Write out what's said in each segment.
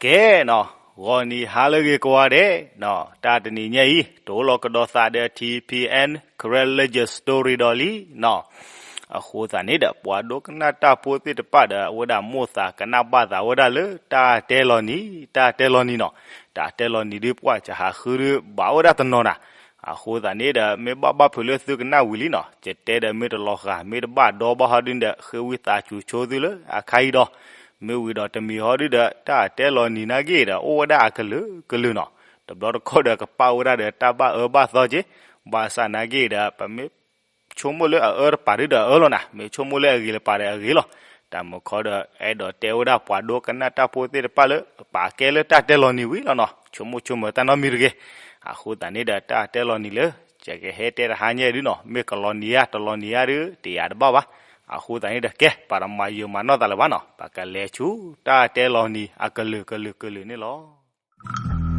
ကဲနီၤ, ဂီၤနံၤဟါလၢအဂ့ၤကိးဂၤဒဲးနီၤ, တၢ်တနံၤညါအံၤ တအိၣ်လီၤကဒီးသးဒီး ထံၣ်ဖံၣ်အဲၣ် Karen Legend Story ဒီးလံနီၤ. အဃိသတးန့ၣ်ဒီး ပှၤဒိကနၣ်တၢ်ဖိသ့ၣ်တဖၣ်ဒီး အဝဲဒၣ်မိၣ်သးကနၣ်ဘၣ်သးဝဲဒၣ်လၢတၢ်တဲလီၤနံၤ, တၢ်တဲလီၤနံၤနီၤ. တၢ်တဲလီၤနံၤဒ်ပှၢ်စဟးဃုဒ်ဘၣ်ဝဲဒၣ်တနီၤနၤ. အဃိသတးန့ၣ်ဒီး မ့ၢ်ဘၣ်ဘၣ်ဖုးလၢသုကနၣ်ဝံၤလံနီၤ, ယတဲဒီးမ့ၢ်တလီၤဃာ် မ့ၢ်တဘၣ်ဒီဘၣ်ဟီဒ်န့ၣ်ဒီး ဃ့ဝံသးစူၤဆိသုလၢအခါအံၤဒီး, မ့ၢ်ဝံၤဒီးတမံၤဟီဒ်ဒီး တၢ်တဲလီၤနံၤနာ်က့ဒီး အိၣ်ဝဲဒၣ်အကလုာ်ကလုာ်နီၤ. တဘျီတခီၣ်ဒီးကပာ်ဝဲဒၣ်ဒီးတၢ်ဘၣ်အၢဘၣ်သီက့, ဘၣ်ဆၣ်နာ်က့ဒီး ပမ့ၢ်ဆိကမိၣ်လၢအအၢတပာ်ဒ်ဒီးအၢလီၤနၤ, မ့ၢ်ဆိကမိၣ်လၢအဂ့ၤတပာ်ဒီးအဂ့ၤလီၤ. တၢ်မုၢ်ခီဒီး အဲၣ်ဒိးတဲဝဲဒၣ်ပှၤဒိကနၣ်တၢ်ဖိသ့ၣ်တဖၣ်လၢ ပာ်ကဲလၢတၢ်တဲလီၤနံၤဝံၤလီၤနီၤ, ဆိကမိၣ်ဆိကမးတၢ်နီတမံၤတဂ့ၤ. အဃိသတးန့ၣ်ဒီး တၢ်တဲလီၤနံၤလၢ ယကဟဲတဲတဟါညါဒ်နီၤ, မ့ၢ်ကလီၤနံၤဧါ တလီၤနံၤဧါဒီး တယာ်တဘၣ်ဘၣ်. အဃိသတးန့ၣ်ဒီး ကဲ ပှၤတမၤယုာ်မၤနီၢ်သးလၢၤဘၣ်နီၤ, ပကလဲၤဆူတၢ်တဲလီၤနံၤအကလုာ်ကလုာ်ကလုာ်န့ၣ်လီၤ.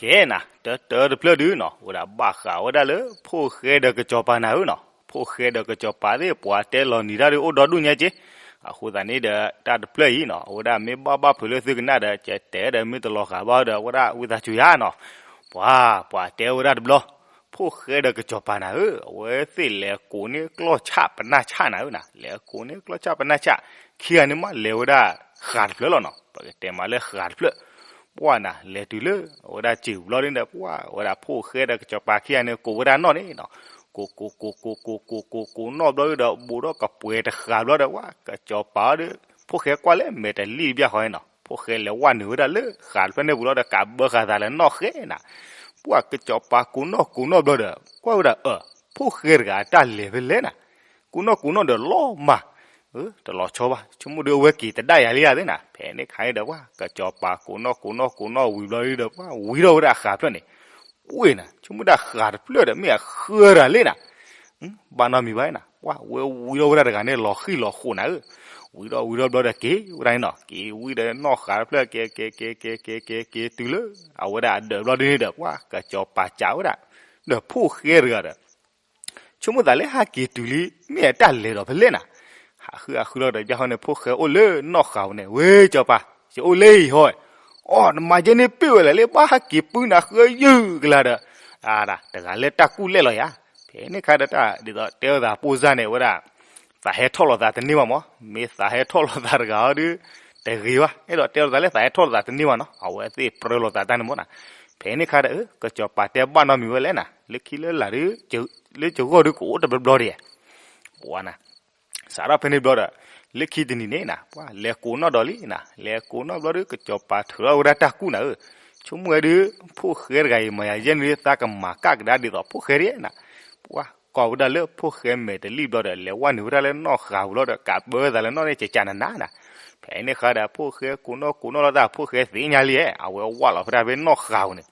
ကဲနၤ, တၢ်တၢ်တဖျၢၣ်ဒုနီၤ, ဝဲဒၣ်ဘၣ်ဃးဝဲဒၣ်လၢ ဖိၣ်ဃဲဒီးကစီၤပၤနၤဧၢနီၤ. ဖိၣ်ဃဲဒီးကစီၤပၤသ့ၣ် ပှၤတဲလီၤနံၤတၢ်ဒုအိၣ်ဒီဒူၣ်ညါက့. အဃိသတးန့ၣ်ဒီး တၢ်တဖျၢၣ်အံၤနီၤ, အဝဲဒၣ်မ့ၢ်ဘၣ်ဘၣ်ဖုးလၢသုကနၣ်ဒီး ကတဲဒီးမ့ၢ်တလီၤဃာ်ဘၣ်ဒီး အဝဲဒၣ်ဝံသးစူၤယါနီၤ. ပှၤ ပှၤတဲဝဲဒၣ်တဘျီ, ဖိၣ်ဃဲဒီးကစီၤပၤနၤဧၢ, အဝဲသ့ၣ်လဲၤကိးန့ၢ်ကျီၢ်ဆၣ်ပနၢ်ဆၣ်နၤဧၢနၤ, လဲၤကိးန့ၢ်ကျီၢ်ဆၣ်ပနၢ်ဆၣ်, ခံဂၤန့ၣ်မးလဲၤဝဲဒၣ်ဃးတဖျၢၣ်လီၤနီၤ, ပကတဲမးလၢဃးတဖျၢၣ်. ပှၢ်နၤ လဲၤတုၤလၢ အဝဲဒၣ်စံာ်ဘျီဒ်န့ၣ်ဒီး ပှၢ် အဝဲဒၣ်ဖိၣ်ဃဲဒီးကစီၤပၤခံဂၤန့ၣ် ကိးဝဲဒၣ်နီၣ်န့ၣ်နီၤ, ကိး ကိး ကိး ကိး ကိး ကိး ကိး ကိးနီၣ်ဘျီဒ်ဒီး ဘူးထီၣ်ကပှဲၤတဃးဘျီဒီး ပှၢ် ကစီၤပၤဒီး ဖိၣ်ဃဲကွၢ်လၢမဲာ်တလံၣ်တဘျီဃီနီၤ, ဖိၣ်ဃဲလဲၤဝဲနုာ်ဝဲဒၣ်လၢဃးတဖျၢၣ်န့ၣ်ပူၤလီၤဒီး ကးဘၢဃာ်သးလၢနီၣ်ဃဲနၤ. ပှၢ် ကစီၤပၤကိးနီၣ်ကိးနီၣ်ဘျီဒီး ကွၢ်ဝဲဒၣ် အၢ ဖိၣ်ဃဲတဂၤအတၢ်လဲၤဖဲလဲၣ်နၤ, ကိးနီၣ်ကိးနီၣ်ဒီးလီၤမၢ်, တလီၤဆီဘၣ်, ဆိကမိၣ်ဒီးအဝဲက့ၤတဒၣ်ယၤလံဧါသ့နၤ. ဖဲန့ၣ်ခါအံၤဒီး ပှၢ် ကစီၤပၤကိးနီၣ်ကိးနီၣ်ကိးနီၣ်ဝံၤဘျီဒ်ဒီး ပှၢ် ဝံၤထီၣ်ဝဲဒၣ်ဃးတဖျၢၣ်န့ၣ်, ပှၢ်နၤ ဆိကမိၣ်ဒၣ်ဃးတဖျၢၣ်ဒီး မ့ၢ်အဃၢတၢ်လံနၤ, ဘၣ်နီတမံၤဘၣ်နၤ, ပှၢ် ဝဲဝံၤထီၣ်ဝဲဒၣ်တဂၤန့ၣ် လီၤဃံၣ်လီၤဃိးနၤဧၢ, ဝံၤထီၣ်ဝံၤထီၣ်ဘျီဒီးက့ၤဝဲဒၣ်န့ၣ်နီၤ, က့ၤဝံၤဒီးနီၣ်ဃးတဖျၢၣ် က့ၤ က့ၤ က့ၤ က့ၤ က့ၤ က့ၤ က့ၤတုၤလၢ အဝဲဒၣ်အဒၢးဘျီဒ်န့ၣ်ဒီး ပှၢ် ကစီၤပၤစံးဝဲဒၣ် ဒီးဖိၣ်ဃဲတဂၤဒီး ဆိကမိၣ်သးလၢဟဲက့ၤတုၤလံ မ့ၢ်အတၢ်လဲၤဒီးဖဲလဲၣ်နၤ, ဟးဃုအဃုလီၤဒီး ဘၣ်ဃီန့ၣ် ဖိၣ်ဃဲအိၣ်လၢနီၣ်ဃးပူၤန့ၣ်, ဝဲ စီၤပၤ ယအိၣ်လၢအံၤဟီ, အိ နမၤယဲန့ၣ်ပ့ၢ်ဝဲလဲၣ် လၢဘၣ်ဟဲက့ၤပုၢ်နၤဃၢယုၢ်ကလာ်ဒီး, တဂၤလၢတၢ်ကူၣ်လဲၣ်လီၤယၤ. ဖဲန့ၣ်ခါဒီးတၢ်ဒ်သိးတဲဝဲသးပိၢ်စၢ်န့ၣ် အဝဲဒၣ် သးဟဲထီၣ်လိာ်သးတန့ၢ်ဘၣ်မး, မ့ၢ်သးဟဲထီၣ်လိာ်သးတဂၤအီၤဒီး တဂ့ၤဘၣ်, အဲၣ်ဒိးတဲလိာ်သးလၢသးဟဲထီၣ်လိာ်သးတန့ၢ်ဘၣ်နီၤ, အဝဲသ့ၣ်ပြၢလိာ်သးတၢ်န့ၣ်မးနၤ. ဖဲန့ၣ်ခါဒီး ကစီၤပၤတဲဘၣ်နီတမံၤဝဲလဲၣ်နၤ, လၢခံလၢလာ်ဒီး လၢကဂီၢ်ဒီးကအိၣ်တဘျီဘျီဒံးဧါ, ပှၢ်နၤ စးထီၣ်ဖဲန့ၣ်ဘျီဒီး လၢခံတနံၤန့ၣ်နၤ ပှၢ်လဲၤကိးနီၣ်ဒီးလံနၤ, လဲၤကိးနီၣ်ဘျီဒီး ကစီၤပၤထုးထီၣ်ဝဲဒၣ်တၢ်ကူၣ်နၤဧၢ, ဆိကမိၣ်ဝဲဒီး ဖိၣ်ဃဲတဂၤအံၤ မၤယၤယဲန့ၣ် သးကမၤကၣ်ကဒါဒ်သိးဖိၣ်ဃဲဒံးနၤ, ပှၢ်ကွၢ်ဝဲဒၣ်လၢဖိၣ်ဃဲမဲာ်တလံၣ်ဘျီဒီး လဲၤဝဲနုာ်ဝဲဒၣ်လၢနီၣ်ဃာ်ပူၤလီၤဒီး ကးဘၢသးလၢနီၣ်န့ၣ် ကကးနးနးနၤ. ဖဲန့ၣ်ခါဒီး ဖိၣ်ဃဲကိးနီၣ်ကိးနီၣ်လီၤတၢ် ဖိၣ်ဃဲသ့ၣ်ညါလံဧါ, အဝဲဝၢ်လီၤဖဲဒၣ်ဖဲနီၣ်ဃာ်ပူၤန့ၣ်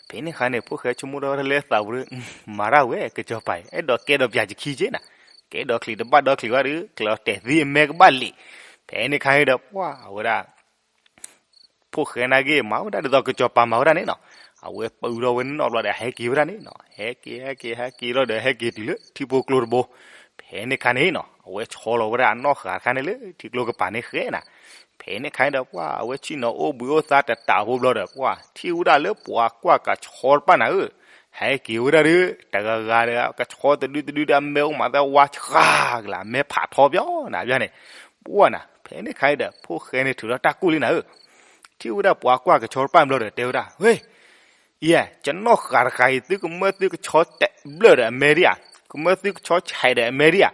ဖဲန့ၣ်ခါန့ၣ် ဖိၣ်ဃဲဆိကမိၣ်ထီၣ်ဝဲဒၣ်လၢသးပူၤဒီး မၤတၢ်ဝဲ ကစီၤပၤအံၤ အဲၣ်ဒိးကဲဒီးပၠးယခံက့နၤ, ကဲဒီးချံးတဘၣ်ဒီးချံးဝဲဒီး ကျဲၤအီၤတဲာ်သံအမဲကဘၣ်လံာ်. ဖဲန့ၣ်ခါန့ၣ်ဒီး ပှၢ်အဝဲဒၣ် ဖိၣ်ဃဲနာ်က့ မၤဝဲဒၣ်ဒ်သိးကစီၤပၤမၤဝဲဒၣ်န့ၣ်နီၤ, အဝဲပာ်ဝံၤထီၣ်ဝဲနီၣ်ဘျီဒီး ဟဲက့ၤဝဲဒၣ်န့ၣ်နီၤ, ဟဲက့ၤ ဟဲက့ၤ ဟဲက့ၤလီၤဒီး ဟဲက့ၤတုၤလၢထံဖိကျိတဘိ. ဖဲန့ၣ်ခါန့ၣ်နီၤ အဝဲဆီလီၤဝဲဒၣ်အနီၣ်ဃာ်တခါန့ၣ်လၢထံကျိကပၤန့ၣ်ဃဲနၤ. ဖဲန့ၣ်ခါန့ၣ်ဒီး ပှၢ်အဝဲဆ့ၣ်နီၤအိၣ်ဘှံးအိၣ်သါတတးဖိဘျီဒီး ပှၢ်ထံၣ်ဝဲဒၣ်လၢပှၤကွၢ်ကဆီတဖၣ်နၤဧၢ, ဟဲက့ၤဝဲဒၣ်ဒီး တဂၤဂၤဒီး ကဆီတဒုတဒုဒီး အမဲအိၣ်မးသၢဝါဆှါကလာ် မဲဖးထီပၠီနၤဘၣ်န့ၣ်. ပှၢ်နၤ ဖဲန့ၣ်ခါန့ၣ်ဒီး ဖိၣ်ဃဲန့ၣ်ထုးထီၣ်တၢ်ကူၣ်လံနၤဧၢ, ထံၣ်ဝဲဒၣ်ပှၤကွၢ်ကဆီတဖၣ်ဘျီဒီး တဲဝဲဒၣ် ဝ့ၢ် အံၤ ကနီၣ်ဃာ်တဃာ်အံၤ သုကမၢသုကဆီတဲာ်ဘျၢၣ်ဒီးအမဲဒံးဧါ, ကမၢသုကဆီဆဲးဒီးအမဲဒံးဧါ,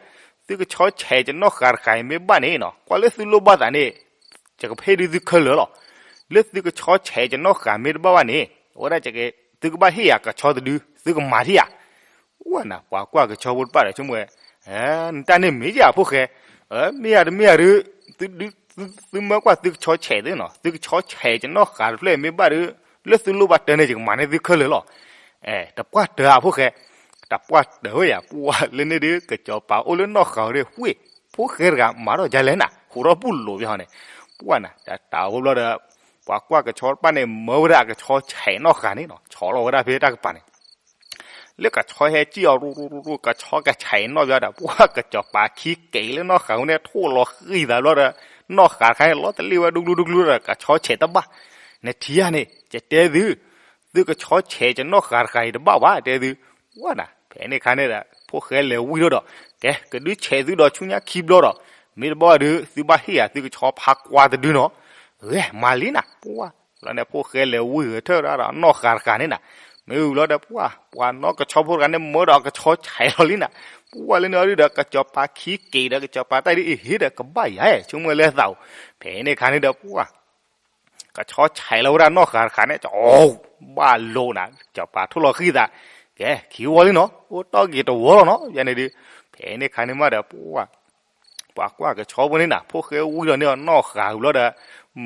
သုကဆီဆဲးကနီၣ်ဃာ်တဃာ်အံၤမ့ၢ်ဘၣ်န့ၣ်နီၤ ကွၢ်လၢသုလိၣ်ဘၣ်သးန့ၣ် ယကဖ့ၣ်ဒုးသုခဲလၢာ်လီၤ. လၢသုကဆီဆဲးကနီၣ်ဃာ်မ့ၢ်တဘၣ်ဘၣ်န့ၣ် အဝဲဒၣ် သုကဘၣ်ဟ့ၣ်ယၤကဆီတဒု သုကမၤထံၣ်ဧါ. ဝဲနၤ ပှၤကွၢ်ကဆီဖိတဖၣ်ဒီးဆိကမိၣ်ဝဲ နတၢ်န့ၣ်မ့ၢ်ယၤဖိၣ်ဃဲ, မ့ၢ်ယၤတမ့ၢ်ယၤဒီး သုမၢကွၢ်သုကဆီဆဲးသ့နီၤ, သုကဆီဆဲးကနီၣ်ဃာ်တဖျၢၣ်မ့ၢ်ဘၣ်ဒီး လၢသုလိၣ်ဘၣ်တၢ်န့ၣ် ယကမၤန့ၢ်သုခဲလၢာ်လီၤ. တပှၢ်တၢၤဧါဖိၣ်ဃဲ, တၢ်ပှၢ်တၢၢ်ဝဲယၤ ပှၢ်လၢန့ၣ်ဒုး ကစီၤပၤအိၣ်လၢနီၢ်ဃာ်ဝဲဒၣ် ဝ့ၢ် ဖိၣ်ဃဲတဂၤမၤထီၣ်ဒ်လဲၣ်နၤ ဟူးထီၣ်ဘူၣ်လိာ်ဖဲဟီန့ၣ်, ပှၢ်နၤ တၢ်တၢ်အိၣ်ဘျီဒီး ပှၤကွၢ်ကဆီတဖၣ်န့ၣ် မၢဝဲဒၣ်အကဆီဆဲးနီၢ်ဃာ်န့ၣ်နီၤ ဆီလီၤဝဲဒၣ်ဖဲတၢ်ကပၤန့ၣ် လၢကဆီဟဲစံၣ်အီၤရူရူရူရူ ကဆီကဆဲးနီၣ်ဘျီဒီး ပှၢ်ကစီၤပၤခံက့ၤလၢနီၢ်ဃာ်ဝဲန့ၣ် ထိၣ်လီၤဃံသးဘျီဒီး နီၢ်ဃာ်တခါန့ၣ် လီၤတလ့ၣ်ဝဲဒူကလူဒူကလူဒီး ကဆီဆဲးတဘၣ်, နထံၣ်ဧါန့ၣ် ယတဲသု, သုကဆီဆဲးကနီၢ်ဃာ်တခါအံၤတဘၣ်ဘၣ် တဲသု, ဝဲနၤ ဖဲန့ၣ်ခါန့ၣ်ဒီး ဖိၣ်ဃဲလဲၤဝံၣ်ထီၣ်ဒီး ကဲ ကဒုးဆဲးသုဒီးဆူညါခံဘျီဒီး မ့ၢ်တဘၣ်ဒီး သုဘၣ်ဟ့ၣ်ယၤသုကဆီဖးကွၢ်တဒုနီၤ, ဂဲၤမၤလံနၤ ပှၢ် လီၤန့ၣ် ဖိၣ်ဃဲလဲၤဝံၣ်ဂဲၤထၢၣ်ဒၣ်ဒီးနီၢ်ဃာ်တခါန့ၣ်နၤ, မ့ၢ်ဝံၤလီၤဒီး ပှၢ် ပှၤနီၢ်ကဆီဖိတဂၤန့ၣ် မၢဒီးကဆီဆဲးလီၤလံနၤ, ပှၢ်လၢန့ၣ်အီၤဒုဒီး ကစီၤပၤခံက့ၤဒီး ကစီၤပၤတၢ်ဒ်အံၤဟ့ၣ်ဒီးကဘၣ်ယၤ ဆိကမိၣ်လၢသးဧိၤ, ဖဲန့ၣ်ခါန့ၣ်ဒီး ပှၢ် ကဆီဆဲးလီၤဝဲဒၣ်နီၢ်ဃာ်တခါန့ၣ် ကၠီ ဘၣ်လိာ်နၤ ကစီၤပၤထိၣ်လီၤဃံသး, ကဲ ခံဝီလံနီၤ အိၣ်တီၢ်က့ၤတဝီလီၤနီၤ ယၤန့ၣ်ဒုး, ဖဲန့ၣ်ခါန့ၣ်မးဒီး ပှၢ် ပှၤကွၢ်ကဆီဖိန့ၣ်နၤ ဖိၣ်ဃဲဝံၣ်ဒီးန့ၢ်အီၤနီၢ်ဃာ်ဝံၤဘျီဒီး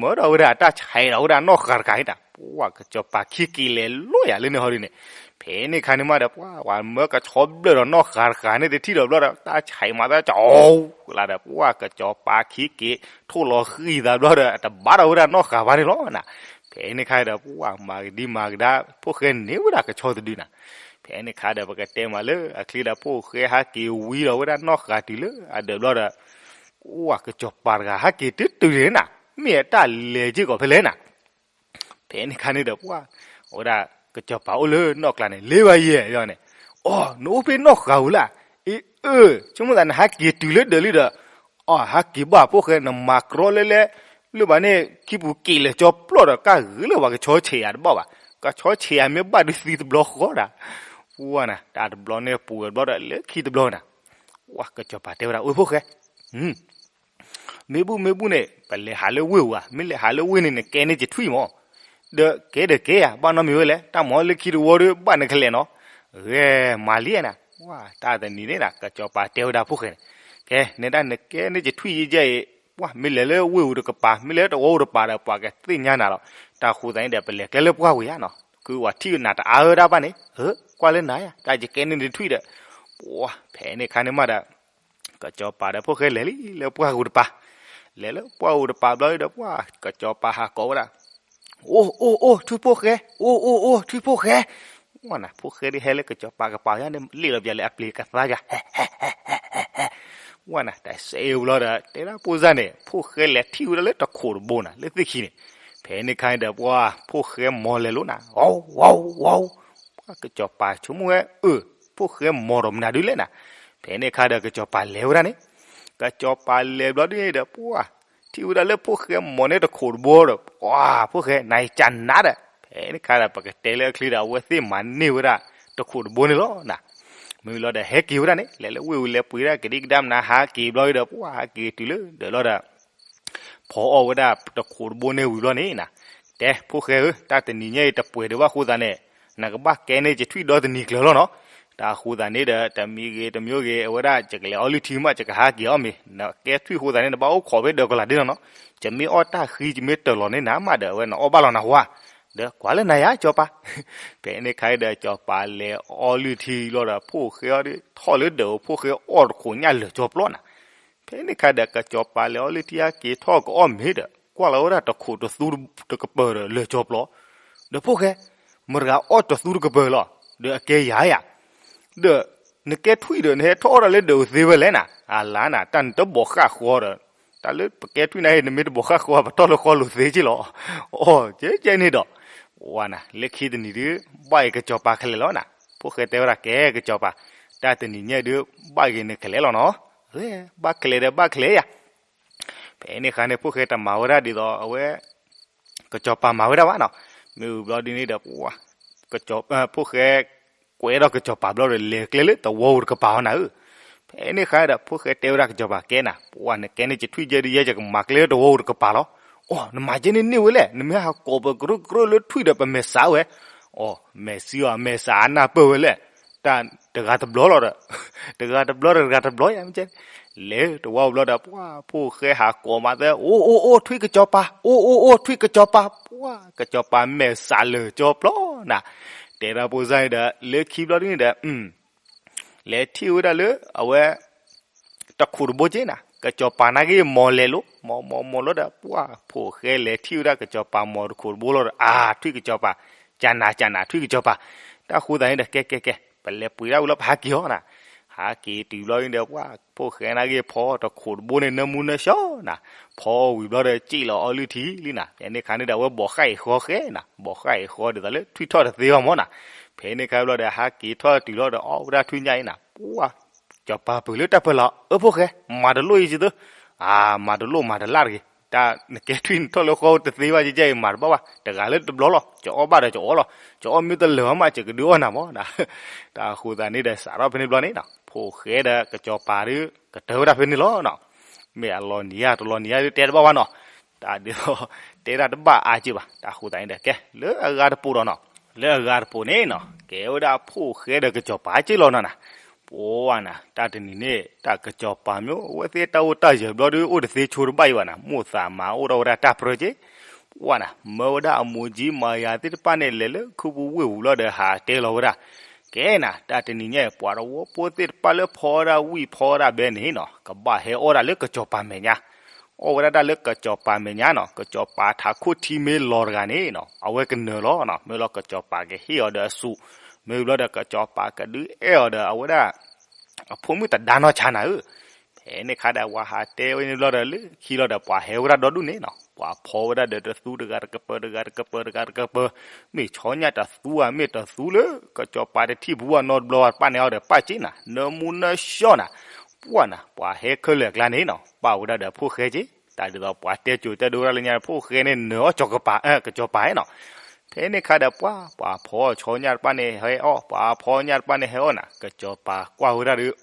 မၢဒီးဝဲဒၣ်တၢ်ဆဲးဒီးဝဲဒၣ်နီၢ်ဃာ်တခါအံၤတၢ် ပှၢ်ကစီၤပၤခံက့ၤလဲၤလိာ်ယၤလၢန့ၣ်ဟီဒုန့ၣ်, ဖဲန့ၣ်ခါန့ၣ်မးဒီး ပှၢ် ပှၤမၢကဆီဘျၢၣ်ဒီးနီၢ်ဃာ်တခါန့ၣ်တထံၣ်ဒီးဘျီဒီး တၢ်ဆဲးမၤသးကၠီ လၢဒီး ပှၢ်ကစီၤပၤခံက့ၤ ထိၣ်လီၤဃံသးဘျီဒီး တဘၣ်ဒီးဝဲဒၣ်နီၢ်ဃာ်ဘၣ်န့ၣ်လီၤနၤ, ဖဲန့ၣ်ခါဒီး ပှၢ်မၤကဒံမၤကဒါ ဖိၣ်ဃဲန့ၢ်ဝဲဒၣ်ကဆီတဒုနၤ, ဖဲန့ၣ်ခါဒီး ပကတဲမးလၢအချ့ဒီး ဖိၣ်ဃဲဟးက့ၤဝံၤဒီးဝဲဒၣ်နီၢ်ဃာ်တုၤလၢအဒၢးဘျီဒီး ပှၢ်ကစီၤပၤတဂၤဟးက့ၤတုၤတုၤန့ၣ်နၤ, မ့ၢ်အတၢ်လဲၤက့ၤကီးဖဲလဲၣ်နၤ ဖဲန့ၣ်ခါန့ၣ်ဒီး ပှၢ် အဝဲဒၣ်ကစီၤပၤအိၣ်လၢနီၢ်ကျါန့ၣ် လ့ဘၣ်ယဲၢ်န့ၣ်, အိ နအိၣ်ဖဲနီၢ်ဃာ်ဧိၤလၢ, အ့ အၢ ဆိကမိၣ်သးနဟးက့ၤတုၤလၢဒၢးလံဒီး, အိ ဟးက့ၤဘၣ်ဖိၣ်ဃဲ နမၤကြီလဲလဲ လၢဘၣ်န့ၣ် ခံပူၤက့ၤလဲၤကၠီပျီဒီး ကၢ်ဂ့ၤလၢပှၤကဆီဆဲးယၤတဘၣ်ဘၣ်, ကဆီဆဲးယၤမ့ၢ်ဘၣ်ဒုးသံတဘျီဃီဒၣ်, ပှၢ်နၤ တၢ်တဘျီန့ၣ်ပူၤဝဲဘျီဒီး လၢခံတဘျီနၤ, ပှၢ်ကစီၤပၤတဲဝဲဒၣ် အိ ဖိၣ်ဃဲ မ့ၢ်ဘူၣ်မ့ၢ်ဘူၣ်န့ၣ် ပလဲၤဟးလၢဝ့ၢ်ဧါ, မ့ၢ်လဲၤဟးလၢဝ့ၢ်န့ၣ် နကဲန့ၢ်ယထွံၣ်မး, ဒီးကဲဒီးကဲဧါ, ဘၣ်နီတမံၤဝဲလဲၣ်, တၢ်မၤလၢခံတဝီဒီး ဘၣ်နကလဲၤနီၤ, ဂဲၤမၤလံနၤ, တၢ်တနံၤန့ၣ်နၤ ကစီၤပၤတဲဝဲဒၣ်ဖိၣ်ဃဲန့ၣ်, ကဲ နဒၣ်နကဲန့ၢ်ယထွံၣ်ယဲၢ်အံၤ, ပှၢ် မ့ၢ်လဲၤလၢဝ့ၢ်ဧိၤတကပၤ မ့ၢ်လဲၤတဝီဧိၤတကပၤဒီး ပှၤကသ့ၣ်ညါနၤလီၤ, တၢ်ဃိသတးန့ၣ်ဒီး ပလဲၤကျဲလၢပှၢ်ဝံၤဧါနီၤ, ကုဝဲထံၣ်နၤတအါဝဲဒၣ်ဘၣ်န့ၣ်, ကွၢ်လၢနၤဧါ, တၢ်ယကဲန့ၢ်နထွံၣ်ဒီး, ပှၢ် ဖဲန့ၣ်ခါန့ၣ်မးဒီး ကစီၤပၤဒီးဖိၣ်ဃဲလဲၤလံလၢပှၢ်ဧိၤတပၤ, လဲၤလၢပှၢ်ဧိၤတပၤဘျီဒီး ပှၢ် ကစီၤပၤဟးကိးဝဲဒၣ်, အိ အိ အိ ထွံၣ်ဖိၣ်ဃဲ, အိ အိ အိ ထွံၣ်ဖိၣ်ဃဲ, ဝဲနၤ ဖိၣ်ဃဲဒ်ဟဲလၢကစီၤပၤကပၤယါန့ၣ် လ့ၣ်လီၤပျၢၤလၢအပျ့ၤကသါယါ ဝဲနၤ တၢ်စဲအ့ၣ်ဘျီဒီး တဲဒၣ်ပိၢ်စၢ်န့ၣ် ဖိၣ်ဃဲလဲၤထံၣ်ဝဲဒၣ်လၢတခိးတဘိနၤ လၢသ့ၣ်ခံန့ၣ်, ဖဲန့ၣ်ခါန့ၣ်ဒီး ပှၢ် ဖိၣ်ဃဲမီၤလဲၤလိာ်နၤ, ဝီဝီဝီ, ပှၢ် ကစီၤပၤဆိကမိၣ်ဝဲ အၢ ဖိၣ်ဃဲမီၤဒီးမနုၤဒုလဲၣ်နၤ, ဖဲန့ၣ်ခါဒီးကစီၤပၤလဲၤဝဲဒၣ်န့ၣ်, ကစီၤပၤလဲၤဘျီဒ်န့ၣ်ဒီး ပှၢ် ထံၣ်ဝဲဒၣ်လၢဖိၣ်ဃဲမီၤန့ၢ်တခိးတဘိဒီး ပှၢ် ဖိၣ်ဃဲ နၤအံၤကနးဒီး ဖဲန့ၣ်ခါဒီး ပကတဲလၢအချ့ဒီး အဝဲသ့ၣ်မၤန့ၢ်ဝဲဒၣ်တခိးတဘိန့ၣ်လီၤနၤ, မ့ၢ်လီၤဒီးဟဲက့ၤဝဲဒၣ်န့ၣ် လဲၤလၢဝ့ၢ်ဝံၤလဲၤပှ့ၤဒၣ်ကဒံကဒါမနုၤ ဟးက့ၤဘျီဒီး ပှၢ် ဟးက့ၤတုၤလၢဒၢးလီၤဒီး ဖီအီၣ်ဝဲဒၣ်တခိးတဘိန့ၣ်ဝံၤဘျီန့ၣ်နၤ, တဲ ဖိၣ်ဃဲဧၢ တၢ်တနံၤညါအံၤတပှဲၤဒံးဘၣ်အဃိသတးန့ၣ် နကဘၣ်ကဲန့ၢ်ယထွံၣ်ဒီတနံၤကျၢၤလီၤနီၤ, တၢ်အဃိသတးန့ၣ်ဒီး တမံၤဂ့ၤတမံၤဂ့ၤ အဝဲဒၣ် ယကလဲၤအီလုၢ်ထံမး ယကဟးက့ၤအီၣ်မ့ၤ နကဲထွံၣ်အဃိသတးန့ၣ် နဘၣ်အိၣ်ခိးဖဲဒၢးကီၤလၤဒ်နီၤနီၤ, ယမ့ၢ်အီၣ်တၢ်ဃံ ယမ့ၢ်တၢၢ်လီၤန့ၢ်နၤမးဒီး အဝဲနအီၣ်ဘၣ်လီၤနၤဝါ, ဒီးကွၢ်လၢနၤယါ စီၤပၤ, ဖဲန့ၣ်ခါဒီး စီၤပၤလဲၤအီလုၢ်ထံလီၤဒီး ဖိၣ်ဃဲအီၤဒ်ထီၣ်လၢဒၢး ဖိၣ်ဃဲအီၣ်တခိးညၣ်လၢာ်ကၠီပျီနၤ, ဖဲန့ၣ်ခါဒီး ကစီၤပၤလဲၤအီလုၢ်ထံဟဲက့ၤထီၣ်ကအီၣ်မ့ၤဒီး ကွၢ်လီၤဝဲဒၣ်တခိးတသူတကပၢၤဒီးလၢာ်ကၠီပျီ, ဒီးဖိၣ်ဃဲ မတၤတဂၤအီၣ်တသူတကပၢၤလီၤ, ဒီးအကဲယၤယၤ, ဒီးနကဲထွံၣ်ဒီး နဟဲထီၣ်အီၣ်တၢ်လၢဒၢးအသ့ဝဲလဲၣ်နၤ, အလါနၤ တၢ်နတဘီးဃၣ်ဃီဒီး, တၢ်လၢပကဲထွံၣ်နၤဟ့ၣ် နမ့ၢ်တဘီးဃၣ်ဃီ ပတီၢ်လၢဃီလိာ်သ့က့လီၤ, အိ ကဲကဲန့ၣ်ဒီး, ဝါနၤ လၢခံတနံၤဒုး ဘၣ်အံၤကစီၤပၤကလဲၤလီၤနၤ, ဖိၣ်ဃဲတဲဝဲဒၣ်ကဲကစီၤပၤ, တၢ်တနံၤညါဒုး ဘၣ်ဂ့ၤနကလဲၤလီၤနီၤ, ဘၣ်ကလဲၤဒီးဘၣ်ကလဲၤယၤ ဖဲန့ၣ်ခါန့ၣ် ဖိၣ်ဃဲတမၤဝဲဒၣ်ဒ်သိးအဝဲ ကစီၤပၤမၤဝဲဒၣ်ဘၣ်နီၤ, မ့ၢ်ဝံၤဘျီဒ်န့ၣ်ဒီး ပှၢ် ကစီၤ ဖိၣ်ဃဲ ကွဲးဒီးကစီၤပၤဘျီဒီး လဲၤကျဲလၢတဝီဧိၤတကပၤအီၤနၤဧၢ, ဖဲန့ၣ်ခါဒီး ဖိၣ်ဃဲတဲဝဲဒၣ်ကစီၤပၤကဲနၤ, ပှၢ် နကဲန့ၢ်ယထွံၣ်ယဲၢ်ဒုး ယဲယကမၤကျဲလၢတဝီဧိၤတကပၤလီၤ, အိ နမၤကဲန့ၣ်န့ၢ်ဝဲလဲၣ်, နမ့ၢ်ဟးကိးပကရၢကရၢလၢထွံၣ်ဒီး ပမဲာ်ဆှးဝဲ, အိ မဲာ်ဆှးအီၤ မဲာ်ဆှးအနၢ်ပၢၢ်ဝဲလဲၣ် တၢ်တဂၤတဘျီလီၤဒီး, တဂၤတဘျီဒီးတဂၤတဘျီယါမ့ၢ်ကဲ, လဲၤတဝီဘျီဒီး ပှၢ် ဖိၣ်ဃဲဟးကိးမးသၢ အိ အိ အိ ထွံၣ်ကစီၤပၤ, အိ အိ အိ ထွံၣ်ကစီၤပၤ, ပှၢ် ကစီၤပၤမဲာ်ဆှးလၢာ်ကၠီပျီနၤ, တဲဒၣ်ဖိၣ်ဃဲဒီး လၢခံဘျီဒ်န့ၣ်ဒီး, လဲၤထံၣ်ဝဲဒၣ်လၢအဝဲ တခိးတဘိက့နၤ, ကစီၤပၤနာ်က့ၤမီၤလဲၤလိၤ, မီၤမီၤမီၤလီၤဒီး ပှၢ်ဖိၣ်ဃဲလဲၤထံၣ်ဝဲဒၣ်ကစီၤပၤမီၤတခိးတဘိလီၤဒီး အါ ထွံၣ်ကစီၤပၤ, ကနၤကနၤထွံၣ်ကစီၤပၤ, တၢ်ဃိသးန့ၣ်ဒီး ကဲကဲကဲ ပလဲၤပှ့ၤဒၣ်ဝံၤလီၤ ပဟးက့ၤအီၤနၤ, ဟးက့ၤတုၤဘျီန့ၣ်ဒီး ပှၢ်ဖိၣ်ဃဲနာ်က့ၤဖီတခိးတဘိန့ၣ် နၢမူနၢဆှီနၤ, ဖီဝံၤဘျီဒီး စံၣ်လီၤအီလုၢ်ထံလံနၤ, ဖဲန့ၣ်ခါန့ၣ်ဒီး အဝဲဘိးဃၣ်အံၤဃီဃဲနၤ, ဘိးဃၣ်အံၤဃီဒ်သိးလၢထွံၣ်ထီၣ်တသ့ဘၣ်မီၤနၤ, ဖဲန့ၣ်ခါဘျီဒီး ဟးက့ၤထီၣ်တုၤလီၤဒီး အီၣ်ဝဲဒၣ်ထွံၣ်ညၣ်အံၤနၤ, ပှၢ် စီၤပၤပၢၤလၢတၢ်ပၢလီၤ အၢ ဖိၣ်ဃဲ, မၤတလိၣ်အံၤက့သု, အါ မၤတလိၣ်မၤတလၣ်တဂ့ၤ, တၢ်နကဲထွံၣ်နထီၣ်လၢဃီတသ့ဘၣ်ကဲကဲအံၤ မၤတဘၣ်ဘၣ်, တဂၤလၢတဘျီလီၤ, ကအီၣ်ဘၣ်ဒီးကအီၣ်လီၤ, ကအီၣ်မ့ၢ်တလၢာ်ဘၣ်မး ကကဒုးအီၣ်နၤမီၤနၤ, တၢ်ဃိသးန့ၣ်ဒီး စးထီၣ်ဖဲန့ၣ်ဘျီန့ၣ်နၤ, ဖိၣ်ဃဲဒီးကစီၤပၤဒီး ကတၢၢ်ဝဲဒၣ်ဖဲန့ၣ်လီၤနၤ, မ့ၢ်အလီၤနံၤဧါတလီၤနံၤဧါ တဲတဘၣ်ဘၣ်နၤ, တၢ်ဒ်သိး တဲဒၣ်တဘၣ်အါက့ဘၣ်, တၢ်ဃိသးန့ၣ်ဒီး ကဲ လၢအဂၤတပိၤဒီးနၤ, လၢအဂၤတပိၤန့ၣ်နၤ, ကဲဝဲဒၣ်ဖိၣ်ဃဲဒီးကစီၤပၤက့လီၤနၤနၤ, ပှၢ်နၤ, တၢ်တနံၤန့ၣ် တၢ်ကစီၤပၤမ့ၢ် အဝဲသ့ၣ်တၢ်အိၣ်တၢ်ယၢၤဘျီဒီး အိၣ်တသ့ဆိတဘၣ်အံၤဘၣ်နၤ, မိၣ်သးမၤအိၣ်ထီၣ်ဝဲဒၣ်တၢ်ပြၢက့, ပှၢ်နၤ, မၢဝဲဒၣ်အမူးကၠံမၤယၤသ့ၣ်တဖၣ်န့ၣ် လဲၤလၢခူပူၤဝ့ၢ်ပူၤလီၤဒီး ဟးတဲလီၤဝဲဒၣ်, ကဲနၤ, တၢ်တနံၤညါအံၤ ပှၤတဝီဖိသ့ၣ်တဖၣ်လၢဖီဝဲဒၣ်ဝံၣ်ဖီဝဲဒၣ်ဘဲန့ၣ်နၤ, ကဘၣ်ဟဲအီၣ်ဒၣ်လၢကစီၤပၤမဲာ်ညါ အီၣ်ဝဲဒၣ်တၢ်လၢကစီၤပၤမဲာ်ညါနၤ, ကစီၤပၤထးခိၣ်ထံမ့ၢ်လီၤတဂၤန့ၣ်နၤ, အဝဲကနၢၤလီၤနၤ, မ့ၢ်လီၤကစီၤပၤကဟ့ၣ်အီၤဒီးအစူး, မ့ၢ်ဘျီဒီး ကစီၤပၤကဒုးအဲၣ်အီၤဒီးအဝဲဒၣ် အဖိမုၣ်တဒါနီၢ်ဆါနၤဧၢ, ဖဲန့ၣ်ခါဒီး ပှၤဟးတဲဝဲန့ၣ်ဘျီဒီး လၢခံလီၤဒီး ပှၤဟဲဝဲဒၣ်ဒီဒူၣ်န့ၣ်နၤ, ပှၤဖီဝဲဒၣ်ဒီးတသူတဂၤတကပၤ တဂၤတကပၤ တဂၤတကပၤ, မ့ၢ်ဆီညၣ်တသူဧါ မ့ၢ်တသူလၢ ကစီၤပၤတထံၣ်ပူၤဘၣ်နီတဘျီဘၣ် တပၣ်န့ၢ်အီၤဒီး ပၣ်က့နၤ, နၢမူနၢဆှီနၤ, ပှၢ်နၤ, ပှၤဟဲခဲလၢာ်အကျါန့ၣ်နၤ, ပၣ်ဝဲဒၣ်ဒီးဖိၣ်ဃဲက့, တၢ်ဒ်သိးပှၤတဲကိၤတဲဒိဝဲဒၣ်လၢညါ ဖိၣ်ဃဲန့ၣ်နၢၤအီၣ်ကစီၤပၤ, ကစီၤပၤနီၤ, ဖဲန့ၣ်ခါဒီး ပှၢ် ပှၤဖီဆီညၣ်တပၣ်န့ၣ်ဟဲအီၣ် ပှၤဖီညၣ်တပၣ်န့ၣ်ဟဲအီၣ်နၤ, ကစီၤပၤကွၢ်ဝဲဒၣ်ဒီး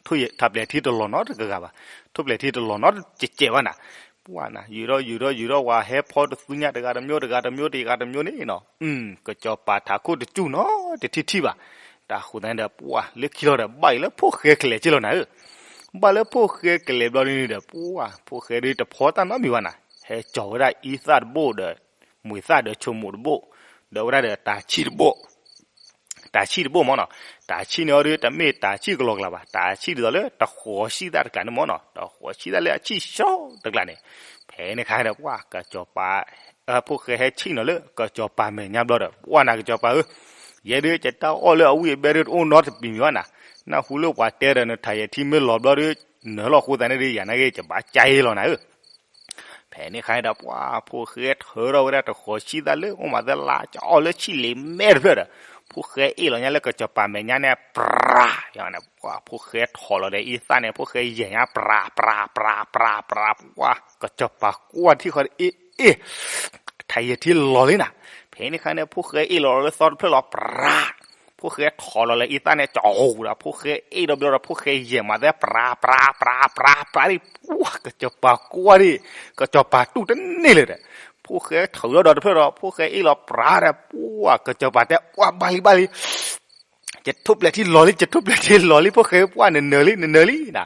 ထိၣ်ထးပျဲၤထံတလီၤနီတဂၤဂၤဘၣ်, ထိၣ်ပျဲၤထံတလီၤနီတစဲးစဲးဘၣ်နၤ, ပှၢ်နၤ ယူၤထီၣ်ယူၤထီၣ်ယူၤထီၣ် ပှၤဟဲဖီတသူညၣ်တဂၤတမံၤ တဂၤတမံၤ တဂၤတမံၤန့ၣ်နၤ, ကစီၤပၤထးခိၣ်တစူၢ်နီတထံၣ်ထံၣ်ဘၣ်, တၢ်ဃိသတးန့ၣ်ဒီး ပှၢ် လၢခံလီၤဒီး ဘၣ်အံၤလၢဖိၣ်ဃဲကလဲာ်က့လီၤနၤဧၢ, ဘၣ်လၢဖိၣ်ဃဲကလဲာ်ဘျီဒ်န့ၣ်ဒီး ပှၢ် ဖိၣ်ဃဲဒ်တဖီတၢ်နီတမံၤဘၣ်နၤ, ဟဲကၠီၤဝဲဒၣ်အံသၣ်တဘိၣ်ဒီး မှ့ၤသၣ်ဒီးဆိမိၣ်တဘိၣ်, ဒီးဝဲဒၣ်ဒီးတၢ်ဆံၣ်တဘိၣ် တၢ်ဆံၣ်တဘိၣ်မ့ၢ်နီၤ, တၢ်ဆံၣ်န့ၣ်အီၤဒီး တမ့ၢ်တၢ်ဆံၣ်ကလီၤကျါဘၣ်, တၢ်ဆံၣ်ဒ်သိးလၢတဃီၤဆံၣ်သၣ်တကျါန့ၣ်မ့ၢ်နီၤ, တဃီၤဆံၣ်သၣ်လၢအဆံၣ်ဆှီတကျါန့ၣ်, ဖဲန့ၣ်ခါဒီး ပှၢ် ကစီၤပၤ ဖိၣ်ဃဲဟဲဆံၣ်နီၤလၢ ကစီၤပၤမဲာ်ညါဘျီဒီး ပှၢ်နၤ ကစီၤပၤဧၢ, ယဲဒုး ယတၢ်အီၣ်လၢအဝံၣ်အဘဲဒုး တအိၣ်နီတပံၤမံၤဘၣ်နၤ, နၢ်ဟူလၢပှၤတဲဒီး နထးယဲၤထံမ့ၢ်လီၤဘျီဒီး နၢၤလီၤအဃိသတးန့ၣ်ဒီး ယၤနာ်က့ ယဘၣ်ကၢ်အ့ၣ်လီၤနၤဧၢ ဖဲန့ၣ်ခါန့ၣ်ဒီး ပှၢ် ဖိၣ်ဃဲထၢထီၣ်ဝဲဒၣ်တဃီၤဆံၣ်သၣ်လၢ အိၣ်မးသဲလါ ကအီၣ်လၢဆံၣ်လ့ၤမဲတဖျၢၣ်ဒီး ဖိၣ်ဃဲအ့ၣ်လီၤညါလၢကစီၤပၤမဲာ်ညါန့ၣ် ပြၤ ယၤန့ၣ် ပှၢ် ဖိၣ်ဃဲထီၣ်လီၤဒီးအံသၣ်န့ၣ် ဖိၣ်ဃဲယဲၢ်ညါ ပြၤ ပြၤ ပြၤ ပြၤ ပြၤ ပှၢ် ကစီၤပၤကွၢ်ထံၣ်ဃီဒီး အ့ၣ် အ့ၣ် ထးယဲၤထံလီၤလံနၤ, ဖဲန့ၣ်ခါန့ၣ် ဖိၣ်ဃဲအ့ၣ်လီၤလၢသီတဖျၢၣ်လီၤ ပြၤ ဖိၣ်ဃဲထီၣ်လီၤလၢအံသၣ်န့ၣ် ကၠီၤဟူဒီး ဖိၣ်ဃဲအ့ၣ်ဒီးဘျီဒီး ဖိၣ်ဃဲယဲၢ်မးသဲ ပြၤ ပြၤ ပြၤ ပြၤ ပြၤ ဒ် ပှၢ် ကစီၤပၤကွၢ်ဒ် ကစီၤပၤတူၢ်တန့ၢ်လၢၤဒီး ဖိၣ်ဃဲထုးထီၣ်ဒီးတဖျၢၣ်ဒီး ဖိၣ်ဃဲအ့ၣ်လီၤပြၤဒီး ပှၢ် ကစီၤပၤတဲ ပှၢ် ဘၣ်လံ ဘၣ်လံ ယထိၣ်ပျဲၤထံလီၤလံ ယထိၣ်ပျဲၤထံလီၤလံ ဖိၣ်ဃဲ ပှၢ် နနၢၤလံ နနၢၤလံနၤ,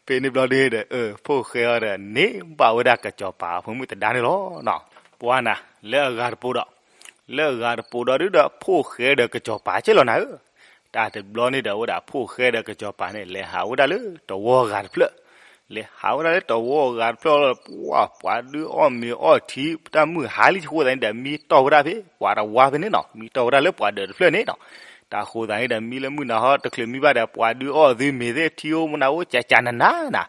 ဖဲန့ၣ်ဘျီဒ်ဒီး ဖိၣ်ဃဲအီၤဒီး န့ၢ်ဘၣ်ဝဲဒၣ်ကစီၤပၤအဖိမုၣ်တဒါန့ၣ်လီၤ. ပှၢ်နၤ လၢအဂၤတပိၤဒီး လၢအဂၤတပိၤဒီးဒ်ဒီး ဖိၣ်ဃဲဒီးကစီၤပၤက့လီၤနၤဧၢ, တၢ်တဘျီန့ၣ်ဒီး အဝဲဒၣ်ဖိၣ်ဃဲဒီးကစီၤပၤန့ၣ် လဲၤဟးဝဲဒၣ်လၢတဝီအဂၤတဖျၢၣ် လဲၤဟးဝဲဒၣ်လၢတဝီအဂၤတဖျၢၣ်လီၤဒီး ပှၢ် ပှၤဒုးအီၣ်မ့ၤအီထံ တၢ်မုၢ်ဟါလံအဃိသတးန့ၣ်ဒီး မံတီၢ်ဝဲဒၣ်ဖဲ ပှၤတဝါဖဲန့ၣ်နီၤ မံတီၢ်ဝဲဒၣ်လၢပှၤဒၢးတဖျၢၣ်န့ၣ်နီၤ, တၢ်ဃိသတးန့ၣ်ဒီး မံလၢမုၢ်နၤဟီ တချုးမံဘၣ်ဒီး ပှၤဒုးအီၣ်သုမ့ၤသ့ၣ် ထံအိၣ်မူနၤအိၣ် ကကနနၤနၤ,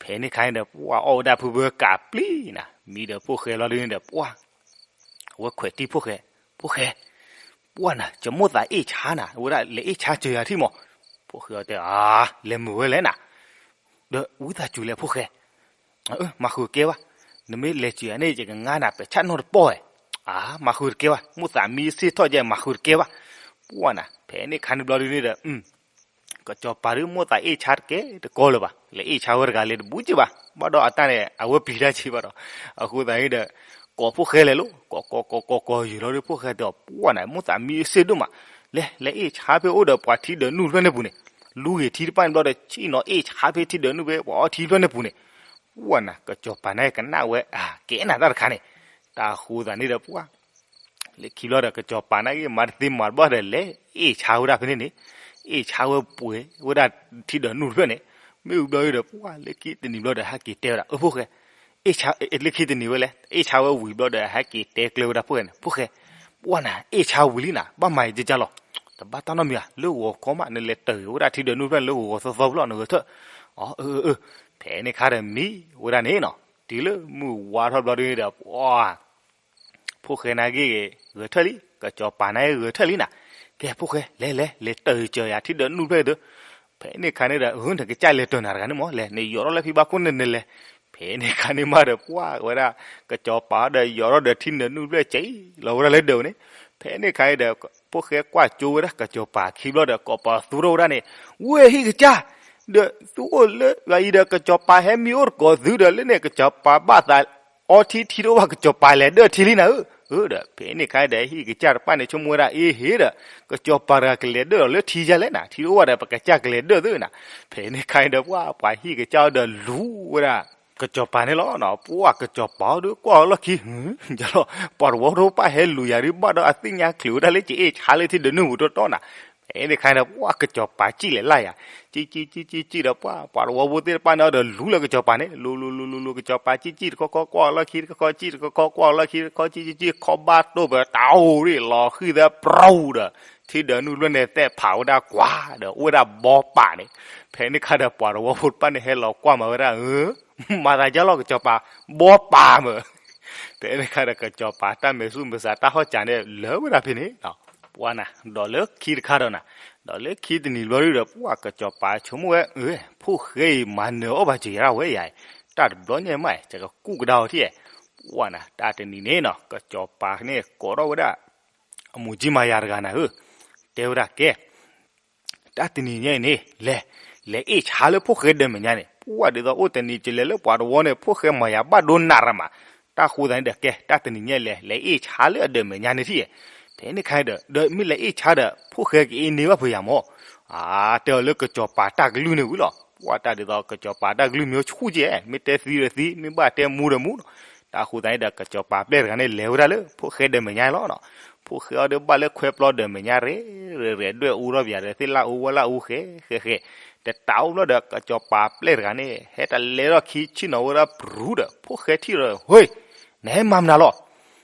ဖဲန့ၣ်ခါန့ၣ်ဒီး ပှၢ် အီၣ်ဝဲဒၣ်ဖုဖုကးပျံၤနၤ မံဒီးဖိၣ်ဃဲလီၤဒ်န့ၣ်ဒီး ပှၢ် အဝဲခွဲးတံၢ်ဖိၣ်ဃဲ, ဖိၣ်ဃဲ, ပှၢ်နၤ ယမိၣ်သးအ့ၣ်ဆါနၤ အဝဲဒၣ်လဲၤအ့ၣ်ဆါစၢၤယၤထံၣ်မး, ဖိၣ်ဃဲအီၤတဲ အါ လဲၤမုာ်ဝဲလဲၣ်နၤ, ဒီးဝံသးစူၤလဲၣ်ဖိၣ်ဃဲ, မၤဃုာ်တကဲဘၣ်, နမ့ၢ်လဲၤစၢၤယၤန့ၣ် ယကငါနၤ ပဲာ်ဆၣ်နီၢ်တပီၢ်ဝဲ, အါ မၤဃုာ်တကဲဘၣ် မိၣ်သးမံစ့ၢ်ထီၣ်ယဲ မၤဃုာ်တကဲဘၣ်, ပှၢ်နၤ ဖဲန့ၣ်ခါန့ၣ်ဘျီဒ်န့ၣ်ဒီး ကစီၤပၤဒုးမိၣ်သးအ့ၣ်ဆါတကဲတကီလၢၤဘၣ်, လဲၤအ့ၣ်ဆါဝဲတဂၤလဲၤတဘူးက့ဘၣ်, ဘၣ်ဒီးအတၢ်န့ၣ် အဝဲပျံၤတၢ်ဆံးဘၣ်ဒီး, အဃိသတးန့ၣ်ဒီး ကိးဖိၣ်ဃဲလဲၤလိၤ, ကိးကိးကိးကိးယုာ်လီၤဒီး ဖိၣ်ဃဲတဲအီၤ ပှၢ်နၤ မိၣ်သးမံစ့ၢ်ဒိၣ်မး, လဲၤ လဲၤအ့ၣ်ဆါဖဲအိၣ်ဒီးပှၤထံဒၢးနုာ်တဖျၢၣ်န့ၣ်ပူၤန့ၣ်, လူဂ့ၤထံတဖၣ်န့ၣ်ဘျီဒီး ဆ့ၣ်နီၤအ့ၣ်ဆါဖဲထံဒၢးနုာ်ဖဲပှၤအီထံတဖျၢၣ်န့ၣ်ပူၤန့ၣ်, ပှၢ်နၤ ကစီၤပၤန့ၣ်ကနၣ်ဝဲ အကဲနၤတၢ်တခါန့ၣ်, တၢ်ဃိသတးန့ၣ်ဒီး ပှၢ် လၢခံဘျီဒီး ကစီၤပၤန့ၣ်က့ၤမၤတသ့မၤတဘၣ်ဒီး လဲၤအ့ၣ်ဆါဝဲဒၣ်ဖဲန့ၣ်န့ၣ်, အ့ၣ်ဆါဝဲပှဲၤဝဲဒၣ်ထံဒၢးနူၢ်တဖျၢၣ်န့ၣ်, မ့ၢ်ဝံၤဘျီဒီး ပှၢ်လၢခံတနံၤဘျီဒီး ဟဲက့ၤတဲဝဲဒၣ် အၢ ဖိၣ်ဃဲ, အ့ၣ်ဆါ လၢခံတနံၤဝဲလဲၣ် အ့ၣ်ဆါဝဲဝံၤဘျီဒီး ဟဲက့ၤတဲကျၢၤဝဲဒၣ်ဖိၣ်ဃဲန့ၣ်, ဖိၣ်ဃဲ, ပှၢ်နၤ အ့ၣ်ဆါဝံၤလံနၤ ဘၣ်မၤယကကၢ်လီၤ, တဘၣ်တၢ်နီတမံၤဧါ, လၢဂီၤခီမး နလဲၤတၢၢ်ဝဲဒၣ်ထံဒၢးနူၢ်တဖျၢၣ်န့ၣ် လၢဂီၤဂီၤသီသီဖျၢၣ် နဂဲၤထၢၣ်, အၢ အၢ အၢ, ဖဲန့ၣ်ခါဒီးမံဝဲဒၣ်န့ၣ်နီၤ, တုၤလၢမုၢ်ဝါထီၣ်ဘျီဒုဒီး ပှၢ် ဖိၣ်ဃဲနာ်က့ဂဲၤထၢၣ်လံ, ကစီၤပၤနာ်က့ဂဲၤထၢၣ်လံနၤ, ကဲဖိၣ်ဃဲ လဲၤလဲၤ လဲၤတၢၢ်စၢၤယၤထံဒၢးနူၢ်တဖျၢၣ်ဒီး, ဖဲန့ၣ်ခါန့ၣ်ဒီး အၢ နကစၢ်လဲၤတၢၢ်နၤတဂၤန့ၣ်မး လဲၤ နယိးထီၣ်လၢဖံဘၣ်ခိၣ်န့ၣ်နလဲၤ, ဖဲန့ၣ်ခါန့ၣ်မးဒီး ပှၢ်ဝဲဒၣ် ကစီၤပၤဒီးယိးထီၣ်ဒီးထံဒၢးနူၢ်တဖျၢၣ်ကဲလီၤဝဲဒၣ်လၢဒၢးန့ၣ်, ဖဲန့ၣ်ခါန့ၣ်ဒီး ဖိၣ်ဃဲကွၢ်ကၠိဝဲဒၣ်ကစီၤပၤခံဘျီဒီး ကစီၤပၤသူထီၣ်ဝဲဒၣ်န့ၣ်, ဝဲဟံၣ်ကစၢ် ဒီးသူအိၣ်လၢဂၤအံၤဒီး ကစီၤပၤဟဲမံအိၣ်တကိးသုဒီး လၢန့ၣ် ကစီၤပၤဘၣ်သးအီထံထံတအိၣ်ဘၣ် ကစီၤပၤလဲၤဒၢၣ်ထံလံနၤဧၢ, အၢ ဒီး ဖဲန့ၣ်ခါဒီး ဟံၣ်ကစၢ်တဖၣ်န့ၣ် ဆိကမိၣ်ဝဲဒၣ် အ့ဟ့ဒီး ကစီၤပၤတဂၤကလဲၤဒၢၣ်လီၤလၢထံယါလဲၣ်နၤ ထံတအိၣ်ဘၣ်ဒီး ပကစၢ်ကလဲၤဒၢၣ်သုနၤ, ဖဲန့ၣ်ခါဒီး ပှၢ်ပှၤဟံၣ်ကစၢ်ဒီးလူၤဝဲဒၣ် ကစီၤပၤန့ၣ်လီၤ, ပှၢ်ကစီၤပၤအီၤဒီးကွၢ်အီၤလီၢ်ခံ, လီၤ ပှၤတဝီဖိတဖၣ်ဟဲလူၤယၤဒုး ဘၣ်ဒီးအသ့ၣ်ညါချုးဝဲဒၣ်လၢကအ့ၣ်ဆါလၢထံဒၢးနူၢ်ပူၤတီတီနၤ, ဖဲန့ၣ်ခါဒီး ပှၢ်ကစီၤပၤစံၣ်လဲၤလၢ်ယၤ, စံၣ်စံၣ်စံၣ်စံၣ်စံၣ်ဒီး ပှၢ်ပှၤတဝီဖိသ့ၣ်တဖၣ်န့ၣ်ဒီး လူၤလၢကစီၤပၤန့ၣ် လူၤလူၤလူၤလူၤလူၤ ကစီၤပၤစံၣ်စံၣ်တခီခီကွၢ်အီၤလီၢ်ခံ တခီခီကွၢ်အီၤလီၢ်ခံ တခီခီစံၣ်စံၣ်တခီခီကွၢ်အီၤလီၢ်ခံ တခီစံၣ်စံၣ်စံၣ် ခီၣ်ဘၣ်တိၢ်ပၢၤ တၢ်အိၣ်ရ့ၣ်လီၤဃံသၢပရူၤဒီး ထံဒၢးနူၢ်တဖျၢၣ်န့ၣ်သဲးဖးဝဲဒၣ်ကွၢ်ဒီး အိၣ်ဝဲဒၣ်ဘီပာ်န့ၣ်, ဖဲန့ၣ်ခါဒီး ပှၤတဝီဖိတဖၣ်န့ၣ်ဟဲလီၤကွၢ်မၤဝဲဒၣ် အၢ မၤသးဒ်လီၤ ကစီၤပၤ ဘီပာ်မး, ဖဲန့ၣ်ခါဒီး ကစီၤပၤတၢ်မဲာ်ဆူမဲာ်ဆှးတၢ်ဟီၣ်စးန့ၣ် လၢာ်ဝဲဒၣ်ဖဲန့ၣ်, ပှၢ်နၤ ဒီးလၢခံတခါဒီးနၤ, ဒီးလၢခံတနံၤဘျီဒုဒီး ပှၢ်ကစီၤပၤဆိကမိၣ်ဝဲ အၢ ဖိၣ်ဃဲအံၤ မၤနၢၤအီၣ်ဘၣ်စၢၤယၤဒၣ်ဝဲယၤ, တၢ်တဘျီညါမး ယကကူၣ်ကဒါအီၤထံၣ်, ပှၢ်နၤ တၢ်တနံၤန့ၣ်နီၤ ကစီၤပၤန့ၣ်ကိးထီၣ်ဝဲဒၣ် အမူၤကၠံမၤယၤတဂၤနၤဧၢ, တဲဝဲဒၣ်ကဲ တၢ်တနံၤညါအံၤန့ၣ် လဲၤ လဲၤအ့ၣ်ဆါလၢဖိၣ်ဃဲဒၢးမဲာ်ညါန့ၣ်, ပှၢ်ဒ်သိးအိၣ်တနံၤကလဲၤလၢပှၤတဝီန့ၣ် ဖိၣ်ဃဲမၤယၤဘၣ်ဒိနးရမး, တၢ်ဃိသတးန့ၣ်ဒီး ကဲ တၢ်တနံၤညါလဲၤ လဲၤအ့ၣ်ဆါလၢအဒၢးမဲာ်ညါန့ၣ်ထံၣ်, ဖဲန့ၣ်ခါဒီး ဒီးမ့ၢ်လဲၤအ့ၣ်ဆါဒီး ဖိၣ်ဃဲကအ့န့ၢ်ဘၣ်ဖုးယၤမး, အါ တဲအီၤလၢကစီၤပၤတၢ်ကလုၢ်န့ၣ်ဝံၤလီၤ, ပှၢ်တၢ်ဒ်သိးကစီၤပၤတၢ်ကလုၢ်မ့ၢ်ဆူၣ်ကဲ မ့ၢ်တဲသံဒီးသံ မ့ၢ်ဘၣ်တဲမူဒီးမူနီၤ, တၢ်ဃိသတးန့ၣ်ဒီး ကစီၤပၤပျဲၢ်တဂၤန့ၣ် လဲၤဝဲဒၣ်လၢဖိၣ်ဃဲဒၢးမဲာ်ညါလီၤနီၤ, ဖိၣ်ဃဲအီၤဒီးဘၣ်လၢခွဲပျီဒၢးမဲာ်ညါ ရဲၣ်ရဲၣ်ရဲၣ် ဒွဲၣ်အူထီၣ်ပယၤဒီး သ့ၣ်လၣ်အူဝဲလၣ်အူဃဲဃဲဃဲ, တတးအိၣ်ဘျီဒီး ကစီၤပၤပျဲၢ်တဂၤန့ၣ် ဟဲတလဲထီၣ်ခံဆ့ၣ်နီၤဝဲဒၣ်ပရူၤဒီး ဖိၣ်ဃဲထံၣ်ဒီး ဟ့ နဟဲမၤမနုၤလီၤ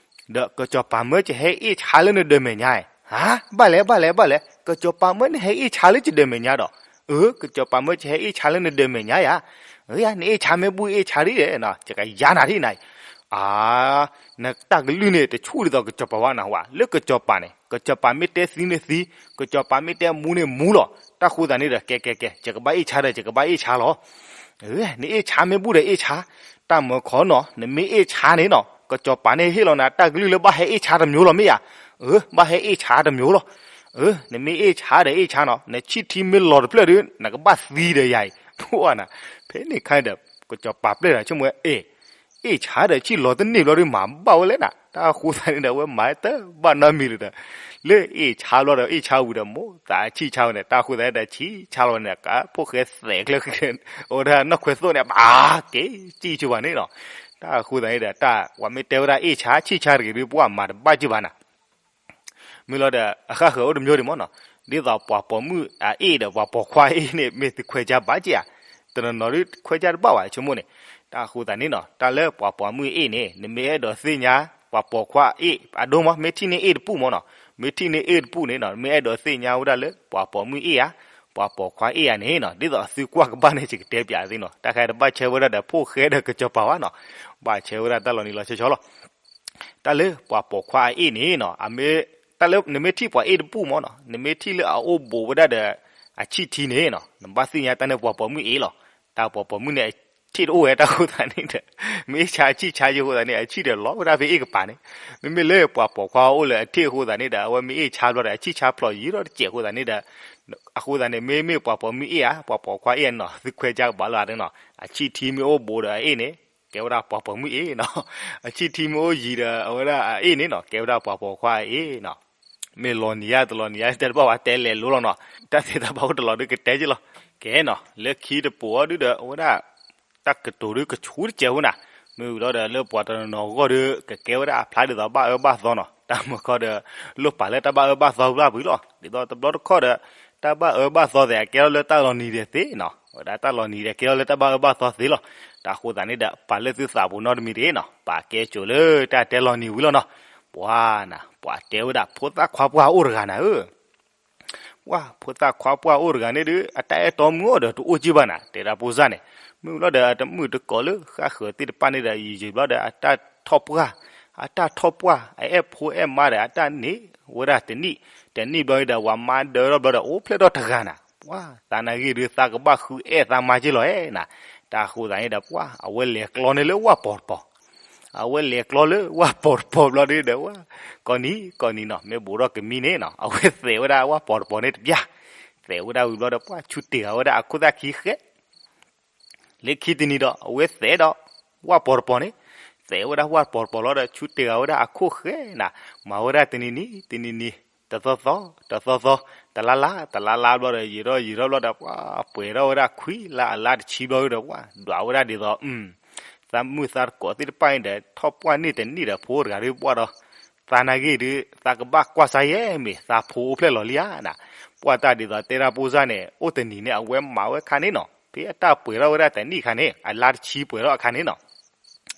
ဒီးကစီၤပၤမၢကဟဲအ့ၣ်ဆါလၢနဒၢးမဲာ်ညါ, ဟါ, ဘၣ်လဲၣ် ဘၣ်လဲၣ် ဘၣ်လဲၣ်, ကစီၤပၤမၢနဟဲအ့ၣ်ဆါလၢယဒၢးမဲာ်ညါဒီး, အၢ ကစီၤပၤမၢကဟဲအ့ၣ်ဆါလၢနဒၢးမဲာ်ညါယၤ, အၢ ယၤ နအ့ၣ်ဆါမ့ၢ်ဘူၣ်အ့ၣ်ဆါဒ်လဲၣ်နီၤ ယကယါနၤဒ်နၤအံၤ, အါ နတၢ်ကလုၢ်န့ၣ် တဆူၣ်ဒ်သိးကစီၤပၤဘၣ်နၤဝဲ, လၢကစီၤပၤန့ၣ် ကစီၤပၤမ့ၢ်တဲသံန့ၣ်သံ, ကစီၤပၤမ့ၢ်တဲမူန့ၣ်မူလီၤ, တၢ်ဃိသတးန့ၣ်ဒီး ကဲ ကဲ ကဲ ယကဘၣ်အ့ၣ်ဆါဒီး ယကဘၣ်အ့ၣ်ဆါလီၤ နအ့ၣ်ဆါမ့ၢ်ဘူၣ်ဒီးအ့ၣ်ဆါ, တၢ်မၢခီနီၤ နမ့ၢ်အ့ၣ်ဆါန့ၣ်နီၤ ကစီၤပၤန့ၣ်ဟ့ၣ်လီၤနၤ တၢ်ကလုၢ်လၢဘၣ်ဟဲအ့ၣ်ဆါတမျိုးလီၤမ့ၢ်ဧါ, အၢ ဘၣ်ဟဲအ့ၣ်ဆါတမျိုးလီၤ, အၢ နမ့ၢ်အ့ၣ်ဆါဒီးအ့ၣ်ဆါနီၤ နဆံၣ်ထံမ့ၢ်လီၤတဖျၢၣ်ဒီး နကဘၣ်သံဒီးယၤအံၤ, ပှၢ်နၤ, ဖဲန့ၣ်ခါဒီး ကစီၤပၤပျဲၢ်တဂၤဆိကမိၣ်ဝဲ အဲ အ့ၣ်ဆါဒီးဆံၣ်လီၤတန့ၢ်ဘျီဒီးမၤဘၣ်ဝဲလဲၣ်နၤ, တၢ်ဃိသတးန့ၣ်ဒီး အဝဲမၤတဘၣ်နီတမံၤလၢၤဒီး, လၢအ့ၣ်ဆါဘျီဒီးအ့ၣ်ဆါဝံၤဒီး မိၢ်သးဆံၣ်ဆါဝဲန့ၣ် တၢ်ဃိသတးန့ၣ်ဒီး ဆံၣ်ဆါလီၤဝဲန့ၣ် ကဖိၣ်ဃဲသဲးကျၢၤ အိၣ်ဒၣ်နီၢ်ခွဲသိၣ်န့ၣ် ဘၣ်က့ၤစံၣ်ဆိပၤန့ၣ်နီၤ, တၢ်ဃိသတးန့ၣ်ဒီး တၢ်ပှၤမ့ၢ်တဲဝဲဒၣ်အ့ၣ်ဆါဆံၣ်ဆါတဂ့ၤဒီး ပှၤမၤတဘၣ်က့ၤဘၣ်နၤ မ့ၢ်လီၤဒီး အဃၣ်ဃၢၤအိၣ်တမျိုးဒံးမ့ၢ်နီၤ, ဒ်သိးပှၤပိာ်မုၣ်အအ့ၣ်ဒီးပှၤပိာ်ခွါအ့ၣ်န့ၣ် မ့ၢ်သုခွဲးဆါဘၣ်က့ၤဧါ, တနီၤနီၤဒုးခွဲးဆါတဘၣ်ဘၣ် ဆိကမိၣ်န့ၣ်, တၢ်ဃိသတးန့ၣ်နီၤ တၢ်လၢပှၤပိာ်မုၣ်အ့ၣ်န့ၣ် နမ့ၢ်အဲၣ်ဒိးသ့ၣ်ညါ ပှၤပိာ်ခွါအ့ၣ် အဒိမ့ၢ် မ့ၢ်ထံၣ်န့ၢ်အ့ၣ်တပူၤမ့ၢ်နီၤ, မ့ၢ်ထံၣ်န့ၢ်အ့ၣ်တပူၤန့ၣ်နီၤ မ့ၢ်အဲၣ်ဒိးသ့ၣ်ညါဝဲဒၣ်လၢ ပှၤပိာ်မုၣ်အ့ၣ်ဧါ, ပှၤပိာ်ခွါအ့ၣ်ဧါန့ၣ်နီၤ ဒ်သိးသုကွၢ်ကဘၣ်န့ၣ် ယကတဲပျးသုနီၤ, တၢ်ခါတဘၣ်ဆၢဝဲဒၣ်ဒီးဖိၣ်ဃဲဒီးကစီၤပၤဘၣ်နီၤ, ဘၣ်ဆၢဝဲဒၣ်တၢ်လီၤနံၤလီၤဆီဆီလီၤ တၢ်လၢပှၤပိာ်ခွါအအ့ၣ်န့ၣ်နီၤ အမ့ၢ် တၢ်လၢနမ့ၢ်ထံၣ်ပှၤအ့ၣ်တပူၤမ့ၢ်နီၤ နမ့ၢ်ထံၣ်လၢအအိၣ်ဘူးဝဲဒၣ်ဒီး အဆံၣ်ထံန့ၣ်နီၤ နဘၣ်သ့ၣ်ညါတၢ်န့ၣ်ပှၤပိာ်မုၣ်အ့ၣ်လီၤ. တၢ်ပှၤပိာ်မုၣ်န့ၣ် အထံၣ်တအိၣ်ဝဲတၢ်အဃိသတးန့ၣ်ဒီး မ့ၢ်အ့ၣ်ဆါအဆံၣ်ဆါယံၤအဃိသတးန့ၣ် အဆံၣ်ဒီးလီၤဝဲဒၣ်ဖဲအ့ၣ်ကပၤန့ၣ်, မ့မ့ၢ်လၢပှၤပိာ်ခွါအိၣ်လၢအထံၣ်အဃိသတးန့ၣ်ဒီး အဝဲမ့ၢ်အ့ၣ်ဆါဘျီဒီး အဆံၣ်ဆါဖျိးယံၤထီၣ်တစဲးအဃိသတးန့ၣ်ဒီး အဃိသတးန့ၣ် မ့မ့ၢ်ပှၤပိာ်မုၣ်အ့ၣ်ဧါ ပှၤပိာ်ခွါအ့ၣ်နီၤ သုခွဲးဆါကဘၣ်လၢအသ့နီၤ အဆံၣ်ထံမ့ၢ်အိၣ်ဘူးဒီးအအ့ၣ်န့ၣ် ကဲဝဲဒၣ်ပှၤပိာ်မုၣ်အ့ၣ်နီၤ, အဆံၣ်ထံမ့ၢ်အိၣ်ယံၤဒီးအဝဲဒၣ်အအ့ၣ်န့ၣ်နီၤ ကဲဝဲဒၣ်ပှၤပိာ်ခွါအအ့ၣ်နီၤ, မ့ၢ်လီၤနံၤယါတလီၤနံၤယါတဲတဘၣ်ဝဲတဲလဲၤလိလီၤနီၤ, တၢ်သ့တၢ်ဘၣ်အိၣ်တလီၤဒုးကတဲက့ၤလီၤ, ကဲနီၤ လၢခံတပိၤအီၤဒုဒီး အဝဲဒၣ် တၢ်ကတိၤဒုးကဆူတစဲးဖိနၤ, မ့ၢ်ဝံၤလီၤဒီးလၢပှၤတနီၤနီၤအဂီၢ်ဒီး ကကဲဝဲဒၣ်အဖျါဒ်သိးဘၣ်အၢဘၣ်သီနီၤ, တၢ်မၢခီဒီး လိၣ်ပာ်လၢတၢ်ဘၣ်အၢဘၣ်သီဘျၣ်ပှၤလီၤ, ဒ်သိးတဘျီတခီၣ်ဒီး တၢ်ဘၣ်အၢဘၣ်သီသ့ၣ် အကဲထီၣ်လၢတၢ်လီၤနံၤဒဲးသ့နီၤ, ဝဲဒၣ်တၢ်လီၤနံၤဒဲးကဲထီၣ်လၢတၢ်ဘၣ်အၢဘၣ်သီသ့လီၤ. တၢ်အဃိသတးန့ၣ်ဒီး ပာ်လၢသုသးပူၤနီတမံၤတဂ့ၤနီၤ, ပာ်ကဲစိၤလၢတၢ်တဲလီၤနံၤဝံၤလီၤနီၤ. ပှၤနၤ ပှၤတဲဝဲဒၣ် ဖိသၣ်ခွါပှၢ်အိၣ်တဂၤနၤဧၢ ပှၤဖိသၣ်ခွါပှၢ်အိၣ်တဂၤန့ၣ်ဒီး အတၢ်အဲၣ်တီမုၢ်အိၣ်ဒီးတအိၣ်က့ၢ်ဘၣ်နၤ, တဲဒၣ်ဖိစၢ်န့ၣ်, မ့ၢ်လီၤဒီး အတမုာ်တကိးလၢဃၣ်ဃၢၤသ့ၣ်တဖၣ်န့ၣ်ဒီး ယံာ်ယံာ်ဘျီဒီး အတၢ်ထီၣ်ပှၢ်, အတၢ်ထီၣ်ပှၢ် အအဲၣ်ဖိအဲၣ်မါဒီး အတၢ်န့ၢ်ဝဲဒၣ်တနံၣ်, တနံၣ်ဘျီဒီး ဝၤမါဒၢထီၣ်ဘျီဒီး အိၣ်ဖျဲၣ်ထီၣ်တဂၤနၤ, ပှၤသးနာ်ဂ့ၢ်ဒီး သးကဘၣ်ဃုအဲၣ်သးမါက့ၢ်လီၤဧါနၤ. တၢ်အဃိသတးန့ၣ်ဒီး ပှၤအဝဲလဲၤကျီန့ၢ်လၢဝၣ်ပီၤတပီၤ အဝဲလဲၤကျီလၢဝၣ်ပီၤတပီၤဘျီဒီး ကိးနံၤကိးနံၤနီၤ, မ့ၢ်ဘူးထီၣ်ကမံန့ၣ်နီၤ, အဝဲသဲးဝဲဒၣ်ဝၣ်ပီၤတပီၤန့ၣ်တပျၢ်, သဲးဝဲဒၣ်ဝံၤဘျီဒီး ပှၤဆူတ့ၢ်ဂၤဝဲဒၣ်အခိၣ်သၣ်ခံဃဲ, လၢခံတနံၤဒီး အဝဲသဲးဒီးဝၣ်ပီၤတပီၤန့ၣ်, သဲးဝဲဒၣ်ဝၣ်ပီၤတပီၤလီၤဒီး ဆူတ့ၢ်ဂၤဝဲဒၣ်အခိၣ်ဃဲနၤ, မၤဝဲဒၣ်တနံၤနံၤ တနံၤနံၤ တသီသီ တသီသီ တလါလါ တလါလါဘျီဒီး ယံာ်ထီၣ်ယံာ်ထီၣ်ဘျီဒီး ပှၤပှဲၤထီၣ်ဝဲဒၣ်ခွံလါအလါတဆံဘျီဒီး ပှၤဒွးဝဲဒၣ်ဒ်သိး သးမုာ်သးတကိးသ့ၣ်တဖၣ်န့ၣ်ဒီး ထီၣ်ပှၢ်န့ၢ်တနံၣ်ဒီး ဖိတဂၤဒီးပှၤဒီး သးနာ်ဂ့ၢ်ဒီး သးကဘၣ်ကွၢ်စါယဲၢ်မ့ၢ် သးဖိအိၣ်ဖျဲၣ်လီၤလံဧါနၤ, ပှၤတၢ်ဒ်သိးတဲဒၣ်ဖိစၢ်န့ၣ် အိၣ်တနံၤန့ၣ် အဝဲမၤဝဲခါန့ၣ်နီၤ, ဖဲအတၢ်ပှဲၤထီၣ်ဝဲဒၣ်တနံၣ်ခါန့ၣ် အလါတဆံပှဲၤထီၣ်အခါန့ၣ်နီၤ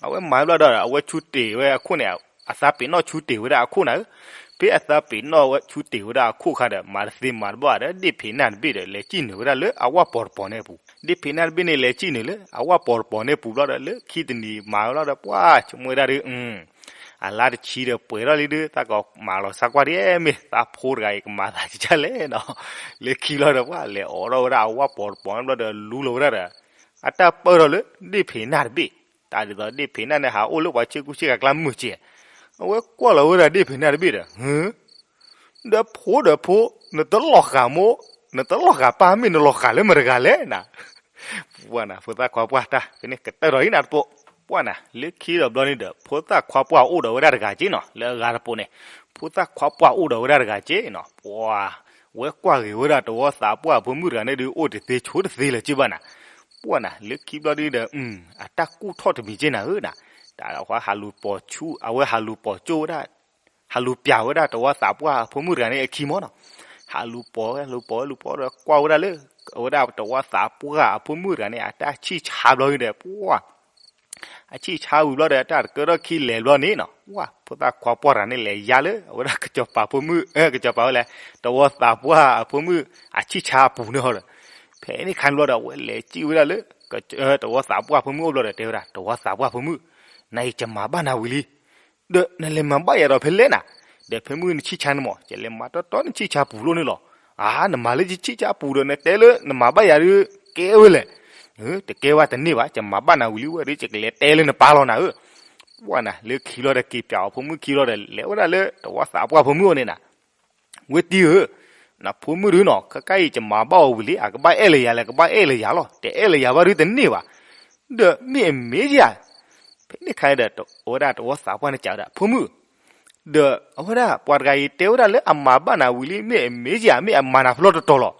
အဝဲမၤဘျီဒီး အဝဲဆူတ့ၢ်ဝဲအခိၣ်န့ၣ်, အသးပ့ၤနီၣ်ဆူတ့ၢ်ဝဲဒၣ်အခိၣ်နၤဧၢ, ဖဲအသးပ့ၤနီၣ်ဝဲဆူတ့ၢ်ဝဲဒၣ်အခိၣ်ခါဒီး မၤတသ့မၤတဘၣ်ဒီး ဒ့ၣ်ဖံးနၢ်တဘ့ၣ်ဒီး လဲၤစံၣ်နုာ်ဝဲဒၣ်လၢအဝၣ်ပီၤတပီၤန့ၣ်အပူၤ, ဒ့ၣ်ဖံးနၢ်တဘ့ၣ်န့ၣ် လဲၤစံၣ်နုာ်လၢအဝၣ်ပီၤတပီၤန့ၣ်အပူၤဘျီဒီး လၢခံတနံၤမၤဝဲလီၤဒီး ပှၤဆိကမိၣ်ဝဲဒၣ်ဒီး အလါတဆံဒီးပှဲၤထီၣ်လံဒီး သးကမၤလီၤဆါကွၢ်ဒ်မ့ၢ် သးဖိတဂၤအံၤ ကမၤသးဒ်လဲၣ်နီၤ, လၢခံလီၤဒီး ပှၤလဲၤအိးထီၣ်ဝဲဒၣ်အဝၣ်ပီၤတပီၤန့ၣ်ဘျီဒီး လူလီၤဝဲဒၣ်ဒီး အတၢ်ပၢၢ်ထီၣ်လၢဒ့ၣ်ဖံးနၢ်တဘ့ၣ်, တၢ်ဒ်သိးဒ့ၣ်ဖံးနၢ်န့ၣ် ဟးအိၣ်လၢပှၤဆ့ကူဆ့ကၤကျါမုာ်ကဲး, အဝဲကွၢ်လီၤဝဲဒၣ်ဒ့ၣ်ဖံးနၢ်တဘ့ၣ်ဒီး ဒီးဖိဒီးဖိ, နတလီၤဃာ်မိၢ်, နတလီၤဃာ်ပၢ် မ့ၢ်နလီၤဃာ်လၢမတၤတဂၤလဲၣ်နၤ, ပှၤနၤ ဖိသၣ်ခွါပှၢ်တၢ်ဖဲန့ၣ်ကတၢၢ်ထီၣ်အံၤနၤတပိ, ပှၤနၤ လၢခံဒီးဘျီန့ၣ်ဒီး ဖိသၣ်ခွါပှၢ်အိၣ်ဒီးဝဲဒၣ်တဂၤက့နီၤ, လၢအဂၤတပိန့ၣ်, ဖိသၣ်ခွါပှၢ်အိၣ်ဒီးဝဲဒၣ်တဂၤက့နီၤ, ပှၤ ဝဲကွၢ်ဂ့ၤဝဲဒၣ်တဝီသးပှၢ်အဖိမုၣ်တဂၤန့ၣ်ဒီး အိၣ်တသ့ဆိတသ့လၢၤက့ဘၣ်နၤ, ပှၤနၤ လၢခံဘျီန့ၣ်ဒီး အတၢ်ကူၣ်ထီၣ်တမံၤက့နၤဧၢနၤ, တၢ်အဝဲဟးလူၤပိာ်ဆူ အဝဲဟးလူၤပိာ်ကၠိဝဲဒၣ် ဟးလူၤပျၢ်ဝဲဒၣ်တဝီသးပှၢ်အဖိမုၣ်တဂၤန့ၣ်အခံမီၤနီၤ, ဟးလူၤပိာ်ဝဲ လူၤပိာ်ဝဲ လူၤပိာ်ဝဲဒီး ကွၢ်ဝဲဒၣ်လၢ အဝဲဒၣ်တဝီသးပှၢ်အဖိမုၣ်တဂၤန့ၣ် အတၢ်ဆံၣ်ဆါဘျီန့ၣ်ဒီး ပှၤ အဆံၣ်ဆါဝံၤဘျီဒီး အတၢ်တကၢထီၣ်ခံလဲၤဘျီန့ၣ်နီၤ, ပှၤ ဖိသၣ်ခွါပှၢ်တဂၤန့ၣ် လဲၤယါလၢ အဝဲဒၣ်ကစီၤပၤဖိမုၣ် ကစီၤပၤဝဲလဲၣ် တဝီသးပှၢ်အဖိမုၣ် အဆံၣ်ဆါအပူၤန့ၣ်ဒီး ဖဲန့ၣ်ခါန့ၣ်ဘျီဒီး အဝဲလဲၤစံၣ်ဝဲဒၣ်လၢ တဝီသးပှၢ်ဖိမုၣ်အိၣ်ဘျီဒီး တဲဝဲဒၣ် တဝီသးပှၢ်ဖိမုၣ် နအံၤယမၤဘၣ်နၤဝံၤလံ ဒီးနလဲၤမၤဘၣ်ယၤဒီးဖဲလဲၣ်နၤ, ဒီးဖဲမုၢ်နဆံၣ်ဆါန့ၣ်မး ယလဲၤမၤတီတီနဆံၣ်ဆါပူၤလိၣ်န့ၣ်လီၤ. အါ နမၤလၢယဆံၣ်ဆါပူၤဒီး နတဲလၢနမၤဘၣ်ယၤဒီး ကဲဝဲလဲၣ်. တကဲဘၣ်တန့ၢ်ဘၣ်, ယမၤဘၣ်နၤဝံၤလံဝဲဒီး ယကလဲၤတဲလၢနပၢ်လီၤနၤဧၢ. ပှၢ်နၤ လၢခံလီၤဒီးက့ၤပၠးအီၤဖိမုၣ်ခံလီၤဒီး လဲၤဝဲဒၣ်လၢတဝီသးပှၢ်ဖိမုၣ်အအိၣ်န့ၣ်နၤ ဝဲတံၤဧၢ, နဖိမုၣ်ဒုနီၤ ခဲခါအံၤယမၤဘၣ်အီၤဝံၤလံ အကဘၣ်အဲၣ်လၢယၤလဲၣ် ကဘၣ်အဲၣ်လၢယၤလီၤ. တအဲၣ်လၢယၤဘၣ်ဒုတန့ၢ်ဘၣ်. ဒီးမ့ၢ်အမ့ၢ်ဧါ, ဖဲန့ၣ်ခါဒီး အဝဲဒၣ်တဝီသးပှၢ်န့ၣ်စံးဝဲဒၣ် ဖိမုၣ်, ဒီးအဝဲဒၣ်ပှၤတဂၤအံၤတဲဝဲဒၣ်လၢအမၤဘၣ်နၤဝံၤလံ မ့ၢ်အမ့ၢ်ဧါ မ့ၢ်အမၤနၤဖျီတတီၤလီၤ.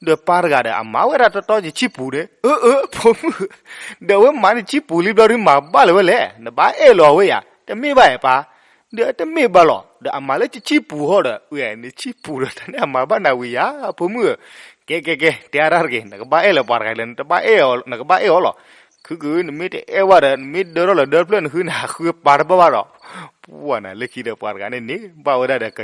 ဒီးပၢ်တဂၤဒီးအမၤဝဲဒၣ်တတီၤယဆံၣ်ပူၤန့ၣ်, အၢ အၢ ဖိမုၣ်, ဒီးအဝဲမၤနဆံၣ်ပူၤလံဘျီဒုမၤဘၣ်လၢၤဝဲလဲၣ်, နဘၣ်အဲၣ်လၢၤအီၤဝဲယၤ, တမ့ၢ်ဘၣ်ဧါပၢ် ဒီးတမ့ၢ်ဘၣ်လီၤ. ဒီးအမၤလၢယဆံၣ်ပူၤဟီဒီး နဆံၣ်ပူၤဒီးတၢ်န့ၣ်အမၤဘၣ်နၤဝံၤယၤ ဖိမုၣ်ဧၢ. ကဲ ကဲ ကဲ တဲအါတၢ်တဂ့ၤ နကဘၣ်အဲၣ်လၢပှၤတဂၤလၢ နတဘၣ်အဲၣ်အီၤ နကဘၣ်အဲၣ်အီၤလီၤ. ခုကနမ့ၢ်တအဲၣ်ဝဲဒီး နမ့ၢ်ဒၢထီၣ်လၢဒၢတဖျၢၣ် နဃုနၤဃုပၢ်တဘၣ်ဘၣ်ဒီး ပှၢ်နၤ လၢခံဒီးပှၤတဂၤန့ၣ်န့ၢ်ဘၣ်ဝဲဒၣ်ဒီး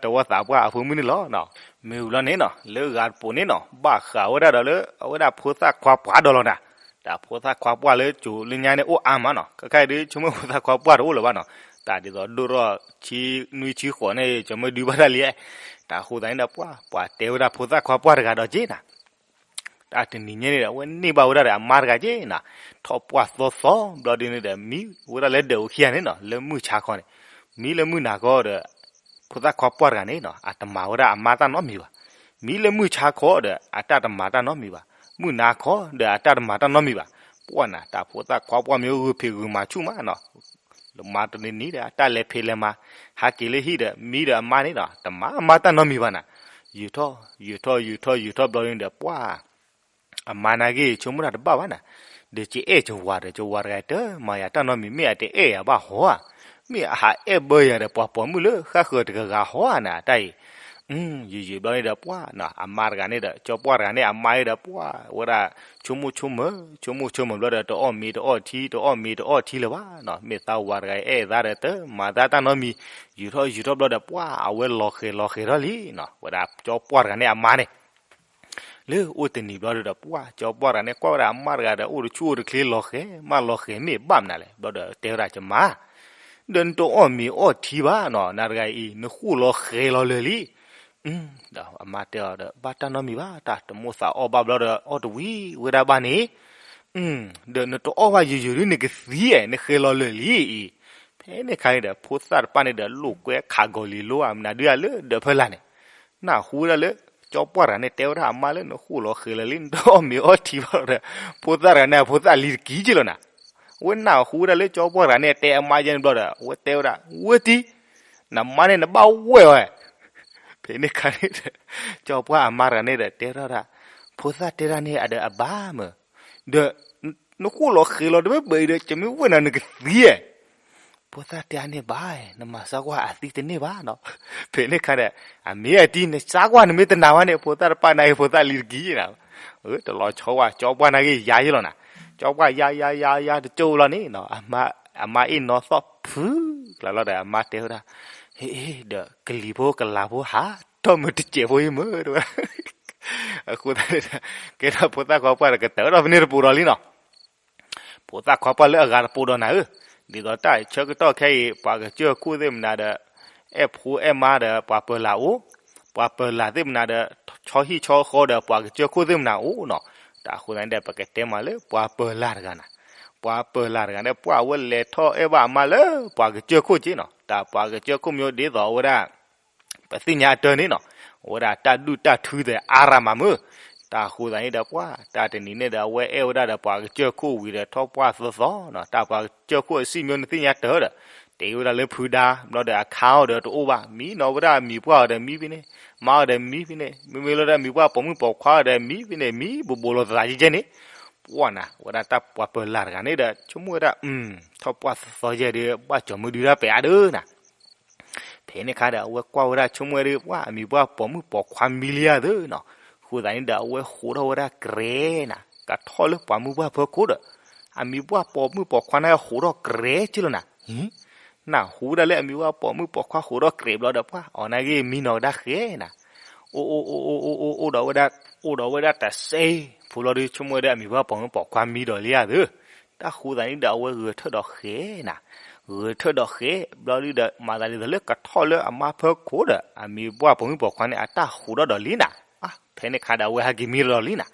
တဝီသးပှၢ်အဖိမုၣ်န့ၣ်လီၤ. မ့ၢ်ဝံၤလီၤန့ၣ်နီၤ လၢဂၤတပိၤန့ၣ်နီၤ ဘၣ်ဃးဝဲဒၣ်ဒီးလၢ အဝဲဒၣ်ဖိသၣ်ခွါပှၢ်ဒီးလီၤနၤ. တၢ်ဖိသၣ်ခွါပှၢ်လၢကၠိလၢညါန့ၣ်အိၣ်အါမးနီၤ ခဲခါအံၤဒု ဆိကမိၣ်ဖိသၣ်ခွါပှၢ်တအိၣ်လၢၤဘၣ်နီၤ. တၢ်ဒ်သိးဒိၣ်ထီၣ်ဆံနွံဆံဃိးန့ၣ် ကၠီမ့ၢ်ဒုဘၣ်တၢ်လံ. တၢ်အဃိသတးန့ၣ်ဒီးပှၢ် ပှၤတဲဝဲဒၣ်ဖိသၣ်ခွါပှၢ်တဂၤဒီးက့နၤ တၢ်တနံၤညါန့ၣ်ဒီး အဝဲန့ၢ်ဘၣ်ဝဲဒၣ်ဒီးအမါတဂၤက့နၤ, ထီၣ်ပှၢ်သီသီဘျီဒုန့ၣ်ဒီး မံဝဲဒၣ်လၢဒၢးအိၣ်ခံဂၤန့ၣ်နီၤ လၢမုၢ်ဆါခီန့ၣ်, မံလၢမုၢ်နၤခီဒီး ဖိသၣ်ခွါပှၢ်တဂၤန့ၣ်နီၤ အတမၤဝဲဒၣ်အမါတၢ်နီတမံၤဘၣ်. မံလၢမုၢ်ဆါခီဒီး အတၢ်တမၤတၢ်နီတမံၤဘၣ်, မုၢ်နၤခီဒီးအတၢ်တမၤတၢ်နီတမံၤဘၣ်. ပှၢ်နၤ တၢ်ဖိသၣ်ခွါပှၢ်မ့ၢ်ဂုာ်ဖံးဂုာ်မၤဆူၣ်မးနီၤ လၢမၤတနံၤနံၤဒီး အတၢ်လဲၤဖံးလဲၤမၤ ဟးက့ၤလၢဟံၣ်ဒီး မံဒီးအမါန့ၣ်နီၤ တမၤအမါတၢ်နီတမံၤဘၣ်နၤ. ယုာ်ထီၣ် ယုာ်ထီၣ် ယုာ်ထီၣ် ယုာ်ထီၣ်ဘျီန့ၣ်ဒီး ပှၢ် အမါနာ်က့ ဆိကမိၣ်တၢ်တဘၣ်ဘၣ်နၤ, ဒီးကအဲၣ်ကဝၤဒီး ကဝၤတဂၤတမၤယၤတၢ်နီတမံၤ မ့ၢ်အတအဲၣ်ယၤဘၣ်ဟီဧါ, မ့ၢ်အဟးအဲၣ်ဘၢယၤဒီး ပှၤပိာ်မုၣ်လၢဃၣ်ဃၢၤတဂၤဂၤဟီဧါနၤ တၢ်အံၤ ယံာ်ယံာ်ဘျီန့ၣ်ဒီးပှၢ်နီၤ အမါတဂၤန့ၣ်ဒီး ကၠီပှၢ်တဂၤန့ၣ် အမါအံၤဒီးပှၢ်ဝဲဒၣ် ဆိကမိၣ်ဆိကမး ဆိကမိၣ်ဆိကမးဘျီဒီး တအီၣ်မ့ၤတအီထံ တအီၣ်မ့ၤတအီထံလၢၤဘၣ်နီၤ မ့ၢ်သးဝၤတဂၤအံၤအဲၣ်သးဒီးတမၤသးတၢ်နီတမံၤ ယူၤထီၣ်ယူၤထီၣ်ဘျီဒီးပှၢ် အဝဲလီၤဃဲၤလီၤဃဲၤထီၣ်လံနီၤ ဝဲဒၣ်ကၠီပှၢ်တဂၤန့ၣ်အမါန့ၣ် လၢအိၣ်တနံၤဘျီဒီးပှၢ် ကၠီပှၢ်တဂၤန့ၣ် ကွၢ်ဝဲဒၣ်အမါတဂၤဒီး အိၣ်တဆူၣ်အိၣ်တချ့လီၤဃဲၤ မးလီၤဃဲၤမ့ၢ်ဘၣ်မနုၤလဲၣ် ဘျီဒီးတဲဝဲဒၣ်ကမါ ဒီးနတအီၣ်မ့ၤအီထံဘၣ်နီၤ နၤတဂၤအံၤ နဃိၣ်လီၤဃဲၤလီၤလၢာ်လံ ဒီးအမါတဲအီၤဒီး ဘၣ်တၢ်နီတမံၤဘၣ် တၢ်တမိၣ်သးအီၣ်ဘၣ်ဘျီဒီး အီၣ်တဝံၤဝဲဒၣ်ဘၣ်န့ၣ် ဒီးနတအီၣ်ဘၣ်ယိာ်ယိာ်ဒ်နကသံ နဃဲၤလီၤလၢာ်လံအံၤ ဖဲန့ၣ်ခါန့ၣ်ဒီး ဖိသၣ်တပၣ်န့ၣ်ဒီး လိာ်ကွဲခးဂီၤလံၤလိဧါ မနုၤဒုးဧါလၢဒၢးဖၢလာ်န့ၣ် နၢ်ဟူဝဲဒၣ်လၢ ကၠီပှၢ်တဂၤန့ၣ် တဲဝဲဒၣ်အမါလၢ နဃိၣ်လီၤဃဲၤလီၤလံ နတအီၣ်မ့ၤအီထံဘၣ်ဒီး ဖိသၣ်တဂၤန့ၣ် အဖိသၣ်လံၤတကံက့လီၤနၤ အဝဲနၢ်ဟူဝဲဒၣ်လၢ ကၠီပှၢ်တဂၤန့ၣ် တဲအမါယဲန့ၣ်ဘျီဒီး အဝဲတဲဝဲဒၣ် ဝဲတံ နမါန့ၣ်နဘၣ်ဝဲၢ်ဝဲ ဖဲန့ၣ်ခါန့ၣ်ဒီး ကၠီပှၢ်အမါတဂၤန့ၣ်ဒီး တဲထီၣ်ဒၣ် ဖိသၣ်တဲဒၣ်န့ၣ်အဒီးအဘၣ်မး ဒီး နဃိၣ်လီၤဃဲၤလီၤတဘၣ်ဘၣ်အံၤဒီး ကမ့ၢ်ဝဲၢ်နၤနကသံဧါ ဖိသၣ်တဲန့ၣ်ဘၣ် နမၤစၢ်ကွၢ်အသံတန့ၢ်ဘၣ်နီၤ ဖဲန့ၣ်ခါဒီး အမ့ၢ်အတံ နစၢ်ကွၢ်နမ့ၢ်တနာ်ဘၣ်န့ၣ် ဖိသၣ်တပၣ်န့ၣ် ဖိသၣ်လံၤတကံနီၤ တလီၤဆီဝဲ ကၠီပှၢ်နာ်က့ၤယါယဲလီၤနၤ ကၠီပှၢ်ယါယါယါယါတကၠိလီၤန့ၣ်နီၤ အမါအ့ၣ်နီၢ်သီၣ်ဖုကျါလီၤဒီး အမါတဲဝဲဒၣ် ဟ့ၣ်ဒီးကလံၤဖိကလၤဖိ ဟးထီၣ်မုာ်တစဲးဖိအံၤမး တဲဝဲဒၣ် အဃိသတးန့ၣ်ဒီး ကဲထီၣ်ဖိသၣ်ခွါပှၢ်ဒီး ကတၢၢ်ထီၣ်ဖဲန့ၣ်တပူၤဒီးလံနီၤ ဖိသၣ်ခွါပှၢ်လၢအဂၤတပူၤဒီးနၤဧၢ, ဒ်သိးတၢ်ဆၢကတီၢ်ခဲအံၤ ပှၤကစၢၢ်ခိၣ်သ့ၣ်မနၤဒီး အဲၣ်ဖိအဲၣ်မါဒီးပှၤပၢၤလၢ်အိၣ်, ပှၤပၢၤလၢ်သ့ၣ်မနၤဒီး ဆီဟံၣ်ဆီဃီဒီးပှၤကစၢၢ်ခိၣ်သ့ၣ်မနၤအိၣ်နီၤ, တၢ်အဃိသတးန့ၣ်ဒီး ပကတဲမးလၢပှၤပၢၤလၢ်တဂၤနၤ, ပှၤပၢၤလၢ်တဂၤန့ၣ် ပှၤအဝဲလဲၤထီၣ်အဲၣ်ဘၣ်အမါလၢပှၤကစၢၢ်ခိၣ်က့နီၤ, တၢ်ပှၤကစၢၢ်ခိၣ်မ့ၢ်ဒ်သိးအဝဲဒၣ် ပသ့ၣ်ညါအတၢ်န့ၣ်နီၤ, အဝဲဒၣ်တၢ်ဒုၣ်တၢ်ထုသ့ၣ်အါရၤမးမုၢ်, တၢ်အဃိသတးန့ၣ်ဒီးပှၤ တၢ်တနံၤန့ၣ်ဒီး အဝဲအဲၣ်ဝဲဒၣ်ဒီးပှၤကစၢၢ်ခိၣ်ဝံၤဒီးထီၣ်ပှၢ်သီသီနီၤ, တၢ်ပှၤကစၢၢ်ခိၣ်အစံၣ်မ့ၢ်နသ့ၣ်ညါတၢ်ဒီး တ့ဝဲဒၣ်လၢဖုဒါ ဘျီဒီးအခါအီၤဒီးတအိၣ်ဘၣ်, မံနီၤဝဲဒၣ်အမံၤပှၢ်အီၤဒီးမံဖဲန့ၣ်, မါအီၤဒီးမံဖဲန့ၣ်, မ့မ့ၢ်လၢဒၣ်မံၤပှၢ်ပိာ်မုၣ်ပိာ်ခွါအီၤဒီးမံဖဲန့ၣ်, မံဘူးဘူးလိာ်သးကဲကဲန့ၣ်, ပှၤနၤ ဝဲဒၣ်တၢ်ပှၤပၢၤလၢ်တဂၤန့ၣ်ဒီး ဆိကမိၣ်ဝဲဒၣ် ထီၣ်ပှၢ်သီသီယဲၢ်ဒီး ဘၣ်ကၠီၤမုၢ်ဒုတၢ်ပဲာ်အါဒၢနၤ ဖဲန့ၣ်ခါဒီး အဝဲကွၢ်ဝဲဒၣ်ဆိကမိၣ်ဝဲဒၣ် ပှၤအမံၤပှၢ်ပိာ်မုၣ်ပိာ်ခွါမံလံဧါသ့နီၤ, အဃိသတးန့ၣ်ဒီး အဝဲဟးထီၣ်ဝဲဒၣ်ကြဲးနၤ, ကထီၣ်လၢပှၤမုၣ်ပှၢ်ဖၢခိၣ်ဒီး အမံၤပှၢ်ပိာ်မုၣ်ပိာ်ခွါန့ၣ် ဟးထီၣ်ကြဲးက့လီၤနၤ, နၢ်ဟူဝဲဒၣ်လၢအမံၤပှၢ်ပိာ်မုၣ်ပိာ်ခွါဟးထီၣ်ကြဲးဘျီဒီး ပှၤအီၤနာ်က့မံနီၤကဒါဃဲနၤ, အိၣ်အိၣ်အိၣ်အိၣ်အိၣ်အိၣ်အိၣ်ဒီးဝဲဒၣ် အိၣ်ဒီးဝဲဒၣ်တစဲး, ဖိဘျီဒီးဆိကမိၣ်ဝဲဒၣ်အမံၤပှၢ်ပိာ်မုၣ်ပိာ်ခွါမံဒီးလံဧါသ့ တၢ်ဃိသတးန့ၣ်ဒီး အဝဲဂဲၤထၢၣ်ဒီးဃဲနၤ, ဂဲၤထၢၣ်ဒီးဃဲ, ဘျီဒုဒီး မၤသးဒ်သိးလၢကထီၣ်လၢအမါဖၢခိၣ်ဒီး အမံၤပှၢ်ပိာ်မုၣ်ပိာ်ခွါန့ၣ် အတၢ်ဟးထီၣ်ဒီးလံနၤ, ဖဲန့ၣ်ခါဒီး အဝဲဟဲက့ၤမံဒီးလံနၤ,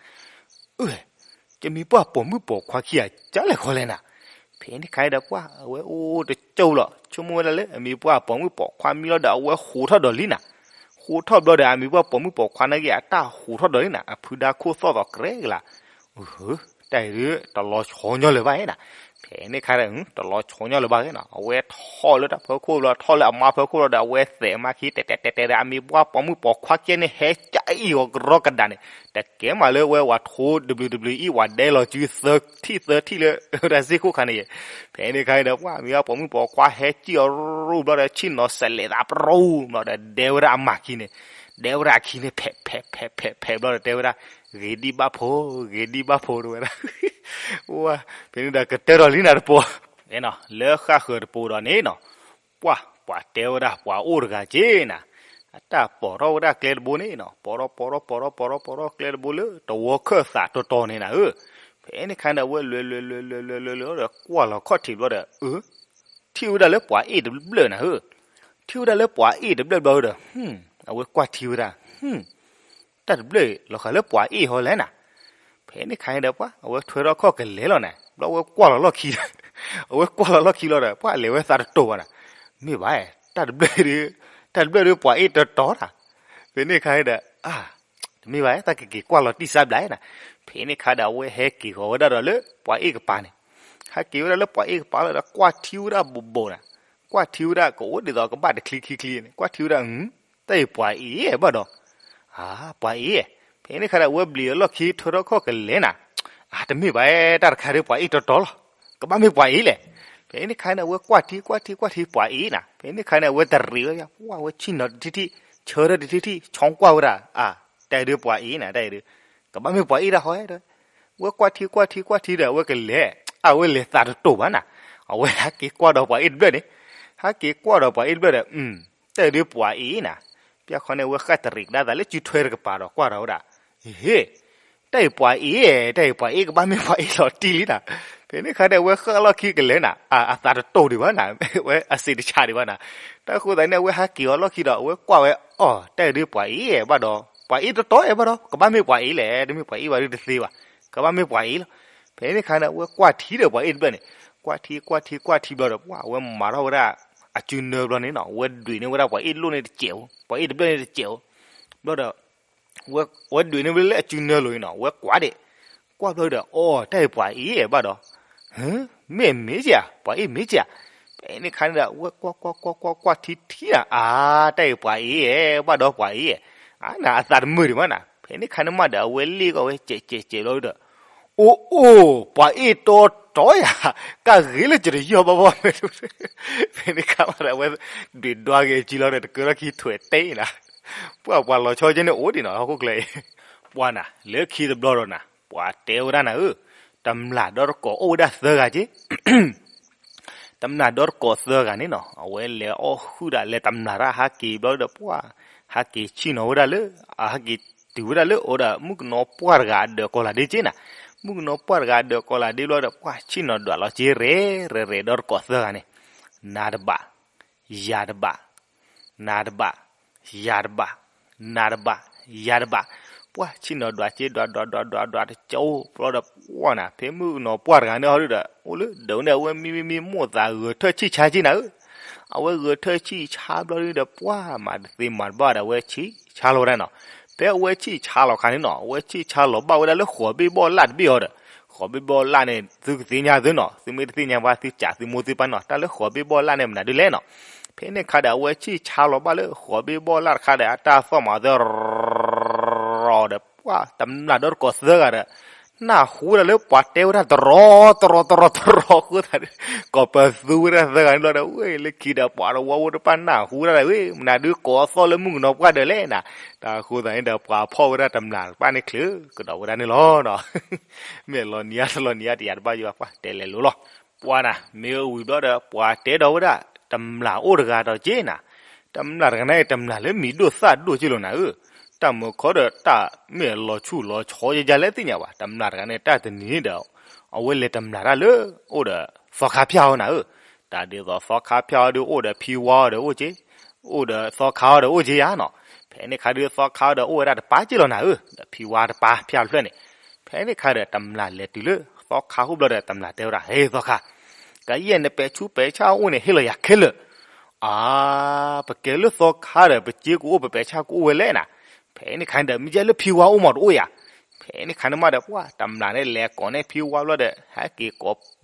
အၢ ကမံၤပှၢ်ပိာ်မုၣ်ပိာ်ခွါခံဂၤ ကလဲၣ်ခီလဲၣ်နၤ, ဖဲန့ၣ်ခါဒီးပှၤ အဝဲအိၣ်တကၠိလီၤ, ဆိကမိၣ်ဝဲဒၣ်လၢ အမံၤပှၢ်ပိာ်မုၣ်ပိာ်ခွါမံလီၤဒီး အဝဲဟးထီၣ်ဒီးလံနၤ, ဟးထီၣ်ဘျီဒီး အမံၤပှၢ်ပိာ်မုၣ်ပိာ်ခွါနာ်က့ အတၢ်ဟးထီၣ်ဒီးလံနၤ, အဖုဒါခိၣ်သီၣ်သီးကြဲးကလာ် တၢ်အံၤဒုး တလီၤဆီညီလၢၤဘၣ်နၤ, ဖဲန့ၣ်ခါဒီး တလီၤဆီညီလၢၤဘၣ်နီၤ, အဝဲထီၣ်လၢတၢ်ဖၢခိၣ်ဘျီ ထီၣ်လၢအမါဖၢခိၣ်လီၤဒီး အဝဲသဲးအမါခံ တဲတဲတဲတဲဒီး အမံၤပှၢ်ပိာ်မုၣ်ပိာ်ခွါကဲန့ၣ် ဟဲကၠီအံၤဂီၤကရီကဒးန့ၣ်, တကဲမးလၢဝဲဝၤထိ ဒဘျုးဒဘျုးအံၤ ဝၤဒဲလီၤစုသၢထံၣ်သၢထံၣ်လၢ တၢ်စ့ၢ်ခိၣ်ခါန့ၣ်ယဲ, ဖဲန့ၣ်ခါဒီး ပှၤမံၤပှၢ်ပိာ်မုၣ်ပိာ်ခွါဟဲကၠီအီၤရူၢ်ဘျီဒီး ဆ့ၣ်နီၤစဲးလဲးသးပရိဘျီဒီး ဒဲဝဲဒၣ်အမါခံန့ၣ်, ဒဲဝဲဒၣ်အခံန့ၣ် ဖဲးဖဲးဖဲးဖဲးဖဲးဘျီဒီး တဲဝဲဒၣ် ဂ့ၤဒံးဘၣ်ဖိ, ဂ့ၤဒံးဘၣ်ဖိ တဲဝဲဒၣ်, ဖဲန့ၣ်ဒီးကတၢၢ်ဒီးလံနၤတပိၤ, လၢဃၣ်ဃၢၤတပိၤဒီးန့ၣ်နီၤ, ပှၤ ပှၤတဲဝဲဒၣ်ပှၤအိၣ်တဂၤက့နၤ, အတၢ်ပိာ်ထီၣ်ဝဲဒၣ်ကျဲတဘိန့ၣ်နီၤ, ပိာ်ထီၣ်ပိာ်ထီၣ်ပိာ်ထီၣ်ပိာ်ထီၣ်ပိာ်ထီၣ်ကျဲတဘိလၢတဝီခၢၣ်သးတီတီန့ၣ်နၤဧၢ, ဖဲန့ၣ်ခါဒီး အဝဲလဲၤလဲၤလဲၤလဲၤလဲၤလဲၤလဲၤလဲၤဒီး ကွၢ်လီၤခီၣ်ထံးဘျီဒီး အၢ ထံၣ်ဝဲဒၣ်လၢပှၤအ့ၣ်တဘျၢၣ်နၤဧၢ, ထံၣ်ဝဲဒၣ်လၢပှၤအ့ၣ်တဘျၢၣ်ဘျီဒီး အဝဲကွၢ်ထံဝဲဒၣ် တၢ်တဘျၢၣ်လီၤဃာ်လၢပှၤအ့ၣ်ဟီလဲၣ်နၤ, ဖဲန့ၣ်ခါန့ၣ်ဒီးပှၤ အဝဲထွဲထီၣ်ခီၣ်ကလဲၤလီၤနၤ, ဘျီအဝဲကွၢ်လီၤလီၢ်ခံဒီး အဝဲကွၢ်လီၤလီၢ်ခံလီၤဒီး ပှၤလဲၤဝဲသးတတိၤဘၣ်နၤ, မ့ၢ်ဘၣ် တၢ်တဘျၢၣ် တၢ်တဘျၢၣ်ဒီးပှၤအ့ၣ်တတီၤနၤ, ဖဲန့ၣ်ခါန့ၣ်ဒီး အၢ တမ့ၢ်ဘၣ် တၢ်ကက့ၤကွၢ်လီၤတံၢ်စၢ်ဘျါနၤ, ဖဲန့ၣ်ခါဒီး အဝဲဟဲက့ၤဃီၤဝဲဒၣ်ဒီးလၢပှၤအ့ၣ်ကပၤန့ၣ်, ဟဲက့ၤဝဲဒၣ်လၢပှၤအ့ၣ်ကပၤလီၤဒီး ကွၢ်ထံဝဲဒၣ်ဘိးဘိးနၤ, ကွၢ်ထံဝဲဒၣ်ကအိၣ်ဒ်သိးကဘၣ်တချံခံချံန့ၣ် ကွၢ်ထံဝဲဒၣ် တၢ်အံၤပှၤအ့ၣ်ဘၣ်ဒီး, အၢ ပှၤအ့ၣ်, ဖဲန့ၣ်ခါဒီး အဝဲဘျံးအလီၢ်ခံထွဲထီၣ်ခီၣ်ကလဲၤနၤ, အၢ တမ့ၢ်ဘၣ် တၢ်တခါဒီးပှၤအ့ၣ်တတီၤလီၤ, ကဘၣ်မ့ၢ်ပှၤအ့ၣ်လဲၣ်, ဖဲန့ၣ်ခါန့ၣ် အဝဲကွၢ်ထံကွၢ်ထံကွၢ်ထံပှၤအ့ၣ်နၤ, ဖဲန့ၣ်ခါန့ၣ် အဝဲတရံးဝဲ ပှၤဝဲဆ့ၣ်နီၤတထံၣ်ထံၣ် ဆၢထၢၣ်တထံၣ်ထံၣ် ဆီကွၢ်ဝဲဒၣ် အ တၢ်အံၤဒုးပှၤအ့နၤ တၢ်အံၤဒုး ကဘၣ်မ့ၢ်ပှၤအ့တၢ်ဟီဧါ, ဝဲကွၢ်ထံကွၢ်ထံကွၢ်ထံဒီး အဝဲကလဲၤ အဝဲလဲၤသးတတိာ်ဘၣ်နၤ, အဝဲဟးက့ၤကွၢ်ဒီးပှၤအ့တဘျၢၣ်န့ၣ်, ဟးက့ၤကွၢ်ဒီးပှၤအ့တဘျၢၣ်ဒီး တၢ်အံၤဒုးပှၤအ့နၤ, ပျၢ်ခီန့ၣ် အဝဲဃၣ်တရံးကဒါသးလၢစုထွဲတကပၤဒီးကွၢ်ထီၣ်ဝဲဒၣ်, ဟ့ တၢ်အံၤပှၤအ့, တၢ်အံၤပှၤအ့ ကဘၣ်မ့ၢ်ပှၤအ့လီၤတံၢ်လံနၤ, ဖဲန့ၣ်ခါဒီး အဝဲဃၣ်လီၢ်ခံကလဲၤနၤ, အသးတတိာ်ဒံးဘၣ်နၤ, ဝဲအစံးတဆးဒံးဘၣ်နၤ, တၢ်ဃိသတးန့ၣ် အဝဲဟးက့ၤအီၤလီၢ်ခံဒီး အဝဲကွၢ်ဝဲအီၤ တၢ်အံၤဒုးပှၤအ့ဘၣ်ဒီး ပှၤအ့တတီအဲၣ်ဘၣ်ဒီး ကဘၣ်မ့ၢ်ပှၤအ့လဲၣ်, တမ့ၢ်ပှၤအ့ဘၣ်ဒုးတသ့ဘၣ်, ကဘၣ်မ့ၢ်ပှၤအ့လီၤ, ဖဲန့ၣ်ခါန့ၣ် အဝဲကွၢ်ထံဒီးပှၤအ့တဘျၢၣ်န့ၣ်, ကွၢ်ထံကွၢ်ထံကွၢ်ထံဘျီဒီး ပှၤအဝဲမၤထီၣ်ဝဲဒၣ် အစုနၢဘျီန့ၣ်နီၤ, အဝဲဒွံးန့ၢ်ဝဲဒၣ်ပှၤအ့တလိၣ်န့ၣ်တစဲးဧိၤ, ပှၤအ့တဘျၢၣ်န့ၣ်တစဲးဧိၤ, ဘျီဒီး ဝဲဒွံးန့ၢ်ဝဲလၢအစုနၢလိၤအံၤနီၤ, ဝဲကွၢ်ဒံး, ကွၢ်ဘျီဒီး အိ တၢ်အံၤပှၤအ့ဘၣ်ဒီး, မ့ၢ်မ့ၢ်ဧါ, ပှၤအ့မ့ၢ်ဧါ, ဖဲန့ၣ်ခါန့ၣ်ဒီး ဝဲကွၢ်ကွၢ်ကွၢ်ကွၢ်ကွၢ်ထံထံနၤ, အါ တၢ်အံၤပှၤအ့ဘၣ်ဒီးပှၤအ့, အါနၤအသးတမုာ်ဒံးဘၣ်နၤ, ဖဲန့ၣ်ခါန့ၣ်မးဒီး အဝဲလ့ၣ်ကီးဝဲစဲးစဲးစဲးဘျီဒီး အိၣ်အိၣ် ပှၤအ့တီတီယၤ, ကၣ်ဂ့ၤလၢကတယီၢ်ဘၣ်ဘၣ်မ့ၢ်, ဖဲန့ၣ်ခါမးဒီး အဝဲဒွံးဒွါက့ၤစုလီၤဒီး တကၢထီၣ်ခံထွဲးတဲနၤ, ပှၤပှၤလီၤဆီကဲန့ၣ်အိၣ်ဒံးနီၤ ဟီၣ်ခိၣ်ချၢအံၤ, ပှၤနၤ လၢခံတဘျီဒီးနၤ ပှၤတဲဝဲဒၣ်နၤဧၢ, တမျာ်ဒီတကိးအိၣ်ဝဲဒၣ်သၢဂၤက့ တမျာ်ဒီတကိးသၢဂၤန့ၣ်နီၤ အဝဲလဲၤအီၣ်ဟုၣ်ဒၣ်လဲၤတမျာ်တၢ်ဟးက့ၤဘျီဒီး ပှၤဟးက့ၤဆ့ၣ်နီၤဝဲဒၣ်လၢ အဟးက့ၤတုၤဝဲဒၣ်လၢအိၣ်ဒီး မုၣ်ကနီၤပှၢ်တဂၤအဒၢးကီၤလၤဒ့က့နၤ, မုၣ်ကနီၤပှၢ်တဂၤအဒၢးကီၤလၤဒ့ဘျီဒီး ပှၤဆ့ၣ်နီၤဒွးလီၤက့ရဲၣ်ရဲၣ်ရဲၣ်ဒီတကိးသၢဂၤန့ၣ်, နၤတဘၣ် ယၤတဘၣ်, နၤတဘၣ်, ယၤတဘၣ်, နၤတဘၣ်, ပှၤဆ့ၣ်နီၤဒွးက့ဒွးဒွးဒွးဒွးတကအိၣ်ဘျီဒီး ပှၤနၤ ဖဲမုၣ်ကနီၤပှၢ်တဂၤန့ၣ်ဟီဒုဒီး အိၣ်လၢဒၢးန့ၣ် အဝဲမံမံမံမိၢ်သးဂဲၤထၢၣ်ဆံၣ်ဆါက့နၤဧၢ, အဝဲဂဲၤထၢၣ်ဆံၣ်ဆါဘျီဒုဒီး ပှၤမၤတသ့မၤတဘၣ်ဒီး အဝဲဆံၣ်ဆါလီၤဝဲဒၣ်နီၤ, ဖဲအဝဲဆံၣ်ဆါလီၤခါန့ၣ်နီၤ အဝဲဆံၣ်ဆါလီၤဘၣ်ဝဲဒၣ်လၢဃိးဘ့ၣ်ဘီၣ်လၣ်တဘ့ၣ်အီၤဒီး, ဃိးဘ့ၣ်ဘီၣ်လၣ်န့ၣ် သုကသ့ၣ်ညါသုနီၤ သုမ့ၢ်တသ့ၣ်ညါဘၣ် သုကးသုမိၢ်သုပၢ်နီၤ တၢ်လၢဃိးဘ့ၣ်ဘီၣ်လၣ်န့ၣ် မနုၤဒ်လဲၣ်နီၤ, ဖဲန့ၣ်ခါဒီး အဝဲဆံၣ်ဆါလီၤဘၣ်လၢဃိးဘ့ၣ်ဘီၣ်လၣ်တခါဒီး အတၢ်သီၣ်မၤသၢ ဒီး ပှၤတမျာ်ဒီတကိးသၢဂၤဒီး နၢ်ဟူဝဲဒၣ်လၢပှၤတဲဝဲဒၣ်တရီတရီတရီတရီဃိသတးဒီး ကိးပသူဝဲဒၣ်သၢဂၤန့ၣ်လီၤဒီး ဝဲလၢခံဒီးပှၤတဝီဖိတဖၣ်နၢ်ဟူဝဲဒၣ်ဒီး မနုၤဒုးကိးအသီၣ်လၢမုၣ်ကနီၤပှၢ်ဒၢးလဲၣ်နၤ, တၢ်ဃိသတးန့ၣ်ဒီး ပှၤဖီၣ်ဝဲဒၣ်တမျာ်တဖၣ်န့ၣ်ချုးကဒီးဝဲဒၣ်န့ၣ်လီၤနီၤ, မ့ၢ်လီၤနံၤဧါတလီၤနံၤဧါတယၤတဘၣ်ယဘၣ် ပှၤတဲလဲၤလိၤလီၤ, ပှၤနၤ မ့ၢ်ဝံၤဘျီဒီး ပှၤတဲဒီးဝဲဒၣ် တမျာ်အိၣ်တဂၤဒီးက့နၤ, တမျာ်တဂၤန့ၣ် တမျာ်လၢမံၤဒိၣ်သၣ်ဒိၣ်က့လီၤနၤဧၢ, တၢ်မုာ်ခီဒီးတၢ်မ့ၢ်လီၤဆူၣ်လီၤဆီယဲယဲလဲၣ်သ့ၣ်ညါဘၣ်, တမျာ်တဂၤန့ၣ် တၢ်တနံၤန့ၣ်ဒီး အဝဲလဲၤတမျာ်တၢ်လၢ အိၣ်ဒီးသီခါဖၠၣ်အီၤနၤဧၢ, တၢ်ဒ်သိးသီခါဖၠၣ်အီၤဒီးအိၣ်ဒီးဖံဝါအီၤဒီးအိၣ်က့, အိၣ်ဒီးသီခါအီၤဒီးအိၣ်က့ဧါနီၤ, ဖဲန့ၣ်ခါဒီးသီခါအီၤဒီးအိၣ်ဝဲဒၣ်တပၤက့လီၤနၤဧၢ, ဒီးဖံဝါတပၤဖၠၣ်တဖျၢၣ်န့ၣ်, ဖဲန့ၣ်ခါဒီးတမျာ်လဲၤတုၤလၢသီခါဃိဘျီဒီး တမျာ်တဲဝဲဒၣ် ဟ့သီခါ ကယဲၢ်နပဲာ်ဆူးပဲာ်ဆၣ်အိၣ်န့ၣ် ဟ့ၣ်လီၤယၤခဲလၢာ်, အါ, ပကဲလၢသီခါဒီး ပစ့ကအိၣ် ပပဲာ်ဆၣ်ကအိၣ်ဝဲလဲၣ်နၤ, ဖဲန့ၣ်ခါန့ၣ်ဒီး မ့ၢ်ယဲလၢဖံဝါအိၣ်မးတအိၣ်ယၤ, ဖဲန့ၣ်ခါန့ၣ်မးဒီး ပှၤတမျာ်န့ၣ်လဲၤကိးန့ၢ်ဖံဝါဘျီဒီး ဟဲက့ၤကိး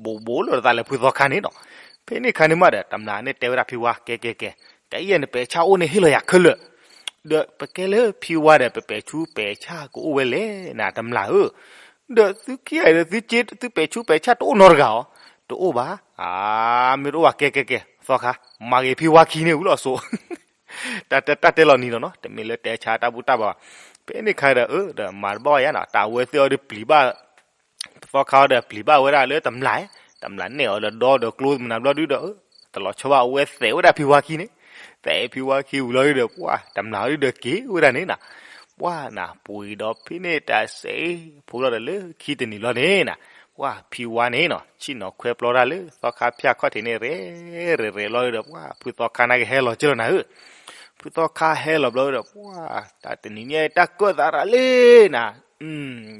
ဘိးဘိးလၢတသးလၢဖုသီခါန့ၣ်နီၤ, ဖဲန့ၣ်ခါန့ၣ်မးဒီး တမျာ်န့ၣ်တဲဝဲဒၣ်ဖံဝါ ကဲကဲကဲ, ကယဲၢ်နပဲာ်ဆၣ်အိၣ်န့ၣ် ဟ့ၣ်လီၤယၤခဲလၢာ် ဒီးပကဲလၢဖံဝါဒီး ပပဲာ်ဆူးပဲာ်ဆၣ်ကအိၣ်ဝဲလဲၣ်နၤ တမျာ်ဧၢ, ဒီးသုခံဂၤဒီး သုစ့သုပဲာ်ဆူးပဲာ်ဆၣ်တအိၣ်နီတဂၤဧါ, တအိၣ်ဘၣ်, အါ, မ့ၢ်တအိၣ်ဘၣ် ကဲကဲကဲ သီခါ မၤဂ့ၤဖံဝါခံန့ၣ်ဝံၤလီၤစိ တၢ်တဲ တၢ်တဲလီၤနံၤလီၤနီၤ တမ့ၢ်လၢတဲဆါတၢ်ဘူၣ်တၢ်ဘါဘၣ်, ဖဲန့ၣ်ခါဒီး အၢ ဒီးမၤတဘၣ်ဘၣ်ယါနီၤ တၢ်အဝဲသ့ၣ်အီၤဒီးပျံၤဘၣ် ပသီခါအီၤဒီးပျံၤဘၣ်ဝဲဒၣ်လၢတမျာ်, တမျာ်နဲၣ်အီၤလၢဒီဒီးကျိမနုၤဘျီဒုဒီး တလီၤဆီဘၣ် အဝဲသဲးဝဲဒၣ်ဖံဝါခံန့ၣ်, သဲးဖံဝါခံဝံၤလီၤဒုဒီး ပှၤတမျာ်ဒုဒီးက့ၤဝဲဒၣ်န့ၣ်နီၤ, ပှၤနၤ ပှ့ၤဒီးဖဲန့ၣ်တၢ်စဲးဖိလီၤဒီးလၢခံတနံၤလီၤန့ၣ်နီၤ, ပှၤဖံဝါန့ၣ်နီၤ ဆ့ၣ်နီၤခွဲပျီတၢ်လၢသီခါဖၠၣ်ခီၣ်ထံးန့ၣ် ရဲၣ်ရဲၣ်ရဲၣ်လီၤဒီး ပှၤဖုသီခါန့ၣ်ကဟဲလီၤက့လီၤနၤဧၢ, ဖုသီခါဟဲလီၤဘျီဒီး ပှၤ တၢ်တနံၤညါတၢ်ကၢၣ်သးရၤလံနၤ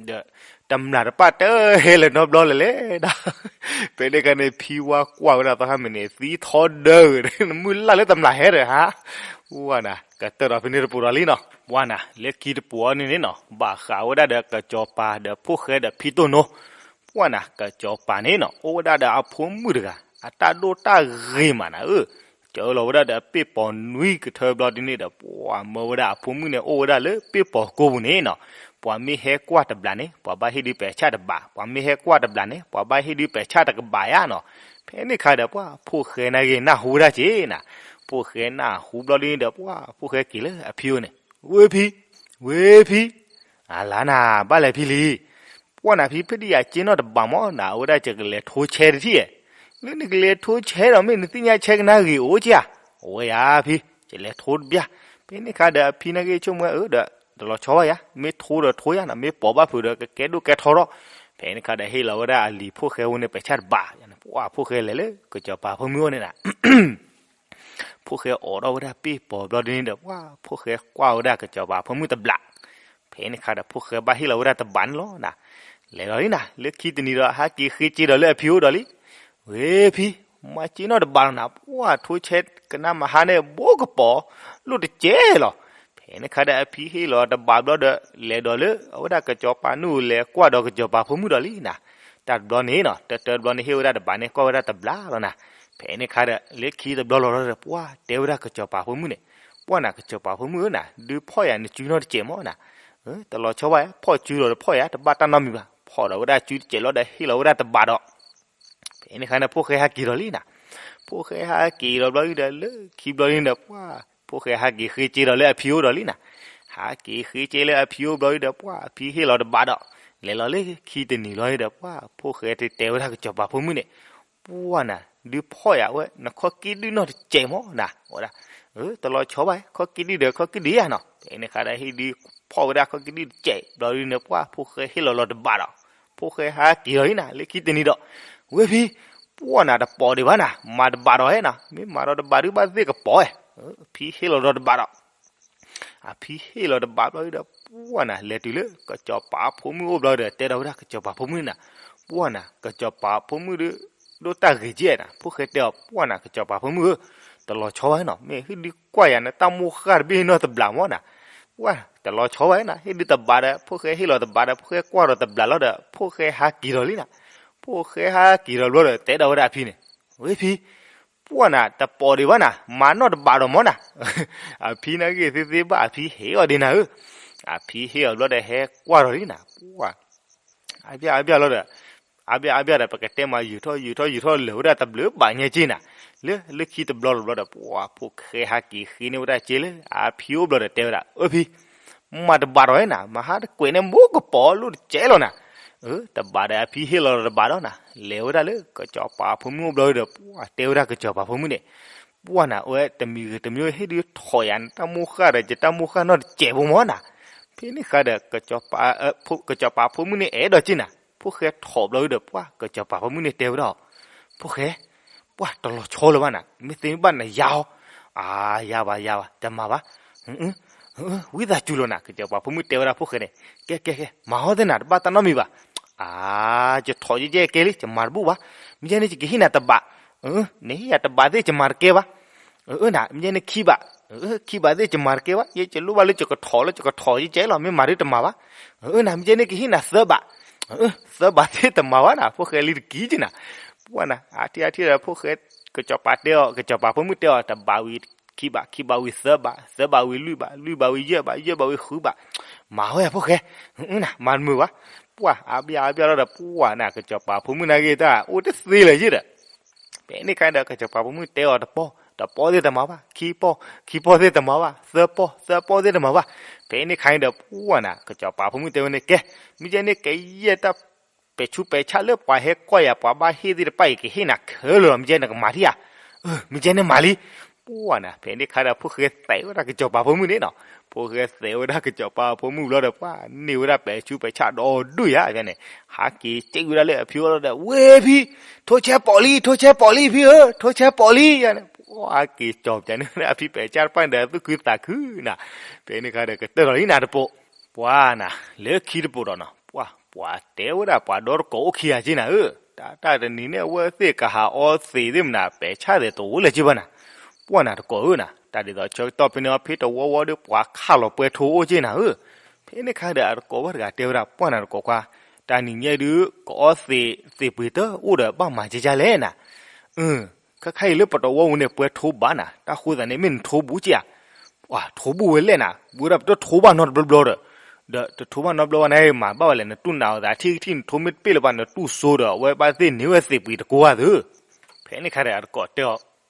ဒီး တမျာ်တပၣ်တဟဲလၢၤနီတဘျီလၢၤလဲၣ်ဒီး ဖဲန့ၣ်ခါန့ၣ် ဖံဝါကွၢ်ဝဲဒၣ်သီခါမ့ၢ်န့ၣ် သံထီဒၢ နမုၢ်လၢ်လၢတမျာ်ဟဲဒီးဟါ, ဝါနၤ ကတၢၢ်ဒီးဖဲန့ၣ်တပူၤဒီးလံနီၤ, ပှၤနၤ လၢခံတပူၤအီၤန့ၣ်န့ၣ်နီၤ ဘၣ်ဃးဝဲဒၣ်ဒီးကစီၤပၤဒီးဖိၣ်ဃဲဒီးဖံတိၢ်နိ ပှၤနၤ ကစီၤပၤန့ၣ်နီၤ အိၣ်ဝဲဒၣ်ဒီးအဖိမုၣ်တဂၤ အတၢ်ဒိၣ်တၢ်ဂ့ၤမးနၤဧၢ, ကၢလီၤဝဲဒၣ်ဒီးပ့ၢ်ပီၤနွံကထၢဘျီဒ်န့ၣ်ဒီး ပှၤမၢဝဲဒၣ်အဖိမုၣ်န့ၣ် အိၣ်ဝဲဒၣ်လၢပ့ၢ်ပီၤကိပူၤန့ၣ်နီၤ, ပှၤမ့ၢ်ဟဲကွၢ်တဘျးန့ၣ် ပှၤဘၣ်ဟ့ၣ်ဒုးပဲာ်ဆၣ်တဘး, ပှၤမ့ၢ်ဟဲကွၢ်တဘျးန့ၣ် ပှၤဘၣ်ဟ့ၣ်ဒုးပဲာ်ဆၣ်တကဘးယါနီၤ, ဖဲန့ၣ်ခါဒီး ပှၤဖိၣ်ဃဲနာ်က့ၤနၢ်ဟူဝဲဒၣ်က့ၤနၤ, ဖိၣ်ဃဲနၢ်ဟူဘျီဒ်န့ၣ်ဒီး ပှၢ်ဖိၣ်ဃဲက့ၤလၢအဖံအိၣ်န့ၣ်, ဝ့ၢ်ဖံ, ဝ့ၢ်ဖံ, အလါနၤ ဘၣ်လဲၣ်ဖံလံ, ပှၢ်နၤဖံဖံဒံယၤက့နီၣ်တဘးမၢ်, နၤအဝဲဒၣ်ယကလဲၤထိဆဲတထံၣ်ဧါ, လၢနကလဲၤထိဆဲဒီး မ့ၢ်နသ့ၣ်ညါဆဲကနါဂ့ၤအိၣ်က့ဧါ, အိၣ်ဝဲယၤဖံ, ယလဲၤထိတဘျီ, ဖဲန့ၣ်ခါဒီးအဖံနာ်က့ဆိကမိၣ်ဝဲဒီး တလီၤဆီဘၣ်ယၤ, မ့ၢ်ထိဒီးထိယၤနီၤ, မ့ၢ်ပိာ်ဘၣ်ဖုးဒီးကကဲဒိၣ်ကဲထီထီၣ်, ဖဲန့ၣ်ခါဒီးဟ့ၣ်လီၤဝဲဒၣ်အလံၤဖိၣ်ဃဲဝဲန့ၣ် ပဲာ်ဆၣ်တဘး, ပှၢ်ဖိၣ်ဃဲလဲၤလၢကစီၤပၤဖိမုၣ်အိၣ်န့ၣ်နၤ ဖိၣ်ဃဲအိးထီၣ်ဝဲဒၣ်ပ့ၢ်ပိာ်ဘျီဒ်န့ၣ်ဒီး ပှၢ်ဖိၣ်ဃဲကွၢ်ဝဲဒၣ်ကစီၤပၤဖိမုၣ်တဘျး, ဖဲန့ၣ်ခါဒီးဖိၣ်ဃဲဘၣ်ဟ့ၣ်လီၤဝဲဒၣ်တဘးန့ၣ်လီၤနၤ, လဲၤလီၤလံနၤ, လၢခံတနံၤဒီးဟးက့ၤဃ့က့ဒီးလၢအဖံအိၣ်ဒီးလံ, ဝ့ၢ်ဖံ, မၤက့နီၣ်တဘးလီၤနၤ, ပှၢ်ထိဆဲကနါမဟါန့ၣ် ဘိကပီၤလိၣ်တစဲးလီၤ, ဖဲန့ၣ်ခါဒီးအဖံဟ့ၣ်လီၤတဘးဘျီဒီး လဲၤဒီးလၢအဝဲဒၣ်ကစီၤပၤနုၢ်လဲၤကွၢ်ဒီးကစီၤပၤဖိမုၣ်ဒီးလံနၤ, တၢ်တဘျီန့ၣ်နီၤ, တၢတဘျီန့ၣ်ဟ့ၣ်ဝဲဒၣ်တဘးန့ၣ် ကွၢ်ဝဲဒၣ်တဘျးလီၤနၤ, ဖဲန့ၣ်ခါဒီး လၢခံတဘျီလီၤဒီး ပှၢ်တဲဝဲဒၣ်ကစီၤပၤဖိမုၣ်န့ၣ်, ပှၢ်နၤကစီၤပၤဖိမုၣ်ဧၢနၤ, ဒုးဖီၣ်ယၤနစုနီၣ်တစဲးမၢ်နၤ, တလီၤဆီဘၣ် ဖီၣ်စုဒီးတဖီၣ်ယၤ တဘၣ်တၢ်နီတမံၤဘၣ်, ဖီၣ်ဒီးဝဲဒၣ်စုတစဲးလီၤဒီးဟ့ၣ်လီၤဝဲဒၣ်တဘးဒီး ဖဲန့ၣ်ခါန့ၣ် ဖိၣ်ဃဲဟးက့ၤဒီးလံနၤ, ဖိၣ်ဃဲဟးက့ၤဒီးဘျီဒ်ဒီး လၢခံဘျီဒ်န့ၣ်ဒီး ပှၢ်ဖိၣ်ဃဲဟးက့ၤဃ့က့ဒီးလၢအဖံအိၣ်ဒီးလံနၤ, ဟးက့ၤဃ့က့လၢအဖံအိၣ်ဘျီဒ်ဒီး ပှၢ်အဖံဟ့ၣ်လီၤတဘးဒီး လဲၤလီၤလၢခံတနံၤလီၤဒီး ပှၢ်ဖိၣ်ဃဲတဲဝဲဒၣ်ကစီၤပၤဖိမုၣ်န့ၣ်, ပှၢ်နၤ ဒုးဖီၣ်ယၤဝဲ နခီၣ်က့ဒုၣ်နီၣ်တစဲးမၢ်နၤ, ဝဲဒၣ် တလီၤဆီဘၣ် ခီၣ်က့ဒုၣ်ဒီးခီၣ်က့ဒုၣ်ယၤနီၤ, ဖဲန့ၣ်ခါဒီးဟ့ၣ်ဒုးဖီၣ်ဝဲဒၣ်ခီၣ်က့ဒုၣ်တစဲးဘျီဒ်န့ၣ် ပှၢ်ဖိၣ်ဃဲဟ့ၣ်လီၤလီၤတဘးဒီး ဖိၣ်ဃဲဟးက့ၤလီၤလံနၤ လၢခံတနံၤဒီး, ဝ့ၢ်ဖံ, ပှၢ်နၤတပိာ်ဒံးဘၣ်နၤ မၤတဘးဒီးဟဲနၤ မ့ၢ်မၤဒီးတဘးဒုးဘၣ်သ့ၣ်ကပိာ်ဝဲ, အဖံဟ့ၣ်လီၤဒီးတဘးဒီး အဖံဟ့ၣ်လီၤတဘးဘျီဒ်ဒီး ပှၢ်နၤ လဲၤတုၤလၢကစီၤပၤဖိမုၣ်အိၣ်ဘျီဒီး တဲဒီးဝဲဒၣ်ကစီၤပၤဖိမုၣ်နၤ, ပှၢ်နၤ ကစီၤပၤဖိမုၣ်ဒုး ဒိၣ်တၢ်ဂ့ၤကဲနၤ, ဖိၣ်ဃဲတဲအီၤ ပှၢ်နၤ ကစီၤပၤဖိမုၣ်ဧၢ, တလီၤဆီဘၣ်နီၤ မ့ၢ်ဟ့ၣ်ဒုးကွၢ်ယၤနတၢ်မိၣ်ဃၢ်တဘ့ၣ်နီတဘျီမၢ်နၤ, ပှၢ်တလီၤဆီဘၣ်နၤ ဟ့ၣ်ဒုးတဘးဒီး ဖိၣ်ဃဲဟ့ၣ်လီၤတဘးဒီး ဖိၣ်ဃဲကွၢ်ဒီးတဘျီလီၤဒီး ဖိၣ်ဃဲဟးက့ၤလီၤလံနၤ, ဖိၣ်ဃဲဟးက့ၤလီၤဘျီဒီး တဲဒီးဝဲဒၣ်အဖံန့ၣ်, ဝ့ၢ်ဖံ ပှၢ်နၤ တပိာ်ဒံးဘၣ်နၤ မၤနီၣ်တဘးဒီးမၢ်နၤ, အဖံနာ်က့သ့သ့ဘၣ် အဖံဟ့ၣ်အီၤဒံးနၤဧၢ, အဖံဟ့ၣ်အီၤဘျီဒီး ဟဲကွၢ်ဒီးလံနၤ, ပှၢ် အါဘျၣ်အါဘျၣ်လီၤဒီး, အါဘျၣ်အါဘျၣ်ဒီး ပကတဲမၤယုာ်ထီၣ်ယုာ်ထီၣ်ယုာ်ထီၣ်လၢာ်ဝဲဒၣ်တဘျုးဘၣ်ညါက့နၤ, လၢလၢခံတဘျီတဘျီဒီး ပှၢ်ဖိၣ်ဃဲဟးက့ၤဃ့န့ၢ်ဝဲဒၣ်က့လၢ အဖံအိၣ်ဘျီဒီးတဲဝဲဒၣ် အၢဖံ မၤတဘးဒီးနၤ မဟါတကွဲးန့ၣ် မိၢ်ကပီၤလိၣ်တကဲလီၤနၤ, တဘးဒီးအဖံဟ့ၣ်လီၤတဘးဒီးနၤ, လဲၤဝဲဒၣ်လၢကစီၤပၤဖိမုၣ်အိၣ်ဘျီဒီး ပှၢ်တဲဝဲဒၣ်ကစီၤပၤဖိမုၣ်န့ၣ်, ပှၢ်နၤ အဝဲတမံၤဂ့ၤတမံၤ ဟ့ၣ်ဒုးထီၣ်ယၤနတၢ်မိၣ်ဃၢ်ဒီး ယတၢ်မိၣ်ဃၢ်နီတစဲးဖိမၢ်နၤ, ဖဲန့ၣ်ဃါဒီး ကစီၤပၤဖိမုၣ်န့ၣ်အဲၣ်ဒိးက့နၤ, ဖိၣ်ဃဲထီၣ်ဘျီဒီး ပှၢ်ကစီၤပၤဖိမုၣ်န့ၣ်တဲဝဲဒၣ်အီၤ, ဖိၣ်ဃဲ ပှၢ်တလီၤဆီလၢၤဘၣ်နၤ, မ့ၢ်သ့မ့ၢ်ဘၣ်နယါအီၤ, အါ ယါဘၣ်ယါဘၣ် တမၤဘၣ်, ဝံသးစူၤလီၤနၤ, ကစီၤပၤဖိမုၣ်တဲဝဲဒၣ်ဖိၣ်ဃဲန့ၣ်, ကဲကဲကဲ မၤအီၤသ့ၣ်နၤ တဘၣ်တၢ်နီတမံၤဘၣ်, အါ ယထီၣ်ယဲကဲလံ ယမၤတဘူၣ်ဘၣ်, မ့ၢ်ယဲန့ၣ်ယကဟ့ၣ်နၤတဘး, နဟ့ၣ်ယၤတဘးသ့ၣ် ယမၤတကဲဘၣ်, အၢ နၤ မ့ၢ်ယဲန့ၣ်ခံဘး, ခံဘးသ့ၣ် ယမၤတကဲဘၣ်, ယဲယလိၣ်ဘၣ်လၢယကထီၣ်လၢယကထီၣ်ယကဲလီၤ, မ့ၢ်မၤဒုးတမၤဘၣ်, အၢ နၤ မ့ၢ်ယဲန့ၣ်ကဟ့ၣ်နၤသၢဘး, သၢဘးသ့ၣ်တမၤဘၣ်နၤ, ဖိၣ်ဃဲလံတကံက့နၤ, ပှၢ်နၤ အါထံၣ်အါထံၣ်ဒီး ဖိၣ်ဃဲ ကစီၤပၤတဲအီၤ ကစီၤပၤဖိမုၣ်တဲအီၤ တဘးဝံၤခံဘး, ခံဘးဝံၤသၢဘး, သၢဘးဝံၤလွံၢ်ဘး, လွံၢ်ဘးဝံၤယဲၢ်ဘး, ယဲၢ်ဘးဝံၤဃုဘး, မၤဝဲယၤဖိၣ်ဃဲ, နၤ မၤတမုာ်ဘၣ်, ပှၢ်အါဘျၣ်အါဘျၣ်လီၤဒီး ပှၢ်နၤ ကစီၤပၤဖိမုၣ်နာ်က့တၢ် အိၣ်တသ့လၢၤယဲဒီး ဖဲန့ၣ်ခါဒီး ကစီၤပၤဖိမုၣ်တဲအီၤတပီၢ်, တပီၢ်သ့ၣ်တမၤဘၣ်, ခံပီၢ်, ခံပီၢ်သ့ၣ်တမၤဘၣ်, သၢပီၢ်, သၢပီၢ်သ့ၣ်တမၤဘၣ်, ဖဲန့ၣ်ခါဒီး ပှၢ်နၤ ကစီၤပၤဖိမုၣ်တဲဝဲန့ၣ် ကဲ, မ့ၢ်ယဲန့ၣ်ကယဲၢ်တၢ် ပဲာ်ဆူးပဲာ်ဆၣ်လၢပှၤဟဲကွၢ်ယၤ ပှၤဘၣ်ဟ့ၣ်သ့ၣ်တဖၣ်အံၤ ကဟ့ၣ်နၤခဲလၢာ်လီၤ, မ့ၢ်ယဲနကမၤထံၣ်ဧါ, မ့ၢ်ယဲန့ၣ်မၤလံ, ပှၢ်နၤ ဖဲန့ၣ်ခါဒီး ဖိၣ်ဃဲသဲးဝဲဒၣ်ကစီၤပၤဖိမုၣ်န့ၣ်နီၤ, ဖိၣ်ဃဲသဲးဝဲဒၣ်ကစီၤပၤဖိမုၣ်ဘျီဒီး ပှၢ်န့ၢ်ဝဲဒၣ်ပဲာ်ဆူးပဲာ်ဆၣ်ဒီးဒုၣ်ယါန့ၣ်, ဟးက့ၤစံၣ်ဝဲဒၣ်လၢအဖံအိၣ်လီၤဒီး ဝ့ၢ်ဖံ, ထိဆဲပိာ်လံ, ထိဆဲပိာ်လံဖံဧၢ, ထိဆဲပိာ်လံယါန့ၣ်, ပှၢ်က့ၤကၠီၤပျးန့ၢ်ဝဲဒၣ်အဖံပဲာ်ဆၣ်တဖၣ်န့ၣ်ဒီး သူၣ်ခုသးခုနၤ, ဖဲန့ၣ်ခါဒီး ကတၢၢ်လီၤလံနၤတပိာ်, ပှၢ်နၤ လၢခံတပိာ်ဒီးနီၤ, ပှၢ် ပှၤတဲဝဲဒၣ်ပှၤဒီတကိးအိၣ်ခံဂၤက့နၤဧၢ, တၢ်တၢ်တနံၤန့ၣ် အဝဲသ့ၣ်ကဟးအီသံးသ့ၣ်မနၤ ပဲာ်ဆၣ်သဲးတအိၣ်လၢၤက့ဘၣ်နၤ, ပှၢ်နၤတကိးဧၢနၤ, တၢ်ဒ်သိးဆၢကတီၢ်ဖဲန့ၣ်အီၤ ဖဲတဝီဝီဒီး ပှၤခးလီၤပှဲၤထိအိၣ်က့နၤဧၢ, ဖဲန့ၣ်ခါဒီးအတကိးဘၣ်တဂၤတဲဝဲဒၣ် ပှၢ်နၤတကိးခွါ, တၢ်နံၤညါဒုး ကအီသံးသ့းပှ့ၤတအိၣ်ဒီး ဘၣ်မၤကဲကၢ်လဲၣ်နၤ, ခါခါအံၤလၢပတဝီဝဲန့ၣ် ပှဲၤထိဘၣ်နၤ, တၢ်ဃိသးန့ၣ် မ့ၢ်နထိဘူးက့ဧါ, ပှၢ်ထိဘူးဝဲလဲၣ်နၤ, ဝဲဒၣ်ပတထိဘၣ်နီတဘျီဘျီဒီး, ဒီးတထိဘၣ်နီတဘျီဘၣ်န့ၣ် မၤဘၣ်ဝဲလဲၣ်, နတူၢ်နးအီၤသးထံၣ်ထံၣ် နထိမ့ၢ်တပ့ၢ်လၢၤဘၣ် နတူၢ်စိဒီး အဝဲဘၣ်သ့ၣ်န့ၢ်ဝဲသ့းပှ့ၤတကိးဂၤသု, ဖဲန့ၣ်ခါဒီးအတကိးတဲအီၤ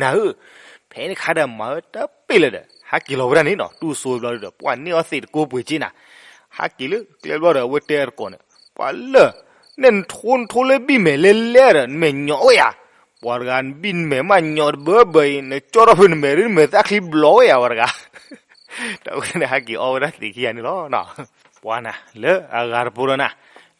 တၢ်ကမၢနၤဧၢ, ဖဲန့ၣ်ခါဒီးမၤဝဲတပ့ၢ်လၢၤဒီး ဟးက့ၤလီၤဝဲဒၣ်န့ၣ်နီၤ, တူၢ်စိဘျီဒီး ပှၢ်န့ၢ်အီၤသ့ၣ်တကိးပှ့ၤက့နၤ, ဟးက့ၤလၢကျဲဘျီဒီး အဝဲတဲတကိးန့ၣ်, ပှၢ်လၢာ်, နဲနထိနထိလၢဘံၣ်မဲာ်လဲလဲဒီး နမဲာ်ညိးဝဲယၤ, ပှၤတဂၤနဘံၣ်နမဲာ်မးညိးတဘၢဘၢအံၤ နကၠီထီၣ်ဖုးနမဲာ်ဒီး နမဲာ်သၣ်ချံဘျီဝဲယၤပှၤတဂၤ တၢ်ဝဲန့ၣ် ဟဲက့ၤအီဝဲဒၣ်သ့ၣ်ခံဂၤန့ၣ်လီၤ. ပှၤနၤ လၢအဂၤတပိၤဒီးနၤ,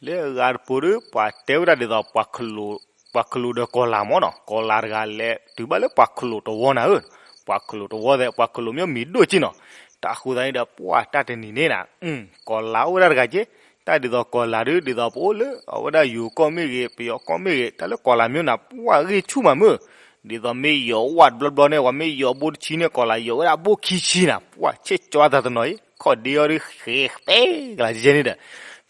လၢအဂၤတပိၤဒီး ပှၤတဲဝဲဒၣ်ဒ်သိး ပှၤခလိာ်ဒီးကီၤလၤမ့ၢ်နီၤ, ကီၤလၤတဂၤလဲၤတုၤဘၣ်လၢပှၤခလိာ်တဝီနၤဧၢ, ပှၤခလိာ်တဝီသဲး ပှၤခလိာ်မ့ၢ်မံၤဒိၣ်က့နီၤ, တၢ်ဃိသးန့ၣ်ဒီး ပှၢ်တၢ်တနံၤန့ၣ်နၤ, ကီၤလၤအိၣ်ဝဲဒၣ်တဂၤက့, တၢ်ဒ်သိးကီၤလၤဒီး ဒ်သိးပအိၣ်လၢ အဝဲဒၣ်ယိၤကီၢ်မ့ၢ်ဂ့ၤ ပယီၤကီၢ်မ့ၢ်ဂ့ၤ တၢ်လၢကီၤလၤမ့ၢ်နၤ ပှၢ်ဂ့ၢ်ဆူၣ်မးမုၢ် ဒ်သိးမ့ၢ်ယီၤဝးတဘျီဘျီန့ၣ် ပှၤမ့ၢ်ယီၤဘိတဆံန့ၣ် ကီၤလၤယီၤဝဲဒၣ်ဘိခံဆံနၤ, ပှၢ်ဆ့ၣ်ကၠီသးတနီၤအံၤ ခီၣ်ဒ့အီၤဒီးဃဲၤပဲကလၤကဲန့ၣ်ဒီး,